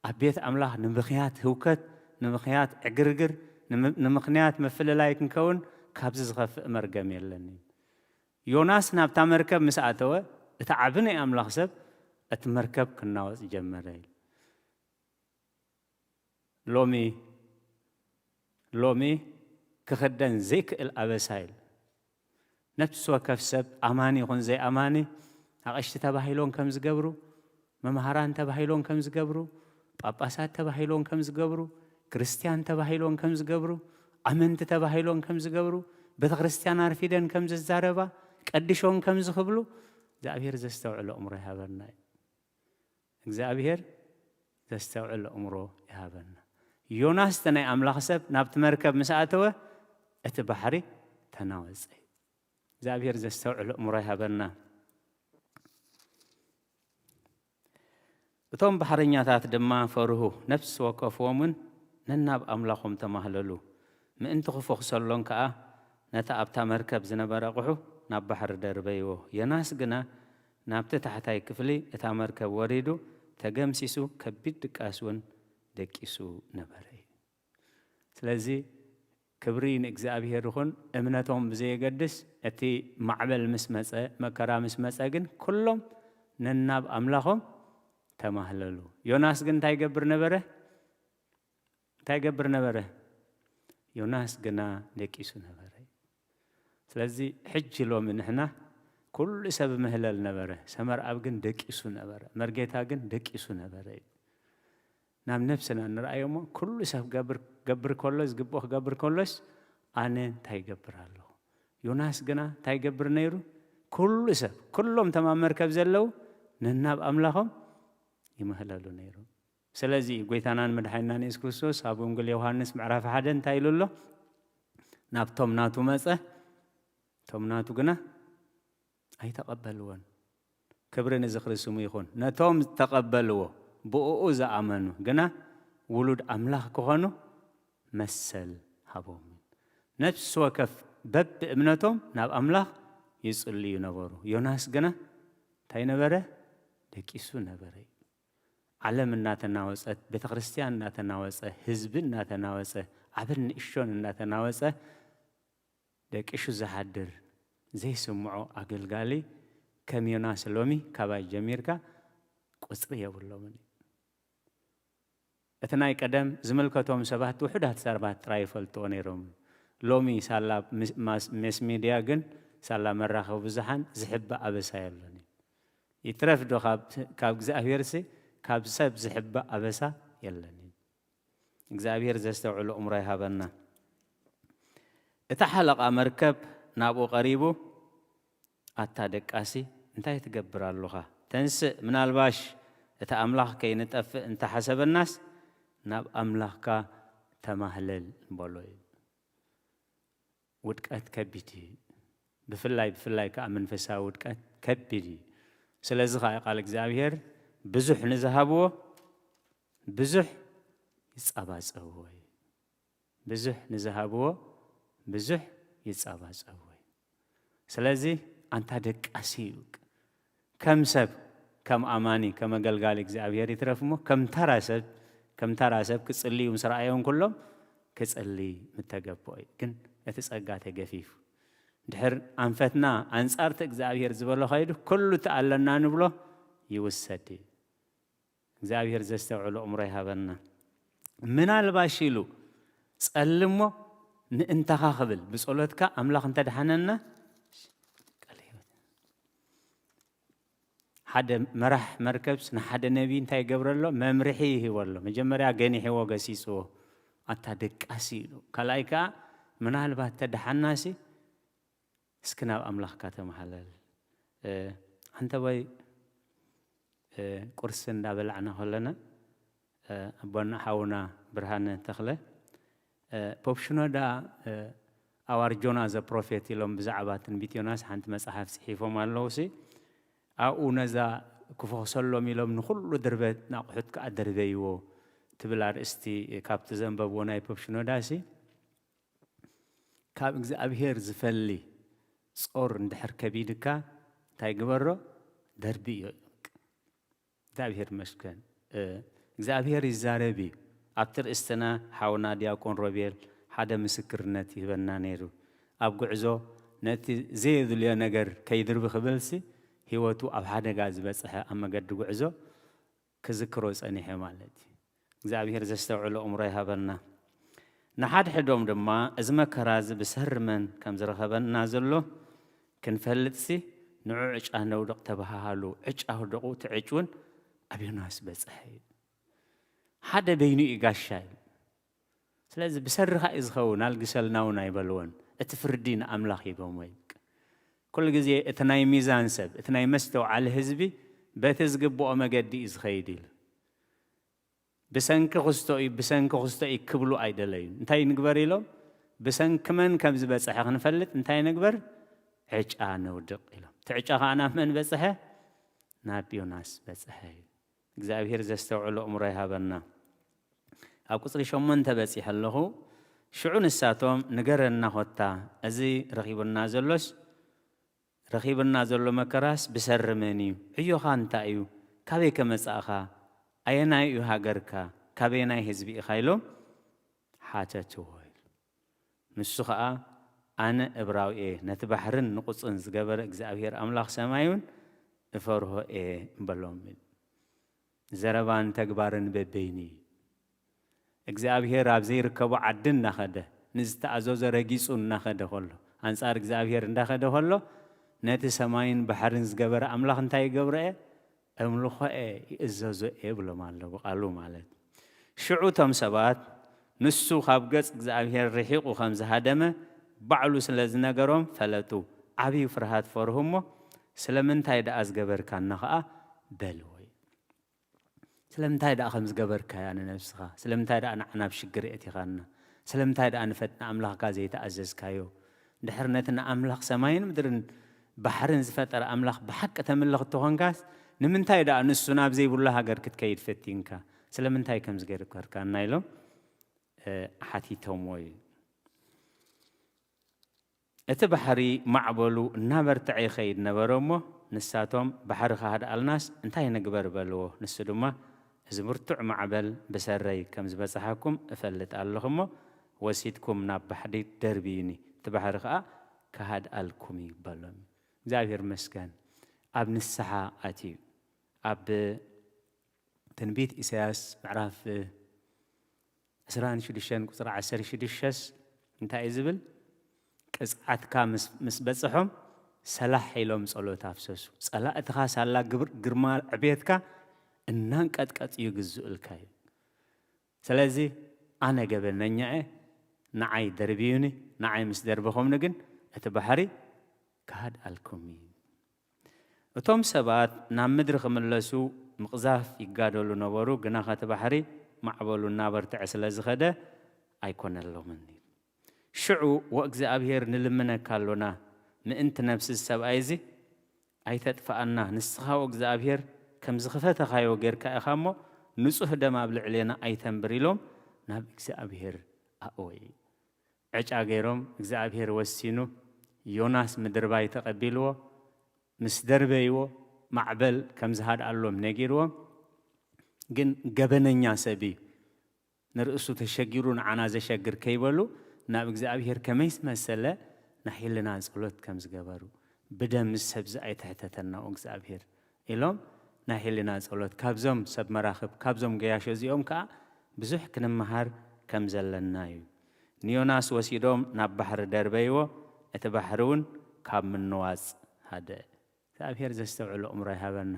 ኣብ ቤት ኣምላኽ ንምኽንያት ህውከት፣ ንምኽንያት ዕግርግር፣ ንም-፣ ንምኽንያት ምፍልላይ ክንከውን ካብዚ ዝኸፍእ መርገም የለን እዩ። ዮናስ ናብታ መርከብ ምስ ኣተወ፣ እቲ ዓቢ ናይ ኣምላኽ ሰብ እቲ መርከብ ክናወጽ ጀመረ እዩ። ሎሚ፣ ሎሚ ክኽደን ዘይክእል ኣበሳ ኢሉ። ነፍሲ ወከፍ ሰብ ኣማኒ ይኹን ዘይኣማኒ፣ ኣቐሽቲ ተባሂሎም ከም ዝገብሩ፣ መምሃራን ተባሂሎም ከም ዝገብሩ፣ ጳጳሳት ተባሂሎም ከም ዝገብሩ፣ ክርስትያን ተባሂሎም ከም ዝገብሩ፣ ኣመንቲ ተባሂሎም ከም ዝገብሩ፣ ቤተ ክርስትያን ኣርፊደን ከም ዝዛረባ፣ ቀዲሾም ከም ዝኽብሉ፣ እግዚኣብሔር ዘስተውዕሎ እምሮ ይሃበና እዩ። እግዚኣብሔር ዘስተውዕል ኣእምሮ ይሃበና። ዮናስ እቲ ናይ ኣምላኽ ሰብ ናብቲ መርከብ ምስ ኣተወ፣ እቲ ባሕሪ ተናወጸ። እግዚኣብሔር ዘስተውዕል ኣእምሮ ይሃበና። እቶም ባሕረኛታት ድማ ፈርሁ፣ ነፍሲ ወከፍዎምን ነናብ ኣምላኾም ተማህለሉ። ምእንቲ ክፎኽሰሎም ከኣ፣ ነቲ ኣብታ መርከብ ዝነበረ ኣቕሑ ናብ ባሕሪ ደርበይዎ። ዮናስ ግና ናብቲ ታሕታይ ክፍሊ እታ መርከብ ወሪዱ ተገምሲሱ፣ ከቢድ ድቃስ እውን ደቂሱ ነበረ እዩ። ስለዚ ክብሪ ንእግዚኣብሔር ይኹን። እምነቶም ብዘየገድስ፣ እቲ ማዕበል ምስ መጸ፣ መከራ ምስ መጸ ግን ኩሎም ነናብ ኣምላኾም ተማህለሉ። ዮናስ ግን እንታይ ይገብር ነበረ? እንታይ ይገብር ነበረ? ዮናስ ግና ደቂሱ ነበረ። ስለዚ ሕጂ ሎሚ ንሕና፣ ኩሉ ሰብ ምህለል ነበረ፣ ሰመርኣብ ግን ደቂሱ ነበረ፣ መርጌታ ግን ደቂሱ ነበረ እዩ። ናብ ነብስና ንርኣዮ እሞ፣ ኩሉ ሰብ ገብር፣ ገብር ከሎ፣ ዝግብኦ ክገብር ከሎስ፣ ኣነ እንታይ ይገብር ኣለኹ? ዮናስ ግና እንታይ ይገብር ነይሩ? ኩሉ ሰብ፣ ኩሎም ተማም መርከብ ዘለዉ ነናብ ኣምላኾም ይምህለሉ ነይሩ። ስለዚ እዩ ጎይታናን መድሓኒናን የሱስ ክርስቶስ ኣብ ወንጌል ዮሃንስ ምዕራፍ ሓደ እንታይ ኢሉ ኣሎ? ናብቶም ናቱ መጸ፣ እቶም ናቱ ግና ኣይተቐበልዎን። ክብሪ ንዝኽሪ ስሙ ይኹን። ነቶም ዝተቐበልዎ፣ ብእኡ ዝኣመኑ ግና ውሉድ ኣምላኽ ክኾኑ መሰል ሃቦም። ነፍሲ ወከፍ በብእምነቶም ናብ ኣምላኽ ይጽልዩ ነበሩ። ዮናስ ግና እንታይ ነበረ? ደቂሱ ነበረ። ዓለም እናተናወጸት፣ ቤተ ክርስቲያን እናተናወጸ፣ ህዝቢ እናተናወጸ፣ ዓብን ንእሾን እናተናወጸ፣ ደቂሹ ዝሓድር ዘይስምዖ ኣገልጋሊ ከም ዮናስ ሎሚ ካባይ ጀሚርካ ቁጽሪ የብሎምን። እቲ ናይ ቀደም ዝምልከቶም ሰባት ውሑዳት ሰባት ጥራይ ይፈልጥዎ ነይሮም። ሎሚ ሳላ ምስ-፣ ማስ-፣ ሜስ ሚድያ ግን ሳላ መራኸቢ ብዙሓን ዝሕባእ ኣበሳ የሎን እዩ። ይትረፍ ዶ ካብ፣ ካብ እግዚኣብሔርሲ ካብ ሰብ ዝሕባእ ኣበሳ የለን እዩ። እግዚኣብሔር ዘስተውዕሎ እምሮ ይሃበና። እታ ሓለቓ መርከብ ናብኡ ቀሪቡ፣ ኣታ ደቃሲ እንታይ ትገብር ኣሉኻ? ተንስእ፣ ምናልባሽ እቲ ኣምላኽ ከይንጠፍእ እንተሓሰበናስ ናብ ኣምላኽካ ተማህለል በሎ እዩ። ውድቀት ከቢድ እዩ። ብፍላይ፣ ብፍላይ ከኣ መንፈሳዊ ውድቀት ከቢድ እዩ። ስለዚ ከኣ ቃል እግዚኣብሔር ብዙሕ ንዝሃብዎ ብዙሕ ይጻባጸብዎ እዩ። ብዙሕ ንዝሃብዎ ብዙሕ ይጻባጸብዎ እዩ። ስለዚ ኣንታ ደቃሲ እዩ። ከም ሰብ፣ ከም ኣማኒ፣ ከም ኣገልጋሊ እግዚኣብሔር ይትረፍ እሞ ከም ተራ ሰብ፣ ከም ተራ ሰብ ክጽሊ እዩ ምስ ረኣዮም ኩሎም ክጽሊ ምተገበኦ እዩ። ግን እቲ ጸጋ ተገፊፉ። ድሕር ኣንፈትና ኣንጻርቲ እግዚኣብሔር ዝበሎ ኸይዱ ኩሉ እቲ ኣለና ንብሎ ይውሰድ እዩ። እግዚኣብሔር ዘስተውዕሎ እምሮ ይሃበና። ምናልባሽ ኢሉ ጸልሞ ምእንታኻ ክብል ብጸሎትካ ኣምላኽ እንተድሓነና፣ ሓደ መራሕ መርከብስ ንሓደ ነቢይ እንታይ ይገብረሎ? መምርሒ ይህበሎ። መጀመርያ ገኒሕዎ፣ ገሲጽዎ። ኣታ ደቃሲ ኢሉ። ካልኣይ ከኣ ምናልባት ተድሓናሲ እስኪ ናብ ኣምላኽካ ተመሃለል። እ፣ ኣንተ ወይ፣ እ፣ ቁርሲ እንዳበላዕና ከለና፣ እ፣ ኣቦና ሓውና ብርሃነ ተኽለ፣ እ፣ ፖፕ ሽኖዳ፣ እ፣ ኣዋር ጆና ዘ ፕሮፌት ኢሎም ብዛዕባ ትንቢት ዮናስ ሓንቲ መጽሓፍ ጽሒፎም ኣለዉ ሲ፣ ኣብኡ ነዛ ክፈኽሰሎም ኢሎም ንኹሉ ድርበት ናቑሑት ከኣ ደርበይዎ ትብል ኣርእስቲ ካብቲ ዘንበብዎ ናይ ፖፕ ሽኖዳ ሲ፣ ካብ እግዚኣብሔር ዝፈሊ ጾር እንድሕር ከቢድካ እንታይ ግበሮ? ደርብዮ። እግዚኣብሔር ይመስገን። እ፣ እግዚኣብሔር ይዛረብ እዩ። ኣብቲ ርእስትና ሓውና ዲያቆን ሮቤል ሓደ ምስክርነት ይህበና ነይሩ። ኣብ ጉዕዞ ነቲ ዘየድልዮ ነገር ከይድርቢ ክብልሲ ህይወቱ ኣብ ሓደጋ ዝበጽሐ ኣብ መገዲ ጉዕዞ ክዝክሮ ጸኒሐ ማለት እዩ። እግዚኣብሔር ዘስተውዕሎ እምሮ ይሃበና። ንሓድሕዶም ድማ እዚ መከራ እዚ ብሰሪ መን ከም ዝረኸበና ዘሎ ክንፈልጥሲ ንዑ ዕጫ ነውድቕ ተባሃሃሉ። ዕጫ ኣውደቑ፣ እቲ ዕጭ እውን ኣብ ዮናስ በጽሐ እዩ። ሓደ በይኑ እዩ ጋሻ እዩ። ስለዚ ብሰሪኻ እዩ ዝኸውን፣ ኣልግሰልና እውን ኣይበልዎን። እቲ ፍርዲ ንኣምላኽ ሂቦሞ እዩ። ኩሉ ግዜ እቲ ናይ ሚዛን ሰብ፣ እቲ ናይ መስተውዓሊ ህዝቢ በቲ ዝግብኦ መገዲ እዩ ዝኸይድ ኢሉ። ብሰንኪ ክስቶ እዩ፣ ብሰንኪ ክስቶ እዩ ክብሉ ኣይደለዩን። እንታይ ንግበር ኢሎም? ብሰንኪ መን ከም ዝበጽሐ ክንፈልጥ እንታይ ንግበር? ዕጫ ነውድቕ ኢሎም። እቲ ዕጫ ኸዓ ናብ መን በጽሐ? ናብ ዮናስ በጽሐ እዩ። እግዚኣብሔር ዘስተውዕሎ እምሮ ይሃበና። ኣብ ቁጽሪ ሸሞንተ በጺሐ ኣለኹ። ሽዑ ንሳቶም፣ "ንገረና ኾታ፣ እዚ ረኺቡና ዘሎስ፣ ረኺብና ዘሎ መከራስ ብሰሪ መን እዩ? ዕዮኻ እንታይ እዩ? ካበይ ከ መጻእኻ? ኣየናይ እዩ ሃገርካ? ካበየናይ ህዝቢ ኢኻ?" ኢሎም ሓተትዎ። ንሱ ኸኣ፣ "ኣነ እብራዊ እየ፣ ነቲ ባሕርን ንቑጽን ዝገበረ እግዚኣብሔር ኣምላኽ ሰማይ እውን እፈርሆ እየ" በሎም። ዘረባን ተግባርን በበይኑ እዩ። እግዚኣብሔር ኣብ ዘይርከቦ ዓዲ እናኸደ፣ ንዝተኣዘዞ ረጊጹ እናኸደ ከሎ፣ ኣንጻር እግዚኣብሔር እንዳኸደ ከሎ፣ ነቲ ሰማይን ባሕርን ዝገበረ ኣምላኽ እንታይ ይገብሮ እየ? እምልኾ እየ፣ ይእዘዞ እየ ብሎም ኣሎ ብቓሉ ማለት። ሽዑ እቶም ሰባት ንሱ ካብ ገጽ እግዚኣብሔር ርሒቑ ከም ዝሃደመ ባዕሉ ስለ ዝነገሮም ፈለጡ። ዓብዩ ፍርሃት ፈርሁ እሞ፣ "ስለምንታይ ደኣ ዝገበርካና ኸኣ?" በልዎ። ስለምንታይ ደኣ ከም ዝገበርካያ ንነብስኻ? ስለምንታይ ደኣ ንዓና ኣብ ሽግር የእቲኻና? ስለምንታይ ደኣ ንፈጥና ኣምላኽካ ዘይተኣዘዝካዮ? ድሕር ነቲ ንኣምላኽ ሰማይን ምድርን ባሕርን ዝፈጠረ ኣምላኽ ብሓቂ ተምልኽ እንተኾንካስ፣ ንምንታይ ደኣ ንሱ ናብ ዘይብሉ ሃገር ክትከይድ ፈቲንካ? ስለምንታይ ከም ዝገበርካና? ኢሎም፣ እ፣ ሓቲቶምዎ እዩ። እቲ ባሕሪ ማዕበሉ እናበርትዐ ይኸይድ ነበረ እሞ፣ ንሳቶም፣ "ባሕሪ ከሃድኣልናስ እንታይ ንግበር?" በልዎ። ንሱ ድማ፣ "እዚ ብርቱዕ ማዕበል ብሰረይ ከም ዝበጽሓኩም እፈልጥ ኣለኹ እሞ፣ ወሲድኩም ናብ ባሕሪ ደርብዩኒ፣ እቲ ባሕሪ ኸኣ ክሃድኣልኩም እዩ በሎም። እግዚኣብሔር መስገን ኣብ ንስሓ ኣትዩ። ኣብ ትንቢት ኢሳያስ ምዕራፍ ዕስራን ሽዱሽተን ቁፅሪ ዓሰርተ ሽዱሽተስ እንታይ እዩ ዝብል? ቅፅዓትካ ምስ በፅሖም ሰላሕ ኢሎም ፀሎት ኣፍሰሱ። ፀላእትኻ ሳላ ግርማ ዕቤትካ እናንቀጥቀጥ ይግዝኡልካ እዩ። ስለዚ ኣነ ገበነኛ እየ፣ ንዓይ ደርብዩኒ፣ ንዓይ ምስ ደርበኹምኒ ግን እቲ ባሕሪ ክሃድኣልኩም እዩ። እቶም ሰባት ናብ ምድሪ ክምለሱ ምቕዛፍ ይጋደሉ ነበሩ፣ ግና እቲ ባሕሪ ማዕበሉ እናበርትዐ ስለ ዝኸደ ኣይኮነሎምን። ሽዑ ወእግዚኣብሔር ንልምነካ ኣሎና፣ ምእንቲ ነብሲ እዚ ሰብኣይ እዚ ኣይተጥፍኣና፣ ንስኻ ወእግዚኣብሔር ከም ዝኸፈተኻዮ ጌርካ ኢኻ እሞ፣ ንጹህ ደም ኣብ ልዕሌና ኣይተንብር ኢሎም ናብ እግዚኣብሔር ኣእወዩ። ዕጫ ገይሮም፣ እግዚኣብሔር ወሲኑ፣ ዮናስ ምድርባይ ተቐቢልዎ፣ ምስ ደርበይዎ፣ ማዕበል ከም ዝሃድኣሎም ነጊርዎም። ግን ገበነኛ ሰብ እዩ፣ ንርእሱ ተሸጊሩ ንዓና ዘሸግር ከይበሉ፣ ናብ እግዚኣብሔር ከመይ ዝመሰለ ናይ ሕልና ጸሎት ከም ዝገበሩ፣ "ብደም እዚ ሰብ እዚ ኣይትሕተተና እግዚኣብሔር" ኢሎም ናይ ሕልና ጸሎት ካብዞም ሰብ መራኽብ፣ ካብዞም ገያሾ እዚኦም ከኣ ብዙሕ ክንመሃር ከም ዘለና እዩ። ንዮናስ ወሲዶም ናብ ባሕሪ ደርበይዎ፣ እቲ ባሕሪ እውን ካብ ምንዋጽ ሃደአ። እግዚኣብሔር ዘስተውዕሎ እምሮ ይሃበና።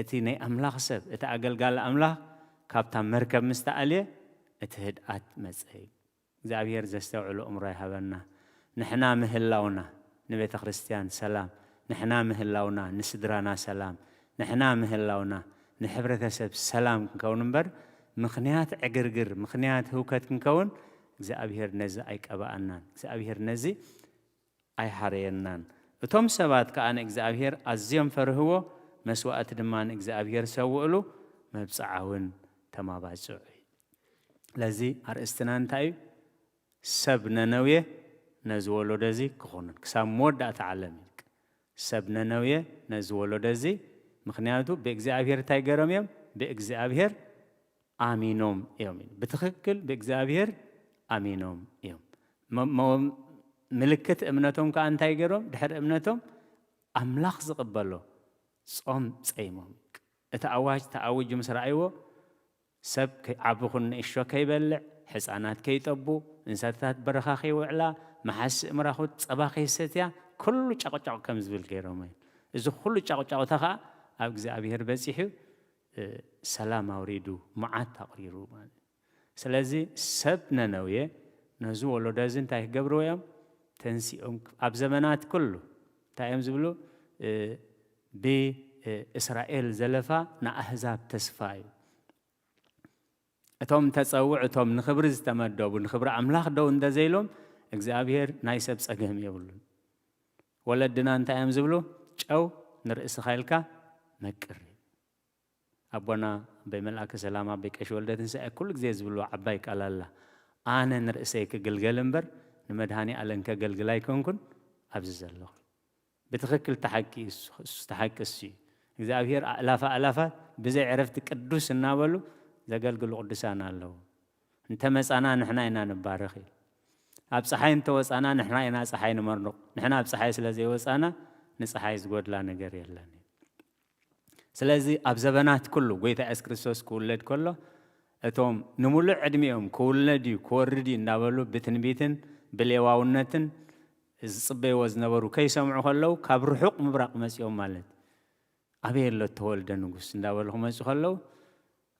እቲ ናይ ኣምላኽ ሰብ፣ እቲ ኣገልጋሊ ኣምላኽ ካብታ መርከብ ምስ ተኣልየ፣ እቲ ህድኣት መጸ እዩ። እግዚኣብሔር ዘስተውዕሎ እምሮ ይሃበና። ንሕና ምህላውና ንቤተ ክርስቲያን ሰላም፣ ንሕና ምህላውና ንስድራና ሰላም፣ ንሕና ምህላውና ንሕብረተሰብ ሰላም ክንከውን እምበር፣ ምኽንያት ዕግርግር፣ ምኽንያት ህውከት ክንከውን እግዚኣብሔር ነዚ ኣይቀብኣናን። እግዚኣብሔር ነዚ ኣይሓረየናን። እቶም ሰባት ከኣ ንእግዚኣብሔር ኣዝዮም ፈርህዎ፣ መስዋእቲ ድማ ንእግዚኣብሔር ሰውእሉ፣ መብጽዓ እውን ተማባጽዑ። ስለዚ ኣርእስትና እንታይ እዩ? ሰብ ነነውየ ነዚ ወለዶ እዚ ክኹንን፣ ክሳብ መወዳእታ ዓለም ኢልክ። ሰብ ነነውየ ነዚ ወለዶ እዚ፣ ምኽንያቱ ብእግዚኣብሔር እንታይ ገይሮም እዮም? ብእግዚኣብሔር ኣሚኖም እዮም። ብትኽክል ብእግዚኣብሔር ኣሚኖም እዮም። መ-፣ መ-፣ ምልክት እምነቶም ከኣ እንታይ ገይሮም? ድሕሪ እምነቶም ኣምላኽ ዝቕበሎ ጾም ጸይሞም። እቲ ኣዋጅ ተኣዊጁ ምስ ረኣይዎ፣ ሰብ ከይ-፣ ዓቢ ኹን ንእሽቶ ከይበልዕ፣ ሕፃናት ከይጠቡ፣ እንስሳታት በረኻ ከይውዕላ፣ መሓስእ ምራኹት ጸባ ከይሰትያ፣ ኩሉ ጫቑጫቑ ከም ዝብል ገይሮም እዮም። እዚ ኩሉ ጫቑጫቑታ ኸኣ ኣብ እግዚኣብሔር በጺሑ፣ እ፣ ሰላም ኣውሪዱ፣ መዓት ኣቕሪሩ ማለት እዩ። ስለዚ ሰብ ነነውየ ነዚ ወለዶ እዚ እንታይ ክገብርዎ እዮም? ተንሲኦም ኣብ ዘመናት ኩሉ እንታይ እዮም ዝብሉ? እ፣ ብ-፣ እ፣ እስራኤል ዘለፋ ንኣህዛብ ተስፋ እዩ። እቶም ተጸውዕ፣ እቶም ንኽብሪ ዝተመደቡ፣ ንኽብሪ ኣምላኽ ደው እንተ ዘይሎም፣ እግዚኣብሔር ናይ ሰብ ጸገም የብሉን። ወለድና እንታይ እዮም ዝብሉ? ጨው ንርእስኻ ኢልካ መቅር እዩ። ኣቦና ኣቦይ መልኣከ ሰላም ኣቦይ ቀሺ ወልደ ትንሳኤ ኩሉ ግዜ ዝብልዎ ዓባይ ቃል ኣላ። ኣነ ንርእሰይ ክግልገል እምበር ንመድሃኔ ኣለም ከገልግል ኣይኮንኩን ኣብዚ ዘለኹ። ብትኽክል ተሓቂ እሱ፣ እሱ ተሓቂ እሱ እዩ። እግዚኣብሔር ኣእላፋ ኣእላፋት ብዘይ ዕረፍቲ ቅዱስ እናበሉ ዘገልግሉ ቅዱሳን ኣለዉ። እንተ መጻና ንሕና ኢና ንባረኽ እዩ። ኣብ ጸሓይ እንተ ወጻና ንሕና ኢና ጸሓይ ንመርንቕ። ንሕና ኣብ ጸሓይ ስለ ዘይወጻና ንጸሓይ ዝጎድላ ነገር የለን እዩ። ስለዚ ኣብ ዘበናት ኩሉ ጎይታ የሱስ ክርስቶስ ክውለድ ከሎ እቶም ንምሉእ ዕድሚኦም ክውለድ እዩ ክወርድ እዩ እናበሉ ብትንቢትን ብሌዋውነትን ዝጽበይዎ ዝነበሩ ከይሰምዑ ከለዉ ካብ ርሑቕ ምብራቕ መጺኦም ማለት ኣበይ ኣሎ እተወልደ ንጉስ እንዳበሉ ክመጹ ከለዉ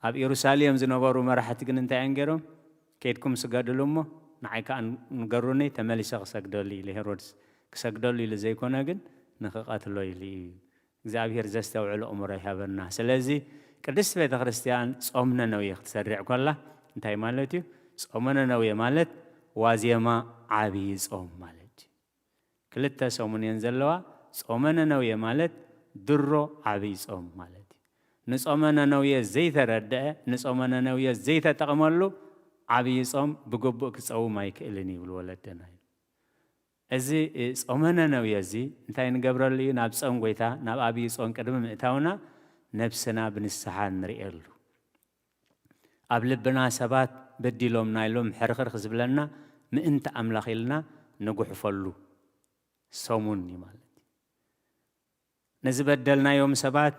ኣብ ኢየሩሳሌም ዝነበሩ መራሕቲ ግን እንታይ እዮም ገይሮም? ከይድኩም ስገድሉ እሞ ንዓይ ከኣ ንገሩኒ ተመሊሰ ክሰግደሉ ኢሉ ሄሮድስ ክሰግደሉ ኢሉ ዘይኮነ ግን ንክቐትሎ ኢሉ እዩ። እግዚኣብሔር ዘስተውዕሎ እምሮ ይሃበና። ስለዚ ቅድስቲ ቤተ ክርስቲያን ጾም ነነውየ ክትሰርዕ ኮላ እንታይ ማለት እዩ? ጾመ ነነውየ ማለት ዋዜማ ዓብዪ ጾም ማለት እዩ። ክልተ ሰሙን እየን ዘለዋ። ጾመ ነነውየ ማለት ድሮ ዓብዪ ጾም ማለት እዩ። ንጾመ ነነውየ ዘይተረድአ፣ ንጾመ ነነውየ ዘይተጠቕመሉ ዓብዪ ጾም ብግቡእ ክጸውም ኣይክእልን ይብሉ ወለድና። እዚ ጾመ ነነውየ እዚ እንታይ ንገብረሉ እዩ? ናብ ጾም ጎይታ፣ ናብ ዓብዪ ጾም ቅድሚ ምእታውና ነብስና ብንስሓ ንርእየሉ። ኣብ ልብና ሰባት በዲሎምና ኢሎም ሕርኽርኽ ዝብለና ምእንቲ ኣምላኽ ኢልና ንጉሕፈሉ። ሰሙን እዩ ማለት እዩ። ንዝበደልናዮም ሰባት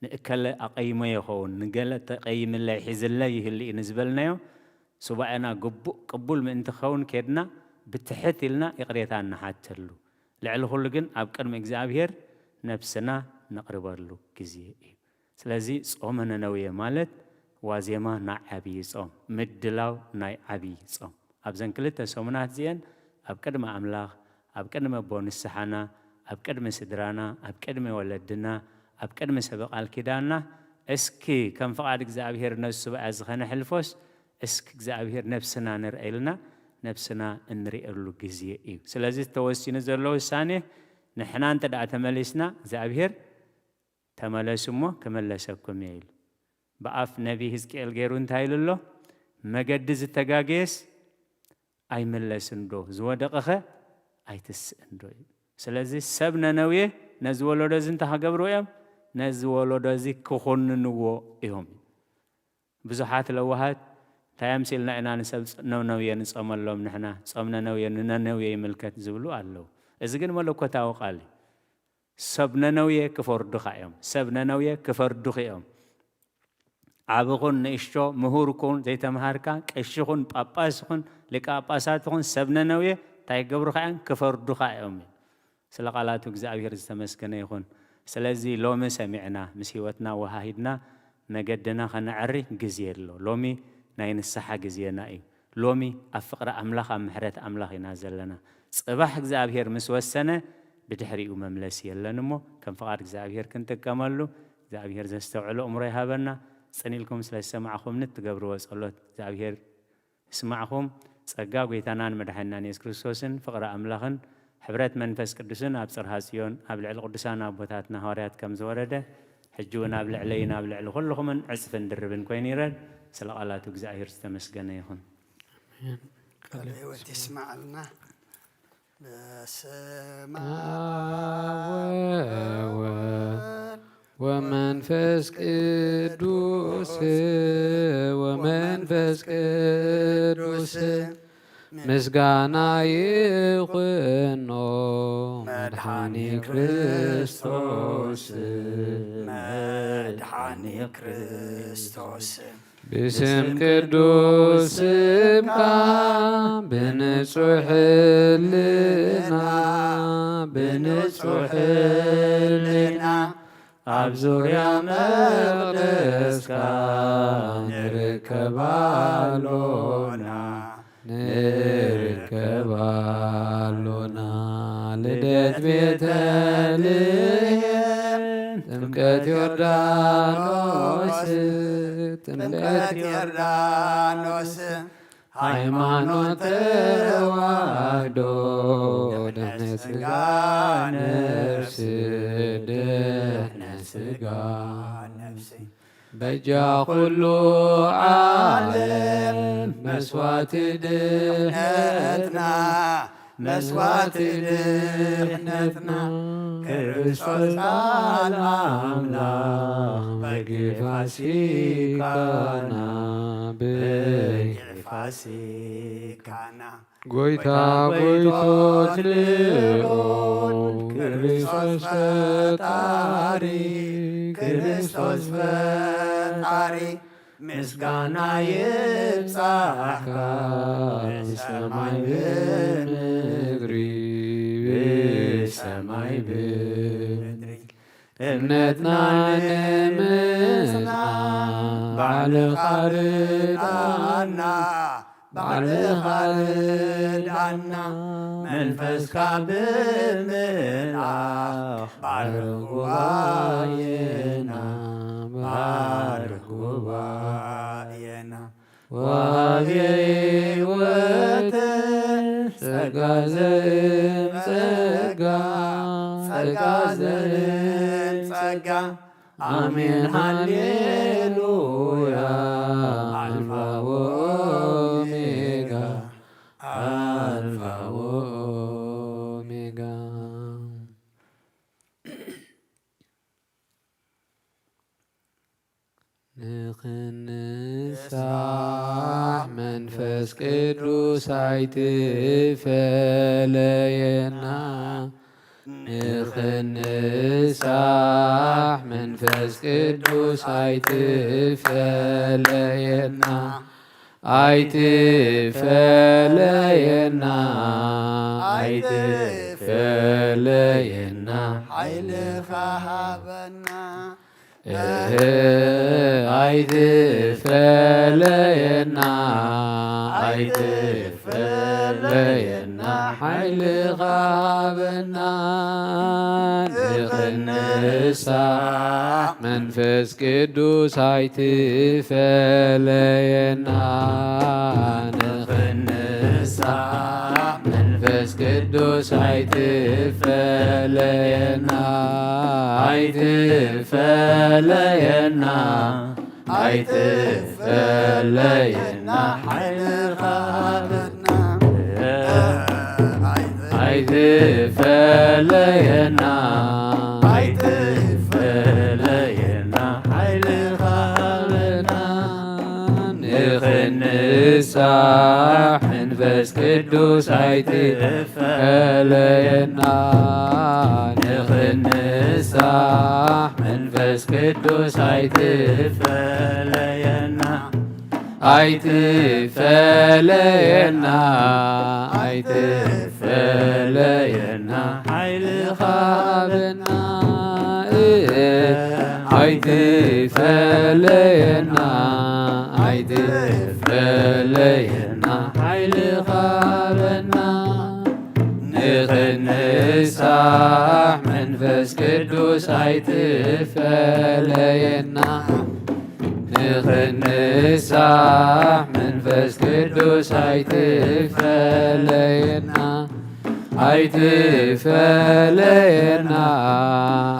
ንእከለ ኣቐይሞ ይኸውን፣ ንገለ ተቐይምለይ ሒዝለይ ይህሉ እዩ ንዝበልናዮ፣ ሱባኤና ግቡእ ቅቡል ምእንቲ ክኸውን ኬድና ብትሕት ኢልና ይቕሬታ እንሓተሉ። ልዕሊ ኩሉ ግን ኣብ ቅድሚ እግዚኣብሔር ነብስና ነቕርበሉ ግዜ እዩ። ስለዚ ጾመ ነነውየ ማለት ዋዜማ ናይ ዓብዪ ጾም፣ ምድላው ናይ ዓብዪ ጾም። ኣብዘን ክልተ ሰሙናት እዚአን ኣብ ቅድሚ ኣምላኽ፣ ኣብ ቅድሚ ኣቦ ንስሓና፣ ኣብ ቅድሚ ስድራና፣ ኣብ ቅድሚ ወለድና፣ ኣብ ቅድሚ ሰብ ቃል ኪዳንና፣ እስኪ ከም ፍቓድ እግዚኣብሔር ነዚ ሱባኤ እዚ ኸነሕልፎስ፣ እስኪ እግዚኣብሔር ነብስና ንርአ ኢልና ነብስና እንርእየሉ ግዜ እዩ። ስለዚ ተወሲኑ ዘሎ ውሳኔ ንሕና እንተ ደኣ ተመሊስና እግዚኣብሔር ተመለሱ እሞ ክምለሰኩም እየ ኢሉ። ብኣፍ ነቢ ህዝቅኤል ገይሩ እንታይ ኢሉ ኣሎ? መገዲ ዝተጋገየስ ኣይምለስን ዶ? ዝወደቐኸ ኣይትስእን ዶ? እዩ። ስለዚ ሰብ ነነውየ ነዚ ወለዶ እዚ እንታይ ክገብሩ እዮም? ነዚ ወለዶ እዚ ክኹንንዎ እዮም። ብዙሓት ለዋሃት እንታይ ኣምሲልና ኢና ንሰብ ፅ-፣ ነነውየ ንጸመሎም ንሕና? ጾም ነነውየ ንነነውየ ይምልከት ዝብሉ ኣለዉ። እዚ ግን መለኮታዊ ቃል እዩ። ሰብ ነነውየ ክፈርዱኻ እዮም። ሰብ ነነውየ ክፈርዱኺ እዮም። ዓቢ ኹን ንእሽቶ፣ ምሁር ኩን ዘይተምሃርካ፣ ቀሺ ኹን፣ ጳጳስ ኹን፣ ሊቀ ጳጳሳት ኹን፣ ሰብ ነነውየ እንታይ ክገብሩኻ እዮም? ክፈርዱኻ እዮም። ስለ ቃላቱ እግዚኣብሔር ዝተመስገነ ይኹን። ስለዚ ሎሚ ሰሚዕና፣ ምስ ህይወትና ወሃሂድና፣ መገድና ኸነዐሪ ግዜ ኣሎ። ሎሚ ናይ ንስሓ ግዜና እዩ። ሎሚ ኣብ ፍቕሪ ኣምላኽ፣ ኣብ ምሕረት ኣምላኽ ኢና ዘለና። ጽባሕ እግዚኣብሔር ምስ ወሰነ፣ ብድሕሪኡ መምለሲ የለን እሞ፣ ከም ፍቓድ እግዚኣብሔር ክንጥቀመሉ፣ እግዚኣብሔር ዘስተውዕሎ እምሮ ይሃበና። ጽን ኢልኩም ስለ ዝሰማዕኹምኒ፣ እትገብርዎ ጸሎት እግዚኣብሔር ይስማዕኹም። ጸጋ ጐይታናን መድሓኒናን የሱስ ክርስቶስን ፍቕሪ ኣምላኽን ሕብረት መንፈስ ቅዱስን ኣብ ጽርሃ ጽዮን ኣብ ልዕሊ ቅዱሳን ኣቦታትና ሃዋርያት ከም ዝወረደ፣ ሕጂ እውን ኣብ ልዕለይን ኣብ ልዕሊ ኩልኹምን ዕጽፍን ድርብን ኮይኑ ይረድ። ስለ ቃላቱ እግዚኣብሔር ዝተመስገነ ይኹን። ኣሜን። ቃለ ሕይወት ይስማዓልና። በስመ አብ ወወልድ ወመንፈስ ቅዱስ፣ ወመንፈስ ቅዱስ ምስጋና ይኹኖ መድኃኒ ክርስቶስ፣ መድኃኒ ክርስቶስ። ብስም ቅዱስ ስምካ ብንጹሕ ህልና፣ ብንጹሕ ህልና ኣብ ዙርያ መቕደስካ ንርከብ ኣሎና፣ ንርከብ ኣሎና። ልደት ቤተልሔም፣ ጥምቀት ዮርዳኖስ፣ ጥምቀት ዮርዳኖስ፣ ሃይማኖት ተዋህዶ፣ ድሕነት ስጋ ነፍስ፣ ድሕነት ስጋ ነፍስ። በጃ ኩሉ ዓለም መስዋዕቲ ድሕነትና፣ መስዋዕቲ ድሕነትና፣ ክርስቶስ ቃል ኣምላኽ በጊዕ ፋሲካና፣ በጊዕ ፋሲካና። ጎይታ ጎይቶት ልዑል ክርስቶስ ፈጣሪ፣ ክርስቶስ ፈጣሪ፣ ምስጋና ይብጻሕካ ብሰማይ ብምድሪ፣ ብሰማይ ብምድሪ። እምነትና ንምጽና ባዕልኻ ርዳና፣ ባዕልኻ ርዳና። መንፈስካ ብምልኣኽ ባርኽ ጉባኤና፣ ባርኽ ጉባኤና። ወሃቤ ሕይወት ጸጋ ዘእም ጸጋ፣ ጸጋ ዘእም ጸጋ። ኣሜን ሃሌሉያ። ኣልፋ ወኦሜጋ፣ ኣልፋ ወኦሜጋ። ንኽንሳሕ መንፈስ ቅዱስ ኣይትፈለየና። ንኽንሳሕ መንፈስ ቅዱስ ኣይትፈለየና። ኣይትፈለየና። ኣይትፈለየና። ሓይልኻ ሃበና። እህ፣ ኣይትፈለየና። ኣይትፈለየና። ሓይልኻ ሃበና። ንኽንሳሕ መንፈስ ቅዱስ ኣይትፈለየና። ንኽንሳሕ መንፈስ ቅዱስ ኣይትፈለየና። ኣይትፈለየና። ኣይትፈለየና። ሓይልኻ ሃበና። ኣይትፈለየና። ኣይትፈለየና። ሓይልኻ ሃበና። ንኽንሳሕ መንፈስ ቅዱስ ኣይትፈለየና። ንኽንሳሕ መንፈስ ቅዱስ ኣይትፈለየና። ኣይትፈለየና። ኣይትፈለየና። ሓይልኻ ሃበና። ኣይትፈለየና። ኣይትፈለየና። ሓይልኻ ሃበና። ንኽንሳሕ መንፈስ ቅዱስ ኣይትፈለየና። ንኽንሳሕ መንፈስ ቅዱስ ኣይትፈለየና። ኣይትፈለየና።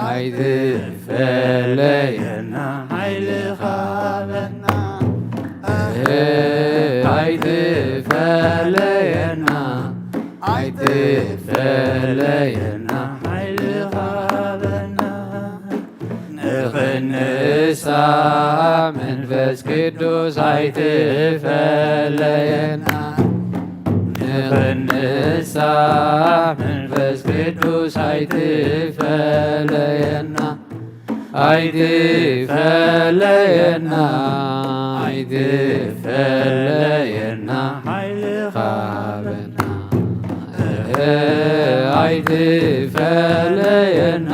ኣይትፈለየና። ሓይልኻ ሃበና። እህ፣ ኣይትፈለየና። ኣይትፈለየና። ሓይልኻ ሃበና። ንኽንሳሕ መንፈስ ቅዱስ ኣይትፈለየና። ንኽንሳሕ መንፈስ ቅዱስ ኣይትፈለየና። ኣይትፈለየና። ኣይትፈለየና። ሓይልኻ ሃበና። እህ፣ ኣይትፈለየና።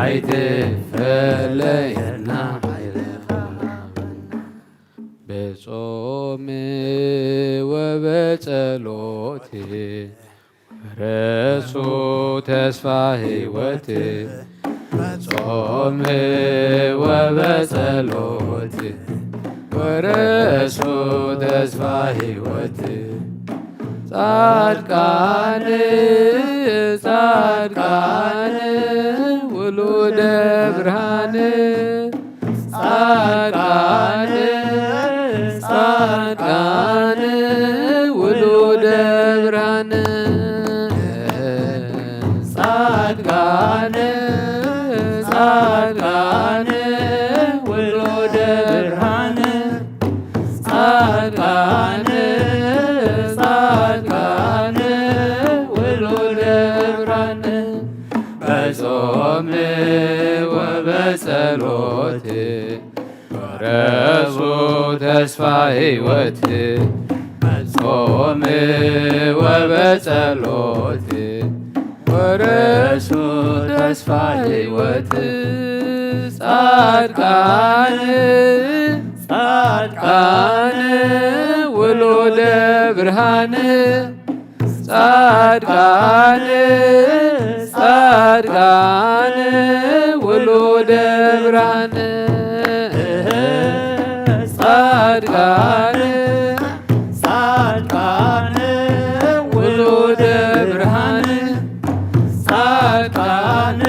ኣይትፈለየና። ሓይልኻ ሃበና። በጾም ወበጸሎት ወረሱ ተስፋ ሕይወት። በጾም ወበጸሎት ወረሱ ተስፋ ሕይወት። ጻድቃን፣ ጻድቃን ውሉደ ብርሃን፣ ጻድቃን፣ ጻድቃን ውሉደ ብርሃን፣ ጻድቃን፣ ጻድቃን ውሉደ ብርሃን፣ ጻድቃን፣ ጻድቃን ውሉደ ብርሃን፣ በጾም ወበጸሎት ወረሱ ተስፋ ሕይወት። በጾም ወበጸሎት ወረሱ ተስፋ ሕይወት። ጻድቃን፣ ጻድቃን ውሉደ ብርሃን፣ ጻድቃን፣ ጻድቃን ውሉደ ብርሃን፣ ጻድቃን፣ ጻድቃን ውሉደ ብርሃን፣ ጻድቃን፣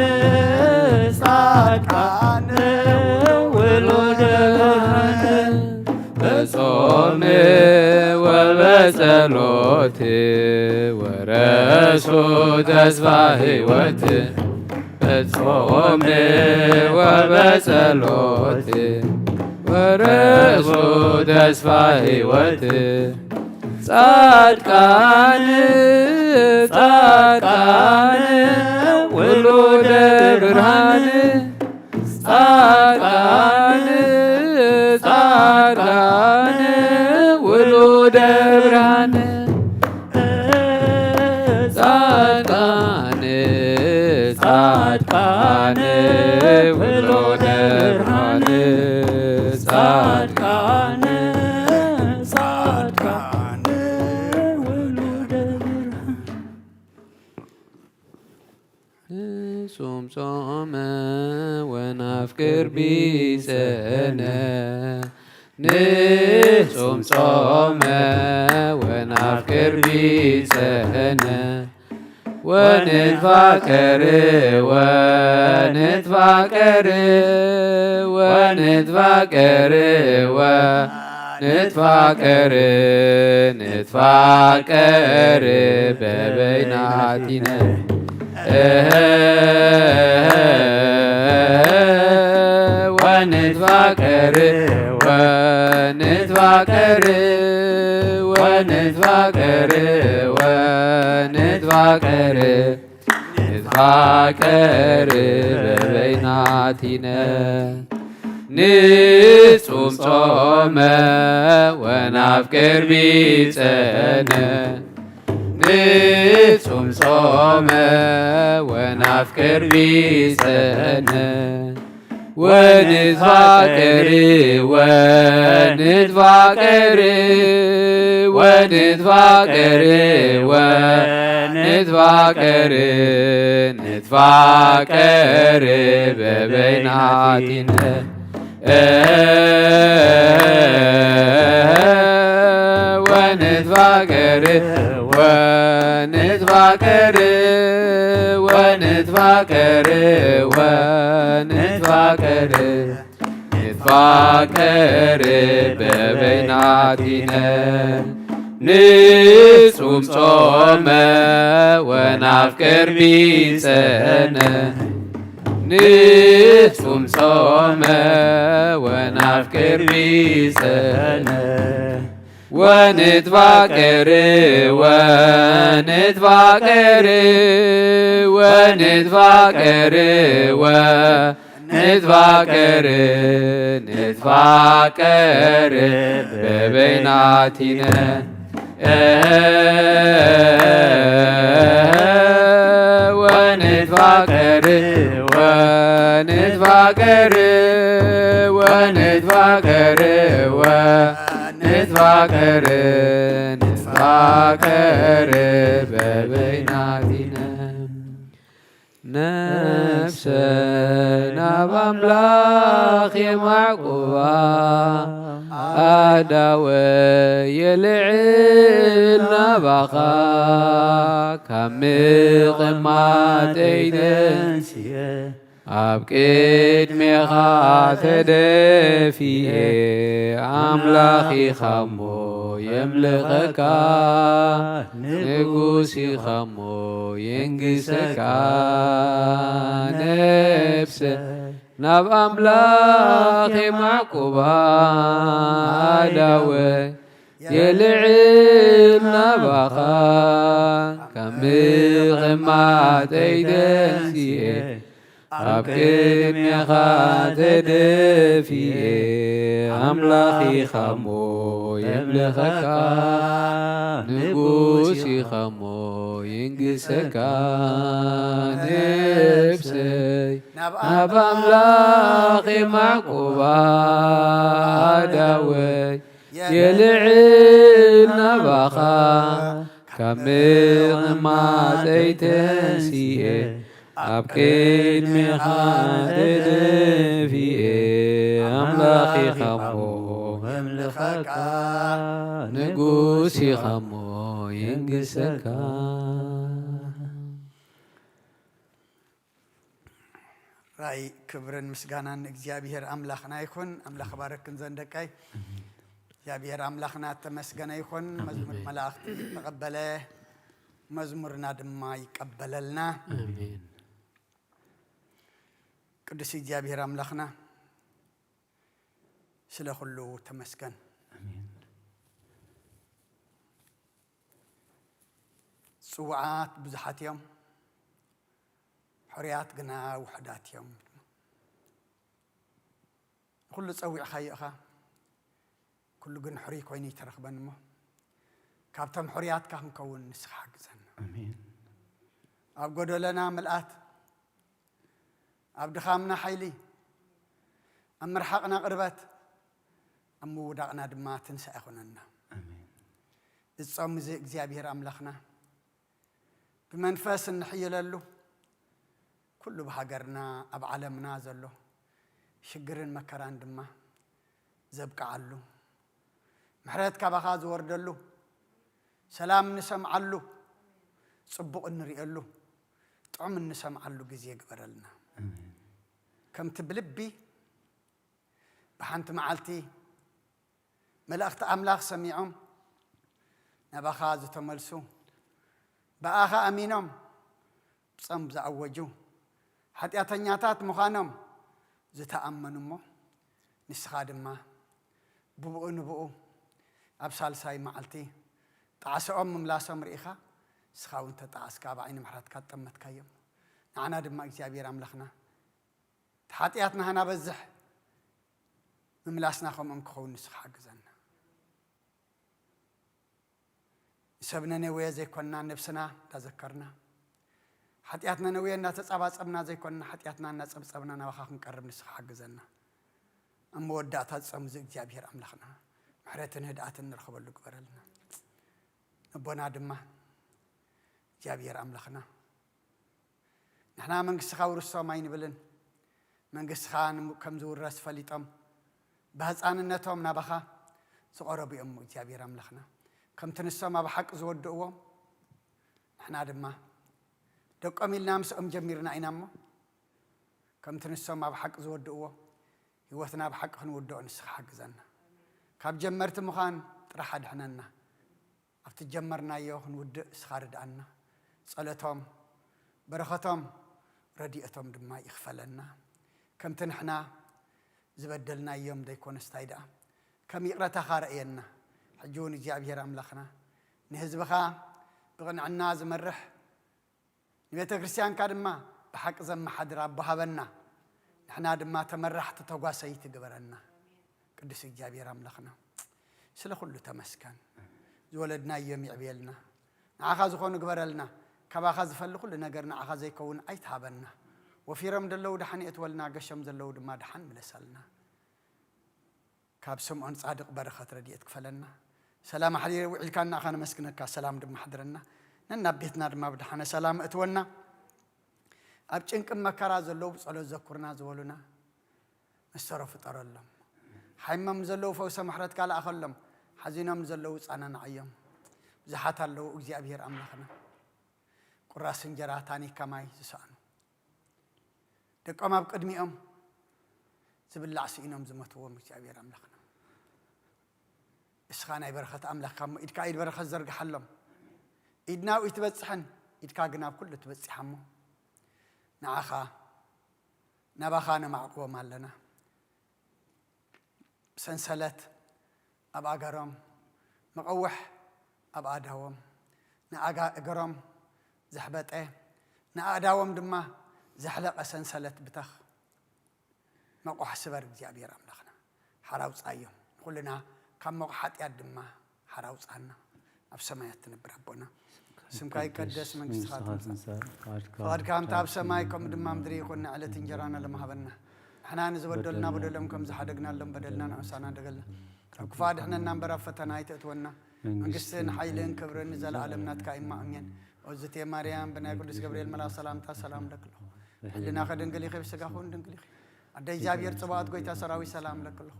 ጻድቃን ውሉደ ብርሃን፣ በጾም ወበጸሎት ወረሱ ተስፋ ሕይወት። በጾም ወበጸሎት ወረሱ ተስፋ ሕይወት። ጻድቃን ጻድቃን ውሉደ ብርሃን ጻድቃን ጻድቃን ውሉደ ብርሃን ጻድቃን ጻድቃን ውሉደ ብርሃን ጻድቃን ጻድቃን ውሉደ ብርሃን ንጹም ጾመ ወናፍቅር ቢጸነ ንጹም ጾመ ወናፍቅር ቢጸነ ወንትፋቀር ወንትፋቀር ወንትፋቀር ወንትፋቀር ንትፋቀር በበይናቲነ ወንትፋቀር ወንትፋቀር ወንትፋቀር ወንትፋቀር ንትፋቀር በበይናቲነ ንጹም ጾመ ወናፍቅር ቢጸነ ንጹም ጾመ ወናፍቅር ቢጸነ ወንትፋቀር ወንትፋቀር ወንትፋቀር ወንትፋቀር ንትፋቀር በበይናቲነ ወንትፋቀር ወንትፋቀር ወንትፋቀር ወንትፋቀር ንትፋቀር በበይናቲነ ንጹም ጾመ ወናፍቅር ቢጸነ ንጹም ጾመ ወናፍቅር ቢጸነ ወንትፋቀር ወንትፋቀር ወንትፋቀር ወንትፋቀር ንትፋቀር በበይናቲነ ወንትፋቀር ወንትፋቀር ወንትፋቀር ወንትፋቀር ንትፋቀር በበይናቲነ ነፍሰ ናብ ኣምላኽ የማዕቁባ ኣዳወ የልዕል ናባኻ ካብ ምቕማጠይ ተንስየ ኣብ ቅድሜኻ ተደፊኤ ኣምላኽ ኢኻ እሞ የምልኸካ ንጉስ ኢኻ እሞ የንግሰካ ነብሰ ናብ ኣምላኽ የማዕቁባ ኣዳወ የልዕል ናባኻ ካብ ምቕማጠይ ተንስኤ ኣብ ቅድሜኻ ተደፊኤ ኣምላኽ ኢኻ እሞ የምልኸካ ንጉስ ኢኻ እሞ ይንግሰካ ነብሰይ ናብ ኣምላኽ የማዕቁባ ኣዳወይ የልዕል ናባኻ ካብ ምቕማጠይ ተንስኤ ኣብ ቅድሜኻ ተደፊኤ ኣምላኽ ኢኻ እሞ የምልኸካ ንጉስ ኢኻ እሞ የንግሰካ። ራይ ክብርን ምስጋናን ንእግዚኣብሔር ኣምላኽና ይኹን። ኣምላኽ ባረክን ዘን ደቀይ እግዚኣብሔር ኣምላኽና ተመስገነ ይኹን። መዝሙር ኣሜን። መላእኽቲ ተቐበለ፣ መዝሙርና ድማ ይቀበለልና። ኣሜን። ቅዱስ እግዚኣብሔር ኣምላኽና ስለ ኩሉ ተመስገን። ኣሜን። ጽውዓት ብዙሓት እዮም፣ ሕሩያት ግና ውሑዳት እዮም። ንኹሉ ጸዊዕካዮ ኢኻ፣ ኩሉ ግን ሕሩይ ኮይኑ ኣይተረኽበን። እሞ ካብቶም ሕሩያትካ ክንከውን ንስኻ ሓግዘና። ኣሜን። ኣብ ጎደለና ምልኣት፣ ኣብ ድኻምና ሓይሊ፣ ኣብ ምርሓቕና ቅርበት፣ ኣብ ምውዳቕና ድማ ትንሳኤ ይኹነና። ኣሜን። እዚ ጾም እዚ እግዚኣብሔር ኣምላኽና ብመንፈስ እንሕይለሉ፣ ኩሉ ብሃገርና ኣብ ዓለምና ዘሎ ሽግርን መከራን ድማ ዘብቅዓሉ፣ ምሕረት ካባኻ ዝወርደሉ፣ ሰላም እንሰምዓሉ፣ ጽቡቕ እንርእየሉ፣ ጥዑም እንሰምዓሉ ግዜ ግበረልና። ኣሜን። ከምቲ ብልቢ ብሓንቲ መዓልቲ መልእኽቲ ኣምላኽ ሰሚዖም ናባኻ ዝተመልሱ፣ ብኣኻ ኣሚኖም ብጾም ዝኣወጁ፣ ሓጢኣተኛታት ምዃኖም ዝተኣመኑ እሞ፣ ንስኻ ድማ ብብኡ ንብኡ ኣብ ሳልሳይ መዓልቲ ጣዕሳኦም ምምላሶም ርኢኻ፣ ንስኻ እውን ተጣዕስካ፣ ኣብ ዓይኒ ምሕረትካ ጠመትካዮም። ንዓና ድማ እግዚኣብሔር ኣምላኽና፣ እቲ ሓጢኣትና ሃናበዝሕ ምምላስና ከምኦም ክኸውን ንስኻ ሓግዘና። ንሰብ ነነዌ ዘይኮንና፣ ነብስና እንዳዘከርና፣ ሓጢኣት ነነዌ እንዳተጻባጸብና ዘይኮንና፣ ሓጢኣትና እንዳጸብጸብና ናባኻ ክንቀርብ ንስኻ ሓግዘና። ኣብ መወዳእታ ጾም እዚ እግዚኣብሔር ኣምላኽና ምሕረትን ህድኣትን ንረኽበሉ ግበረልና። ኣቦና ድማ እግዚኣብሔር ኣምላኽና፣ ንሕና መንግስትኻ ውርሶም ኣይንብልን። መንግስትኻ ንሙ-፣ ከም ዝውረስ ፈሊጦም ብህፃንነቶም ናባኻ ዝቐረቡ እዮም። እግዚኣብሔር ኣምላኽና፣ ከምቲ ንሶም ኣብ ሓቂ ዝወድእዎም፣ ንሕና ድማ ደቆም ኢልና ምስኦም ጀሚርና ኢና እሞ፣ ከምቲ ንሶም ኣብ ሓቂ ዝወድእዎ፣ ህይወትና ኣብ ሓቂ ክንውድኦ ንስኻ ሓግዘና። ካብ ጀመርቲ ምዃን ጥራሕ ኣድሕነና። ኣብቲ ጀመርናዮ ክንውድእ እስኻ ርድኣና። ጸሎቶም፣ በረኸቶም፣ ረድኤቶም ድማ ይኽፈለና። ከምቲ ንሕና ዝበደልናዮም ዘይኮነስ ታይ ደኣ፣ ከም ይቕረታኻ ረእየና። ሕጂ እውን እግዚኣብሔር ኣምላኽና፣ ንህዝብኻ ብቕንዕና ዝመርሕ፣ ንቤተ ክርስቲያንካ ድማ ብሓቂ ዘመሓድር ኣቦ ሃበና። ንሕና ድማ ተመራሕቲ ተጓሰይቲ ግበረና። ቅዱስ እግዚኣብሔር ኣምላኽና፣ ስለ ኩሉ ተመስገን። ዝወለድናዮም ይዕብየልና፣ ንዓኻ ዝኾኑ ግበረልና። ካባኻ ዝፈሊ ኩሉ ነገር ንዓኻ ዘይከውን ኣይትሃበና። ወፊሮም ደለዉ ደሓን የእትወልና፣ ገሾም ዘለዉ ድማ ደሓን ምለሰልና። ካብ ስምዖን ጻድቕ በረኸት ረድኤት ክፈለና። ሰላም ኣሕዲረ ውዒልካና፣ ኣኻ ነመስግነካ፣ ሰላም ድማ ኣሕድረና። ነናብ ቤትና ድማ ብደሓነ ሰላም እትወና። ኣብ ጭንቂ መከራ ዘለዉ ብጸሎት ዘኩርና ዝበሉና፣ መሰሮ ፍጠረሎም። ሓይሞም ዘለዉ ፈውሰ ምሕረትካ ለኣኸሎም። ሓዚኖም ዘለዉ ጻናናዓዮም። ብዙሓት ኣለዉ እግዚኣብሔር ኣምላኽና፣ ቁራስ እንጀራ ታኒካ ማይ ዝሰኣኑ፣ ደቆም ኣብ ቅድሚኦም ዝብላዕ ስኢኖም ዝመትዎም እግዚኣብሔር ኣምላኽና፣ እስኻ ናይ በረኸት ኣምላኽ ካብ ኢድካ ኢድ በረኸት ዘርግሓሎም። ኢድና ኣብኡ ትበጽሕን፣ ኢድካ ግን ኣብ ኩሉ ትበጽሓ እሞ፣ ንዓኻ ናባኻ ነማዕቅቦም ኣለና። ሰንሰለት ኣብ ኣገሮም፣ መቐውሕ ኣብ ኣእዳዎም፣ ንኣጋ-፣ እገሮም ዘሕበጠ፣ ንኣእዳዎም ድማ ዘሕለቐ ሰንሰለት ብተኽ። መቑሕ ስበር እግዚኣብሔር ኣምላኽና፣ ሓራ ኣውጻዮም። ንኹልና ካብ መቑሕ ሓጢኣት ድማ ሓራ ኣውጻና። ኣብ ሰማያት ትነብር ኣቦና፣ ስምካ ይቀደስ፣ መንግስትኻ ትምጻእ፣ ፍቓድካ ከምቲ ኣብ ሰማይ ከምኡ ድማ ምድሪ ይኹን። ንዕለት እንጀራና ሎም ሃበና። ንሕና ንዝበደሉና በደሎም ከም ዝሓደግናሎም በደልና ንዕሳና ደገልና፣ ካብ ክፉእ ኣድሕነና እምበር ኣብ ፈተና ኣይተእትወና። መንግስትን ሓይልን ክብርን ንዘለኣለም ናትካ እማ፣ ኣሜን። ኦዝቴ ማርያም፣ ብናይ ቅዱስ ገብርኤል መልኣኽ ሰላምታ ሰላም እብለኪ ኣለኹ። ብሕልናኺ ድንግል ኢኺ፣ ብስጋኺ እውን ድንግል ኢኺ። ኣደ እግዚኣብሔር ጽባኦት፣ ጎይታ ሰራዊት፣ ሰላም እብለኪ ኣለኹ።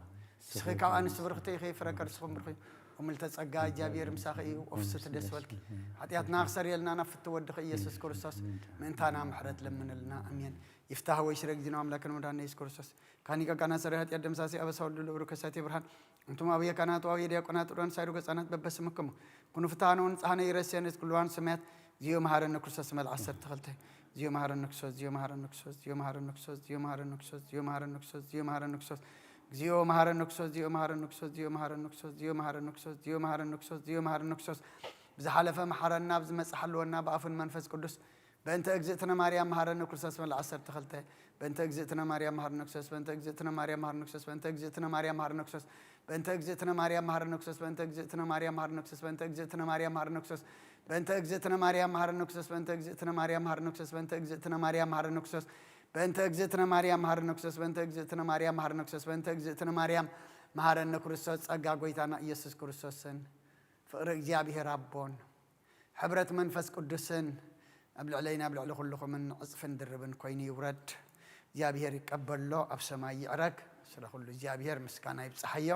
ንስኺ ካብ ኣንስቲ ብርኽቲ ኢኺ፣ ፍረ ከርስኺ እውን ብሩኽ እዩ። እምልተ ጸጋ፣ እግዚኣብሔር ምሳኺ እዩ፣ ወፍስቲ ደስ በልኪ። ሓጢኣትና ክሰርየልና ናብ ፍትው ወድኺ ኢየሱስ ክርስቶስ ምእንታና ምሕረት ለምንልና። ኣሜን። ይፍታህ ወይ ሽረ ጊዜና ኣምላክን መድኃኒነ ኢየሱስ ክርስቶስ ካኒ ቀቃና ሰሪ ኃጢአት ደምሳሴ አበሳ ወልዱ ለብሩ ከሳቴ ብርሃን እንቱም አብየ ካህናት ወአብየ ዲያቆናት ጥሩያን ሳይሩ ገጻናት በበስምክሙ ኩኑ ፍትሐነ ወንጽሐነ ይረስየነ ኩልዋን ሰማያት። ዚዮ መሐረነ ክርስቶስ መልዓ ዓሰርተ ክልተ። ዚዮ መሐረነ ክርስቶስ፣ ዚዮ መሐረነ ክርስቶስ፣ ዚዮ መሐረነ ክርስቶስ፣ ዚዮ መሐረነ ክርስቶስ፣ ዚዮ መሐረነ ክርስቶስ፣ ዚዮ መሐረነ ክርስቶስ፣ ዚዮ መሐረነ ክርስቶስ፣ ዚዮ መሐረነ ክርስቶስ፣ ዚዮ መሐረነ ክርስቶስ፣ ዚዮ መሐረነ ክርስቶስ፣ ዚዮ መሐረነ ክርስቶስ፣ ዚዮ መሐረነ ክርስቶስ፣ ብዝሓለፈ መሓረና፣ ኣብዚ መጽእ ሓልወና ብኣፉን መንፈስ ቅዱስ። በእንተ እግዝእትነ ማርያም መሃረነ ክርስቶስ። መለ ዓሰርተ ክልተ። በእንተ እግዝእትነ ማርያም መሃረነ ክርስቶስ። በእንተ እግዝእትነ ማርያም መሃረነ ክርስቶስ። በእንተ እግዝእትነ ማርያም መሃረነ ክርስቶስ። በእንተ እግዝእትነ ማርያም መሃረነ ክርስቶስ። በእንተ እግዝእትነ ማርያም መሃረነ ክርስቶስ። በእንተ እግዝእትነ ማርያም መሃረነ ክርስቶስ። በእንተ እግዝእትነ ማርያም መሃረነ ክርስቶስ። በእንተ እግዝእትነ ማርያም መሃረነ ክርስቶስ። በእንተ እግዝእትነ ማርያም መሃረነ ክርስቶስ። በእንተ እግዝእትነ ማርያም መሃረነ ክርስቶስ። በእንተ እግዝእትነ ማርያም መሃረነ ክርስቶስ። በእንተ እግዝእትነ ማርያም መሃረነ ክርስቶስ። ጸጋ ጎይታና ኢየሱስ ክርስቶስን ፍቕሪ እግዚኣብሔር ኣቦን ሕብረት መንፈስ ቅዱስን ኣብ ልዕለይና ኣብ ልዕሊ ኩልኹምን ዕጽፍን ድርብን ኮይኑ ይውረድ። እግዚኣብሔር ይቀበሎ፣ ኣብ ሰማይ ይዕረግ። ስለ ኩሉ እግዚኣብሔር ምስጋና ይብጽሓዮ።